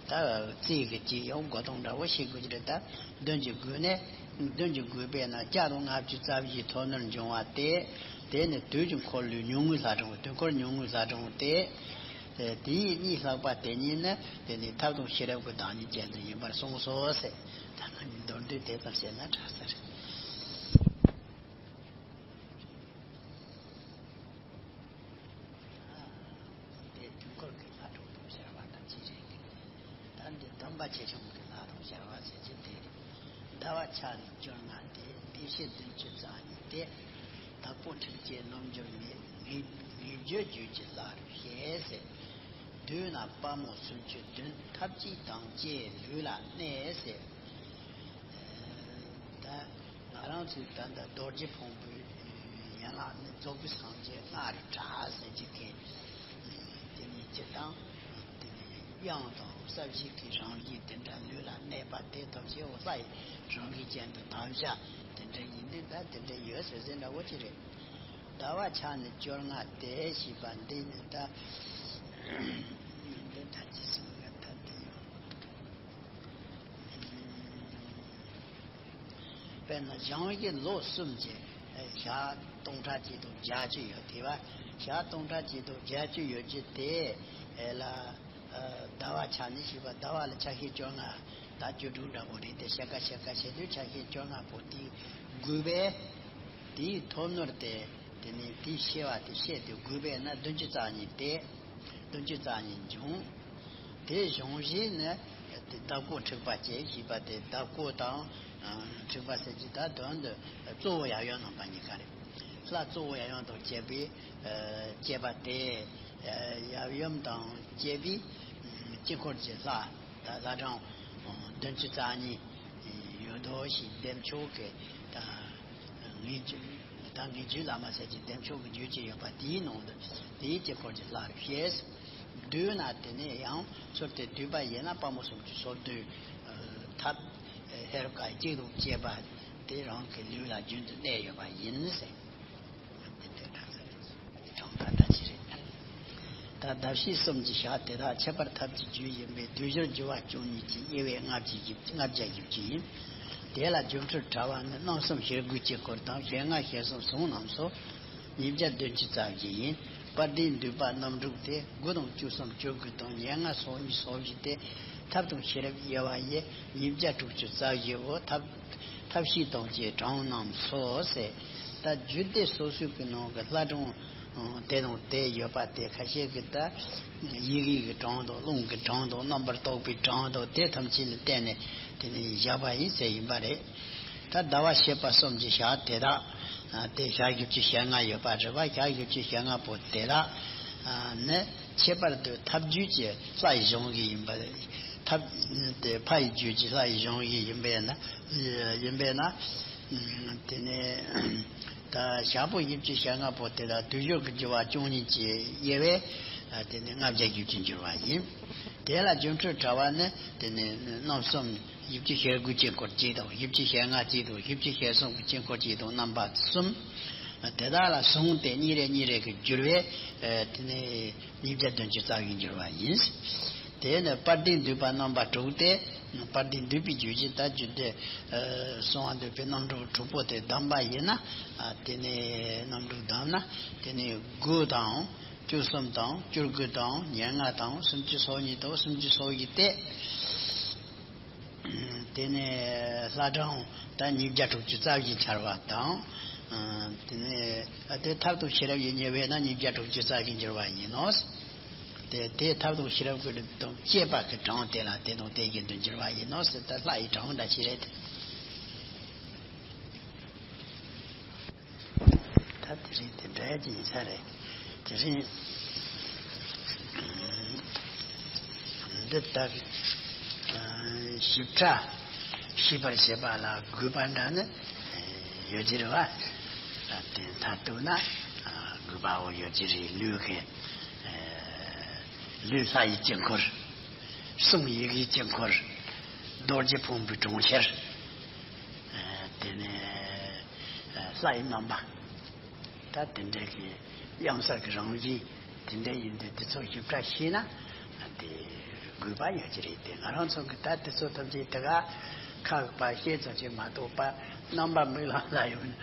ད་རྩིས་ཀྱི་ཅི་ཡང་མགོ་སྟོང་འདྲ་བོ་ཤེས་དགོས་ཀྱི་རེད། ད་བདུན་གྱི་དགུ་ནས་བདུན་གྱི་དགུ་པས་ན་བརྒྱ་དང་ལྔ་བཅུ་རྩ་བཞིའི་ཐོག་ནོར་འབྱུང་བ་སྟེ། དེ་ནི་དུས་ཀྱི་འཁོར་ལོའི་ཉུང་ངུའི་ལྷ་གྲངས། དུས་འཁོར་ཉུང་ངུའི་ལྷ་གྲངས་ཏེ། དེའི་གཉིས་ལྷག་པ་དེ་གཉིས་ནི་དེ་ནི་ཐབས་དང་ཤེས་རབ་ཀྱི་བདག་ཉིད་ཅན་དུ་ཡིན་པར་གསུངས་སོ་ཟེར། ད་ང་གཉིས་མདོར་བསྡུས་དེ་ཙམ་བཤད་ན་དྲག་ས་རེད། དེ་དུས་འཁོར་གྱི་ལྷ་གྲངས་དང་སྦྱར་བ་དང་གཅིག་རེད། ད་འདི་སྡོམ་པ་ཆེ་ཆུང་གི་ལྷ་དང་སྦྱར་བ་ཟེར་གྱི་དེ་རེད། ཟླ་བ་ཆ་ནི་བཅོ་ལྔ་སྟེ། བདེ་གཤེགས་བདུན་ཅུ་རྩ་གཉིས་ཏེ། དྭགས་པོ་ཁྲི་བཅས་རྣལ་འབྱོར་མའི། ངེས་ངེས་བརྗོད་རྒྱུད་ཀྱི་ལྷ་རུ་བཤད་ཟེར། བསྡུས་ན་དཔའ་མོ་སུམ་ཅུ་བདུན། ཐབས་ཀྱི་དང་བཅས་ལུས་ལ་གནས་ཟེར། ད་ང་རང་ཚོའི་ད་ལྟ་རྡོ་རྗེ་ཕུང་པོའི་ཡན་ལག་ནི་རྫོགས་པའི་སངས་རྒྱས་ལྔ་རུ་གྲགས་ཟེར་གྱི་མཁན། དེ་ནི་སྤྱིར་བཏང་དེ་ནི་དབྱངས་དང་ས་གཞི་གི་རང་བཞིན་དེ་འདྲ་ལུས་ལ་གནས་པ་དེ་ཐམས་ཅད་འོ་ལྷ་ཡི་རང་བཞིན་ཅན་དུ་དམ་བཞག་དེ་འདྲ་ཡིན་དུས་ད་དེ་འདྲ་ཡོད་ཟེར་ཟེར་འདྲ་བོ་ཅིག་རེད། ཟླ་བ་ཆ་ནི་བཅོ་ལྔ་སྟེ་ཞེས་པ་འདི་ནི་ད་འདི་ད་ཅི་སེམས་ལ་ད་འདི་ཡོད། དཔེར་ན་གཞུང་གི་ལོ་གསུམ་གྱི་ཞག་སྟོང་ཕྲག་གཅིག་དང་བརྒྱད་ཅུ་ཡོད་དེ་བ། ཞག་སྟོང་ཕྲག་གཅིག་དང་བརྒྱད་ཅུ་ཡོད་རྒྱུ་དེ་ལ་ཟླ་བ་ཆ་ནི་ཞེས་པ་ཟླ་བ་ལ་ཆ་ཤས་བཅོ་ལྔ། ད་བཅུ་དྲུག་འདྲ་པོ་རེད་དེ་ཕྱེད་ཀ་ཕྱེད་ཀ་བྱེད་དུས་ཆ་ཤས་བཅོ་ལྔ་པོ་དེའི་དགུ་པས། དེའི་ཐོབ་ནོར་དེ་དེ་ནས་དེའི་ཕྱེ་བ་དེ་བཤད་དེ་དགུ་པས་ན་བདུན་ཅུ་རྩ་གཉིས་ཏེ། བདུན་ཅུ་རྩ་གཉིས་འབྱུང་། དེ་གཞུང་བཞི་ནི་ དེ་ལྟ་སྐོར་འཁྲིག་པ་བཅས་ཞེས་པ་དེ་ལྟ་སྐོར་དང་འཁྲིག་པ་ཟེར་གྱི་ད་དོན་དུ་གཙོ་བོ་ཡབ་ཡུམ་རྣམ་པ་གཉིས་ཀ་རེད། ལྷ་གཙོ་བོ་ཡབ་ཡུམ་དང་བཅས་པའི་བཅས་པ་དེ། ཡབ་ཡུམ་དང་བཅས་པའི་དཀྱིལ་འཁོར་གྱི་ལྷ་ད་ལྷ་གྲངས་བདུན་ཅུ་རྩ་གཉིས་ཡོད་དོ་ཞེས་བདེ་མཆོག་གི་ད། ངེས་རྒྱུད། ད་ངེས་རྒྱུད་བླ་མ་ཟེར་གྱི་བདེ་མཆོག་གི་རྒྱུད་ཅིག་ཡོད་པ་དེའི་ནང་དུ་དེའི་དཀྱིལ་འཁོར་གྱི་ལྷ་རུ་བཤད། བསྡུས་ན་དེ་ནས་ཡང་ཚུལ་དེ་བསྡུས་པ་ཡིན་ན་དཔལ་མོ་སུམ་ཅུ་སོ་བདུན། ཐབས་ཧེ་རུ་ཀ་གཅིག་དང་བཅས་པ་དེ་རང་གི་ལུས་ལ་རྒྱུན་དུ་གནས་ཡོད་པ་ཡིན་ཟེར། དེ་འདྲ་ད་ཟེར། གྲངས་ཀ་འདྲ་ཅི་རེད། ད་ཟླ་ཕྱེད་གསུམ་གྱི་ཞག་དེ་དག་ཁྱད་པར་ཐབས་ཀྱི་རྒྱུད་ཡིན་པས་དུས་སྦྱོར་འགྱུར་བ་བཅུ་གཉིས་ཀྱི་དབྱེ་བས་ལྔ་བཅུ་བཞི་ལྔ་བརྒྱ་བཞི་བཅུ་ཡིན། དེ་ལ་སྒྱུ་འཕྲུལ་དྲ་བ་ནི་རྣམ་གསུམ་ཞེ་དགུའི་དཀྱིལ་འཁོར་དང་ཞེ་ལྔ་ཞེ་གསུམ་ཟུང་རྣམས་སོ། ཉིས་བརྒྱ་བདུན་ཅུ་རྩ་བཞི་ཡིན། དཔལ་ལྡན་འདུས་པ་རྣམ་དྲུག་སྟེ་དགུ་དང་བཅུ་གསུམ་བཅུ་དགུ་དང་ཉེར་ལྔ་སོ་གཉིས་སོ་བཞི་སྟེ། ཐབས་དང་ཤེས་རབ་དབྱེ་བ་ཡི་ཉིས་བརྒྱ་དྲུག་ཅུ་རྩ་བཞི་བོ་ཐབས། ཐབས་ཤེས་དང་བཅས་གྲངས་རྣམས་སོ་ཟེར། ད་རྒྱུད་སྡེ་སོ་སོའི་གི་ནང་གི་ལྷ་གྲངས་དེ་དང་དེ་ཡོད་པ་དེ་ཁ་ཤས་ཀྱིས་ད་ཡི་གེ་གི་གྲངས་དང་རླུང་གི་གྲངས་དང་རྣམ་པར་དག་པའི་གྲངས་དང་དེ་ཐམས་ཅད་ལ་བརྟེན་ནས་དེ་ནས་བཞག་པ་ཡིན་ཟེར་ཡིན་པ་རེད། ད་ཟླ་བ་ཕྱེད་པ་གསུམ་གྱི་ཞག་དེ་དག་དེ་ཞག་བཞི་བཅུ་ཞེ་ལྔ་ཡོད་པ་རེད་པ། ཞག་བཞི་བཅུ་ཞེ་ལྔ་པོ་དེ་དག་ནི་ཁྱད་པར་དུ་ཐབས་རྒྱུད་ཀྱི་ལྷ་ཡི་གཞུང་གི་ཡིན་པ། ཐབས་དེ་ཕ་ཡི་རྒྱུད་ཀྱི་ལྷ་ཡི་གཞུང་གི་ཡིན་པས་ན། ཡིན་པས་ན། དེ་ནས་ད་ཞག་པོ་བཞི་བཅུ་ཞེ་ལྔ་པོ་དེ་དག་དུས་སྦྱོར་གྱི་འགྱུར་བ་བཅུ་གཉིས་ཀྱི་དབྱེ་བས་དེ་ནས་ལྔ་བརྒྱ་བཞི་བཅུ་འགྱུར་བ་ཡིན། དེ་ལ་སྒྱུ་འཕྲུལ་དྲ་བ་ནི་དེ་ནས་རྣམ་གསུམ་བཞི་བཅུ་ཞེ་དགུ་དཀྱིལ་འཁོར་གཅིག་དང་བཞི་བཅུ་ཞེ་ལྔ་གཅིག་དང་བཞི་བཅུ་ཞེ་གསུམ་གྱི་དཀྱིལ་འཁོར་གཅིག་དང་རྣམ་པ་གསུམ། དེ་དག་ལ་ཟུང་སྟེ་གཉིས་རེ་གཉིས་རེ་གི་བསྒྱུར་བས་དེ་ནས་ཉིས་བརྒྱ་བདུན་ཅུ་རྩ་བཞི་འགྱུར་བ་ཡིན། དེ་ནས་དཔལ་ལྡན་འདུས་པ་རྣམ་པ་དྲུག་སྟེ། དཔལ་ལྡན་འདུས་པའི་རྒྱུད་ཀྱི་ད་རྒྱུད་སྡེ་གསང་བ་འདུས་པའི་རྣམ་གྲངས་དྲུག་པོ་དེ་བསྡམས་པ་ཡིན་ན། དེ་ནས་རྣམ་དྲུག་བསྡམས་ན་དེ་ནས་དགུ་དང་བཅུ་གསུམ་དང་བཅུ་དགུ་དང་ཉེར་ལྔ་དང་སུམ་ཅུ་སོ་གཉིས་དང་སུམ་ཅུ་སོ་བཞི་སྟེ། དེ་ནས་ལྷ་གྲངས་ད་ཉིས་བརྒྱ་དྲུག་ཅུ་རྩ་བཞི་འཆར་བ་དང་། དེ་ནས་དེ་ཐབས་དང་ཤེས་རབ་ཡིན་ཉེ་བས་ན་ཉིས་བརྒྱ་དྲུག་ཅུ་རྩ་བཞི་འགྱུར་བ་ཡིན་ནོ། དེ་དེ་ཐབས་དང་ཤེས་རབ་ཀྱི་དང་བཅས་པ་གི་གྲངས་དེ་ལ་དེ་དང་དེ་བཞིན་དུ་འགྱུར་བ་ཡིན་ནོ་ཟེར། ད་ལྷ་ཡི་གྲངས་འདྲ་ཞིག་རེད། ད་དེ་རིང་དེ་འདྲ་ཅིག་ཡིན་ས་རེད། དེ་རིང་འདི་ལྟར་ཞིབ་ཕྲ་ཤེས་པར་བྱེད་པ་ལ་དགོས་པ་འདྲ་ནི་ཡོད་ཀྱི་རེད་བ། དེ་མཐར་གཏུགས་ན་དགོས་པའོ་ཡོད་ཀྱི་རེད། ལུས་ཀྱི་ལུས་ལྷ་ཡི་དཀྱིལ་འཁོར། གསུང་ཡི་གེའི་དཀྱིལ་འཁོར། རྡོ་རྗེ་ཕུང་པོའི་གྲོང་ཁྱེར། དེ་ནས་ལྷ་ཡི་རྣམ་པ། ད་དེ་འདྲ་གི་གཡང་གཟར་གྱི་རང་བཞིན་དེ་འདྲ་ཡིན་དུས་དེ་ཚོ་ཞིབ་ཕྲ་ཤེས་ན་དེ་དགོས་པ་ཡོད་ཀྱི་རེད་དེ། ང་རང་ཚོ་གི་ད་དེ་ཚོ་ཐམས་ཅད་དེ་ག་ཁ་གི་པར་བཤད་ཙམ་ཅིག་མ་གཏོགས་པ་རྣམ་པ་མིག་ལམ་ལ་ཡང་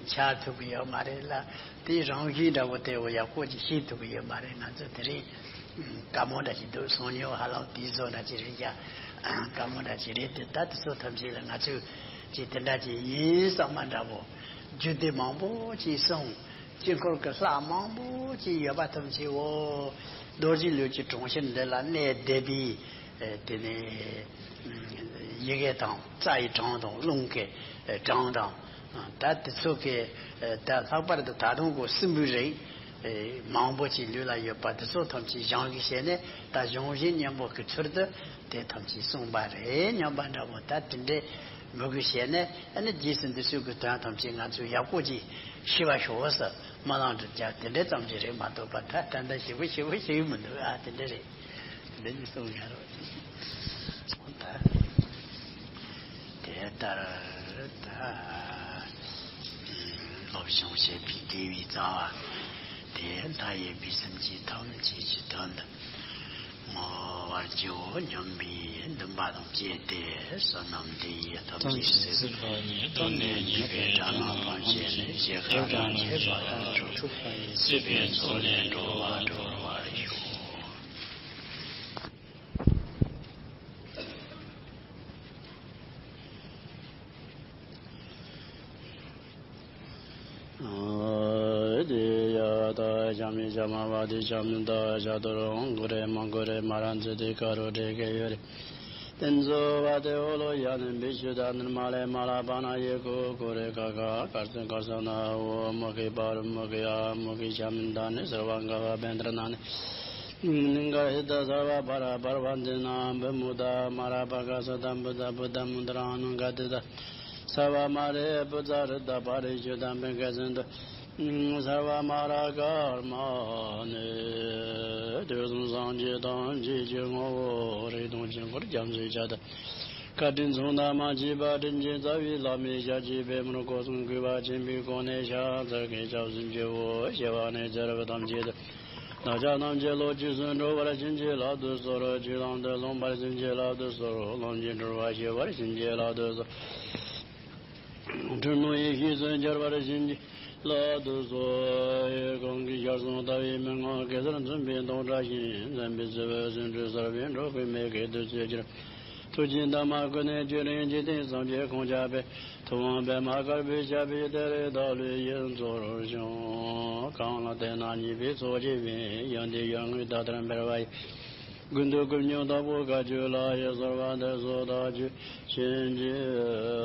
འཆར་ཐུབ་ཀྱི་ཡོད་མ་རེད་ལ། དེའི་རང་བཞིན་འདྲ་བོ་དེ་འོ་ཡག་པོ་ཅིག་ཤེས་ཐུབ་ཀྱི་ཡོད་མ་རེད། ང་ཚོ་དེ་རིང་དཀའ་མོ་འདྲ་ཞིག་འདུག་སང་ཉིན་ཧ་ལམ་དེའི་བཟོ་འདྲ་ཅིག་རེད་ཀྱ། དཀའ་མོ་འདྲ་ཅིག་རེད་དེ། ད་དེ་ཚོ་ཐམས་ཅད་ལ་ང་ཚོས་ཅིག་དེ་འདྲ་ཅིག་ཡིན་བསམ་པ་འདྲ་བོ། རྒྱུད་སྡེ་མང་པོ་ཅིག་གསུངས། དཀྱིལ་འཁོར་གྱི་ལྷ་མང་པོ་ཅིག་ཡོད་པ་ཐམས་ཅད་འོ། རྡོ་རྗེ་ལུས་ཀྱི་གྲོང་ཁྱེར་འདི་ལ་གནས་བསྡད་པའི་དེ་ནས་ཡི་གེ་དང་རྩ་ཡི་གྲངས་དང་རླུང་གི་གྲངས་དང་། ད་དེ་ཚོ་གི་ད་ལྷག་པར་དུ་ད་དུང་གོ་སྲིན་བུའི་རིགས་མང་པོ་ཅིག་ལུས་ལ་ཡོད་པ་དེ་ཚོ་ཐམས་ཅད་སྦྱང་གི་བྱས་ནས་ད་གཞུང་བཞིན་གཉེན་པོ་གི་ཚུལ་དུ་དེ་ཐམས་ཅད་གསུངས་པ་རེད་སྙམ་པ་འདྲ་བོ། ད་དེ་འདྲའི་མོས་གུས་བྱས་ནས་ཨ་ནི་རྗེས་སུ་འདི་ཚོའི་གི་དོན་ཐམས་ཅད་ང་ཚོས་ཡག་པོ་ཅིག་ཤེས་པ་ཤོག་ཟེར་སྨོན་ལམ་འདྲ་རྒྱག་དེ་འདྲ་ཙམ་ཅིག་རེད་མ་གཏོགས་པ་ད་ད་ལྟ་ཞིབ་པོ་ཞིབ་པོ་ཞིག་མི་འདུག་ཨ་དེ་འདྲ་རེད། འདི་ནི་གསུངས་ཡ་རོ། ད་དེ་ལྟར་ད་སློབ་སྦྱོང་བྱེད་པའི་དགེ་བའི་རྩ་བ་དེ་མཐའ་ཡས་པའི་སེམས་ཅན་ཐམས་ཅད་ཀྱི་དོན་དུ་བསྔོ་བར་བགྱིའོ་སྙམ་པའི་འདུན་པ་དང་བཅས་ཏེ་བསོད་ནམས་འདི་ཡིས་ཐམས་ཅད་གཟིགས་པ་ཉིད་དོན་གཉིས་པའི་དགྲ་རྣམས་ཕམ་བྱས་ནས་སྐྱེ་རྒ་ན་འཆིའི་རྦ་ཀློང་འཁྲུགས་པའི་སྲིད་པའི་མཚོ་ལས་འགྲོ་བ་སྒྲོལ་བར་ཤོག། ཨ་ཏི་ཡ་ད་ཞ་མི་ཞ་མ་བ་ཏི་ཞ་མི་ད་ཞ་ཏོ་རོ་གུ་རེ་མ་གུ་རེ་མ་ར་ཛི་ཏི་ཀ་རོ་ཏྲེ་ཀེ་ཡོ་རེ། ཏེ་ཛུ་བ་ཏེ་ཨོ་ལོ་ཡ་ནི་བི་ཤུ་ད་ནི་མ་ལེ་མ་ལ་པ་ན་ཡེ་ཀུ་ཀུ་རེ་ཀ་ཀ་ཀར་སེ་ཀར་ས་ན་འོ་མུ་ཁེ་པ་རུ་མུ་ཁེ་ཨ་མུ་ཁེ་ཤ་མི་ད་ནི་སར་བ་ག་བ་བེན་དྲ་ན་ནི་ནི་ག་ཧི་ད་སར་བ་པ་ར་པར་བ་འདི་ན་བི་མུ་ད་མ་ར་པ་ཀ་ས་ད་བུ་ད་བུ་ད་མུ་ད་ར་ཨ་ནུ་ག་ཏི་ད་སར་བ་མ་རེ་བུ་ཛ་རི་ད་པ་རི་ཤུ་ད་བེན་ཀ་སེ་འདུ། སརྦ་མ་ར་ཀརྨ་ནི། དུས་གསུམ་སངས་རྒྱས་ཐམས་ཅད་ཀྱི་ངོ་བོ་རིག་སྟོང་དཀྱིལ་འཁོར་རྒྱ་མཚོའི་ཆ་དང་། བཀའ་དྲིན་མཚུངས་ཟླ་མ་མཆིས་པ་དྲིན་ཅན་རྩ་བའི་བླ་མའི་ཞབས་ཀྱི་པད་མོར་སྐུ་གསུང་གུས་པ་ཆེན་པོས་གོ་ནས་ཕྱག་འཚལ་གྱི་སྐྱབས་སུ་མཆིའོ། ཞེས་པ་ནས་ཚེ་རབས་ཐམས་ཅད་དུ། བདག་ཅག་ཐམས་ཅད་བློ་ཆོས་སུ་འགྲོ་བར་བྱིན་གྱིས་བརླབ་ཏུ་གསོལ། ཆོས་དང་དོན་སློང་བར་བྱིན་གྱིས་བརླབ་ཏུ་གསོལ། ལམ་གྱི་འགྲོ་བ་ཤེས་པར་བྱིན་གྱིས་བརླབ་ཏུ་གསོལ། འཁྲུལ་སྣང་ཡེ་ཤེས་སུ་འགྱུར་བར་བྱིན་གྱིས་བརླབ་ཏུ་གསོལ། གང་གི་ཞལ་གསུང་ལྟ་བའི་མན་ངག་གེ་སར་འཛིན་པའི་མདངས་བཀྲ་ཤིས་འཛིན་པའི་སྲིད་པའི་སེང་འབྲུག་གསར་པའི་འགྲོ་ཀུན་མེད་ཀྱི་བདུད་རྩིའི་ཆར། ཐུགས་ཀྱི་འདབ་མ་ཀུན་ནས་བསྐྱོད་རིང་འཇིག་རྟེན་སེམས་ཅན་ཀུན་ཁྱབ་པའི། ཐུབ་དབང་པདྨ་དཀར་པོའི་ཞབས་པད་མཐའ་ཡས་བདག་བློའི་དབྱིངས་སུ་བྱོན། གང་ལ་བསྟེན་ན་མཉེས་པའི་ཚོགས་ཀྱིས་སྨིན། ཡོན་ཏན་ཡར་ངོའི་ཟླ་ལྟར་འཕེལ་བ་ཡི། ཀུན་ཏུ་ཀུན་འབྱུང་དྭགས་པོ་དཀའ་སྤྱོད་ལ། ཡི་གསོལ་བ་འདེབས་སོ་བདག་རྒྱུད་བྱིན་གྱིས་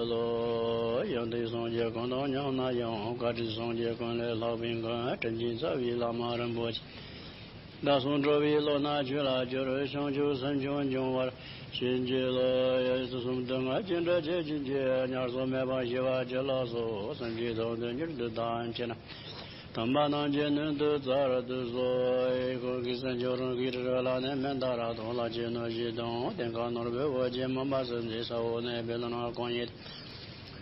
རློབས། ཡོན་ཏན་སངས་རྒྱས་ཀུན་དང་མཉམ་ན་ཡང་། བཀའ་དྲིན་སངས་རྒྱས་ཀུན་ལས་ལྷག་པའི་མགོན། དྲིན་ཅན་རྩ་བའི་བླ་མ་རིན་པོ་ཆེ། བདག་སོགས་འགྲོ་བའི་བློ་སྣ་ཆོས་ལ་སྦྱོར། བྱང་ཆུབ་སེམས་མཆོག་འབྱུང་བར་བྱིན་གྱིས་རློབས། ཡི་དུས་གསུམ་དུ་ང་བཅས་འདྲ་བྱེད་ཅིང་བྱེད། ཉར་ཚགས་མེད་པར་ཞི་བར་གྱུར་ལགས་སོ། སེམས་ཅན་ཐོབ་འདོད་མྱུར་དུ་དམ་བཅས་ན། དམ་པ་རྣམས་ཀྱི་སྣོད་དུ་སྩལ་དུ་གསོལ། གང་གི་སེམས་མཆོག་རང་གི་རིགས་ལ་ནི། མནྡ་ར་དང་ལྷ་ཆེན་གནོད་སྦྱིན་དང་། དེ་ཁར་ནོར་བུ་འོད་ཀྱི་མུན་པ་སེལ་མཛད་ས་འོག་ནས་བཻ་ཌཱ་ནཱ་ཐ་གང་ཡིན།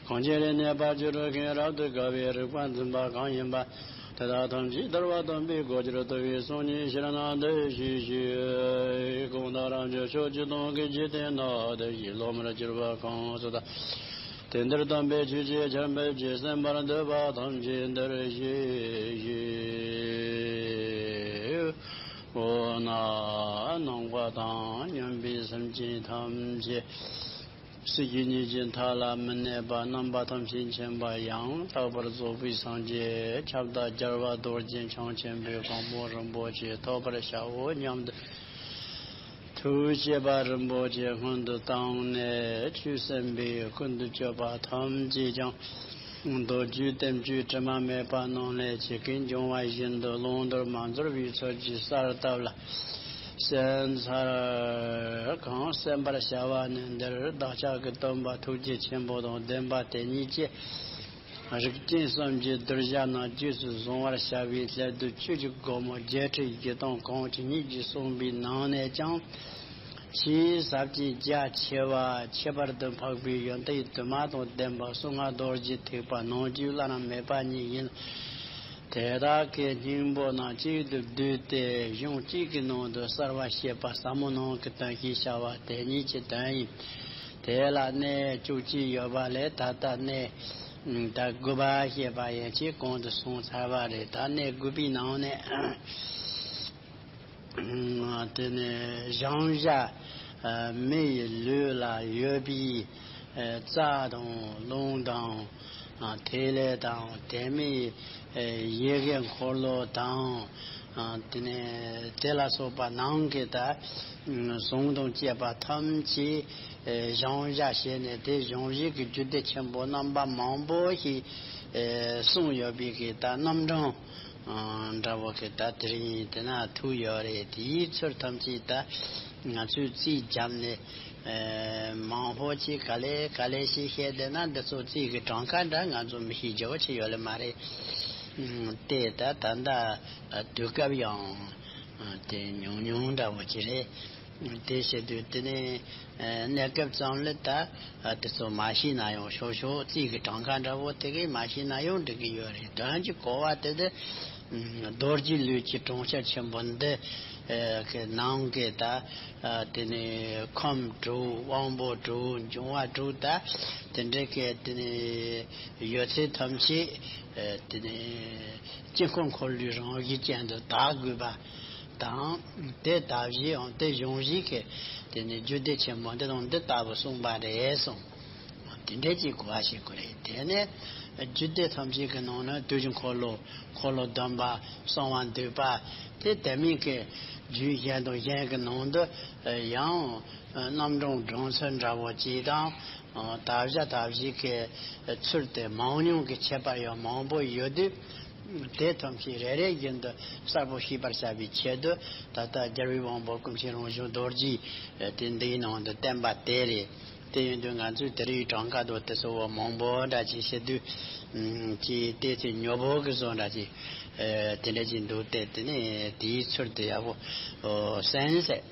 གང་ཅི་རིག་གནས་དཔལ་གྱི་རིག་མཁན་རབ་ཏུ་དགའ་བའི་རིག་པ་འཛིན་པ་གང་ཡིན་པ། དེ་དག་ཐམས་ཅད་ཐར་པ་དམ་པའི་གོ་ཆར་བཏབ་པའི་སང་ཉིན་ཕྱིར་ན་འདི་ཞུས་ཤིག། གང་དག་རབ་འབྱོར་ཕྱོགས་བཅུ་དང་གི་འཇིག་རྟེན་ན། བདེ་གཤེགས་སློབ་མར་གྱུར་པ་གང་སུ་དག། དེང་འདིར་དམ་པའི་ཆོས་ཀྱི་ཆར་འབེབས་ཀྱིས། གསན་པར་འདོད་པ་ཐམས་ཅད་འདིར་གཤེགས་ཤིག། འོ་ན་ནང་པ་དང་མཉམ་པའི་སེམས་ཅན་ཐམས་ཅད། སྲིད་ཞི་གཉིས་ཀྱི་མཐའ་ལ་མི་གནས་པ། རྣམ་པ་ཐམས་ཅད་མཁྱེན་པ་ཡང་དག་པར་རྫོགས་པའི་སངས་རྒྱས་ཁྱབ་བདག་རྒྱལ་བ་རྡོ་རྗེ་འཆང་ཆེན་པོའི་གོ་འཕང་རིན་པོ་ཆེ་ཐོབ་པར་བྱའོ་སྙམ་དུ། ཐུགས་བསྐྱེད་པ་རིན་པོ་ཆེ་སྔོན་དུ་བཏང་ནས། ཆོས་གསན་པའི་ཀུན་ཏུ་སྤྱོད་པ་ཐམས་ཅད་ཀྱང་། མདོ་རྒྱུད་བསྟན་བཅོས་དྲི་མ་མེད་པ་རྣམས་ལས། ཇི་སྐད་འབྱུང་བ་བཞིན་དུ་བླང་དོར་མ་འཛོལ་བའི་ཚུལ་གྱིས་གསལ་བཏབ་ལ། གསན་ཚར་གང་གསན་པར་བྱ་བ་ནི་འདིར། བདག་ཅག་གི་སྟོན་པ་ཐུགས་རྗེ་ཆེན་པོ་དང་ལྡན་པ་དེ་ཉིད་ཀྱིས། རིགས་ཅན་གསུམ་གྱི་གདུལ་བྱ་རྣམས་རྗེས་སུ་བཟུང་བར་བྱ་བའི་སླད་དུ། ཆོས་ཀྱི་སྒོ་མོ་བརྒྱད་ཁྲི་བཞི་སྟོང་གང་བརྒྱ་ཉིད་ཀྱིས་གསུངས་པའི་ནང་ནས་ཀྱང་། ཆེས་ཟབ་ཅིང་རྒྱ་ཆེ་བ། ཁྱད་པར་དུ་འཕགས་པའི་ཡོན་ཏན་དུ་མ་དང་ལྡན་པ་གསུང་ང་རྡོ་རྗེ་ཐེག་པ་ནང་རྒྱུད་བླ་ན་མེད་པ་ཉིད་ཡིན། དེ་དག་གི་སྙིང་པོ་རྣམས་གཅིག་ཏུ་བསྡུས་ཏེ། གཞུང་གཅིག་གི་ནང་དུ་གསལ་བར་བྱེད་པ་ཟབ་མོ་ནང་གི་དོན་ཞེས་བྱ་བ་དེ་ཉིད་ཀྱི་དོན་ཡིན། དེ་ལ་གནས་བཅུ་གཅིག་ཡོད་པ་ལས་ད་ལྟ་གནས་ད་དགུ་པ་བཤད་པ་ཡན་ཆད་གོང་དུ་སོང་ཚར་བ་རེད། ད་གནས་དགུ་པའི་ནང་ནས། དེ་ནས་བཞང་བཞག་མི་ཡི་ལུས་ལ་ཡོད་པའི་རྩ་དང་རླུང་དང་ཐིག་ལེ་དང་དེ་མིན་ཡི་གེ་འཁོར་ལོ་དང་། དེ་ནས་དེ་ལ་སོགས་པ་ནང་གི་ད་ཟུངས་དང་བཅས་པ་ཐམས་ཅད་བཞང་བཞག་བྱས་ནས། དེ་བཞང་བཞག་གི་རྒྱུད་སྡེ་ཆེན་པོ་རྣམ་པ་མང་པོ་ཞིག་གསུངས་ཡོད་པའི་གི་ད་རྣམ་གྲངས། ཨ། འདྲ་བོ་གི་ད་དེ་རིང་དེ་ན་ཐུག་ཡོད་རེད། དེའི་ཚུལ་ཐམས་ཅད་ད་ང་ཚོས་རྩིས་བརྒྱབ་ནས། ཨ། མང་པོ་ཅིག་ག་ལེ་ག་ལེ་ཞིག་བཤད་བསྡད་ན། འདི་ཚོ་རྩིས་ཀྱི་གྲངས་ཀ་འདྲ་ང་ཚོ་མི་ཤེས་རྒྱུ་ཅི་ཡོད་ལེ་མ་རེད། ཨ། དེ་ད་ད་ལྟ་དུས་སྐབས་ཡང་དེ་ཉུང་ཉུང་འདྲ་བོ་ཅིག་རེད། དེ་བྱེད་དུས་དེ་ནས་གནས་སྐབས་ཙམ་ལ་ད་དེ་ཚོ་མ་ཤེས་ན་ཡང་ཆོག་ཆོག་རྩིས་ཀྱི་གྲངས་ཀ་འདྲ་བོ་དེ་གས་མ་ཤེས་ན་ཡང་འགྲིག་གི་ཡོད་རེད། དོན་གྱི་གོ་བ་དེ་དེ་རྡོ་རྗེ་ལུས་ཀྱི་གྲོང་ཁྱེར་ཆེན་པོ་འདི་གི་ནང་གི་ད་དེ་ནས་ཁམས་དྲུག་དབང་པོ་དྲུག་འབྱུང་བ་དྲུག་ད་དེ་འདྲའི་གི་དེ་ནས་ཡོད་ཚད་ཐམས་ཅད་དེ་ནས་དཀྱིལ་འཁོར་འཁོར་ལོའི་རང་བཞིན་ཅན་དུ་དག་དགོས་པ། དང་། དེ་ལྟ་བཞིའང་དེ་གཞུང་བཞིན་གྱི་དེ་ནི་རྒྱུད་སྡེ་ཆེན་མོ་འདི་དང་འདི་ལྟ་བུ་གསུངས་པ་རེད་གསུངས། དེ་འདྲའི་ཅིག་གོ་བ་ཤེས་དགོས་རེད། དེ་ནས་རྒྱུད་སྡེ་ཐམས་ཅད་ཀྱི་ནང་ནས་དུས་ཀྱི་འཁོར་ལོ། འཁོར་ལོ་སྡོམ་པ། གསང་བ་འདུས་པ། དེ་དེ་མིན་གྱི་ རྒྱུད་གཞན་དང་གཞན་གྱི་ནང་དུ་ཡང་རྣམ་གྲངས་སྦྲང་ཚུལ་འདྲ་བོ་ཅིག་དང་། དག་བྱ་དག་བྱེད་ཀྱི་ཚུལ་དེ་མང་ཉུང་གི་ཁྱད་པར་ཡང་མང་པོ་ཡོད་དུས། དེ་ཐམས་ཅད་རེ་རེ་བཞིན་དུ་གསལ་པོ་ཤེས་པར་བྱ་བའི་ཆེད་དུ། ད་ལྟ་རྒྱལ་བའི་དབང་པོ་ཀུན་མཁྱེན་རང་བྱུང་རྡོ་རྗེས་དེ་འདིའི་ནང་དུ་བསྟན་པ་དེ་རེད། དེ་ཡིན་དུས་ང་ཚོས་དེ་རིང་གྲངས་ཀ་དང་དེ་ཚོ་མང་པོ་འདྲ་ཅིག་བཤད་དུས། ཅིག་བལྟས་ཚེ་ཉོབ་པོ་གི་བཟོ་འདྲ་ཅིག་དེ་འདྲ་ཅིག་འདུག་སྟེ། དེ་ནས་དེའི་ཚུལ་དེ་ཡག་པོ་གསན་ཟེར།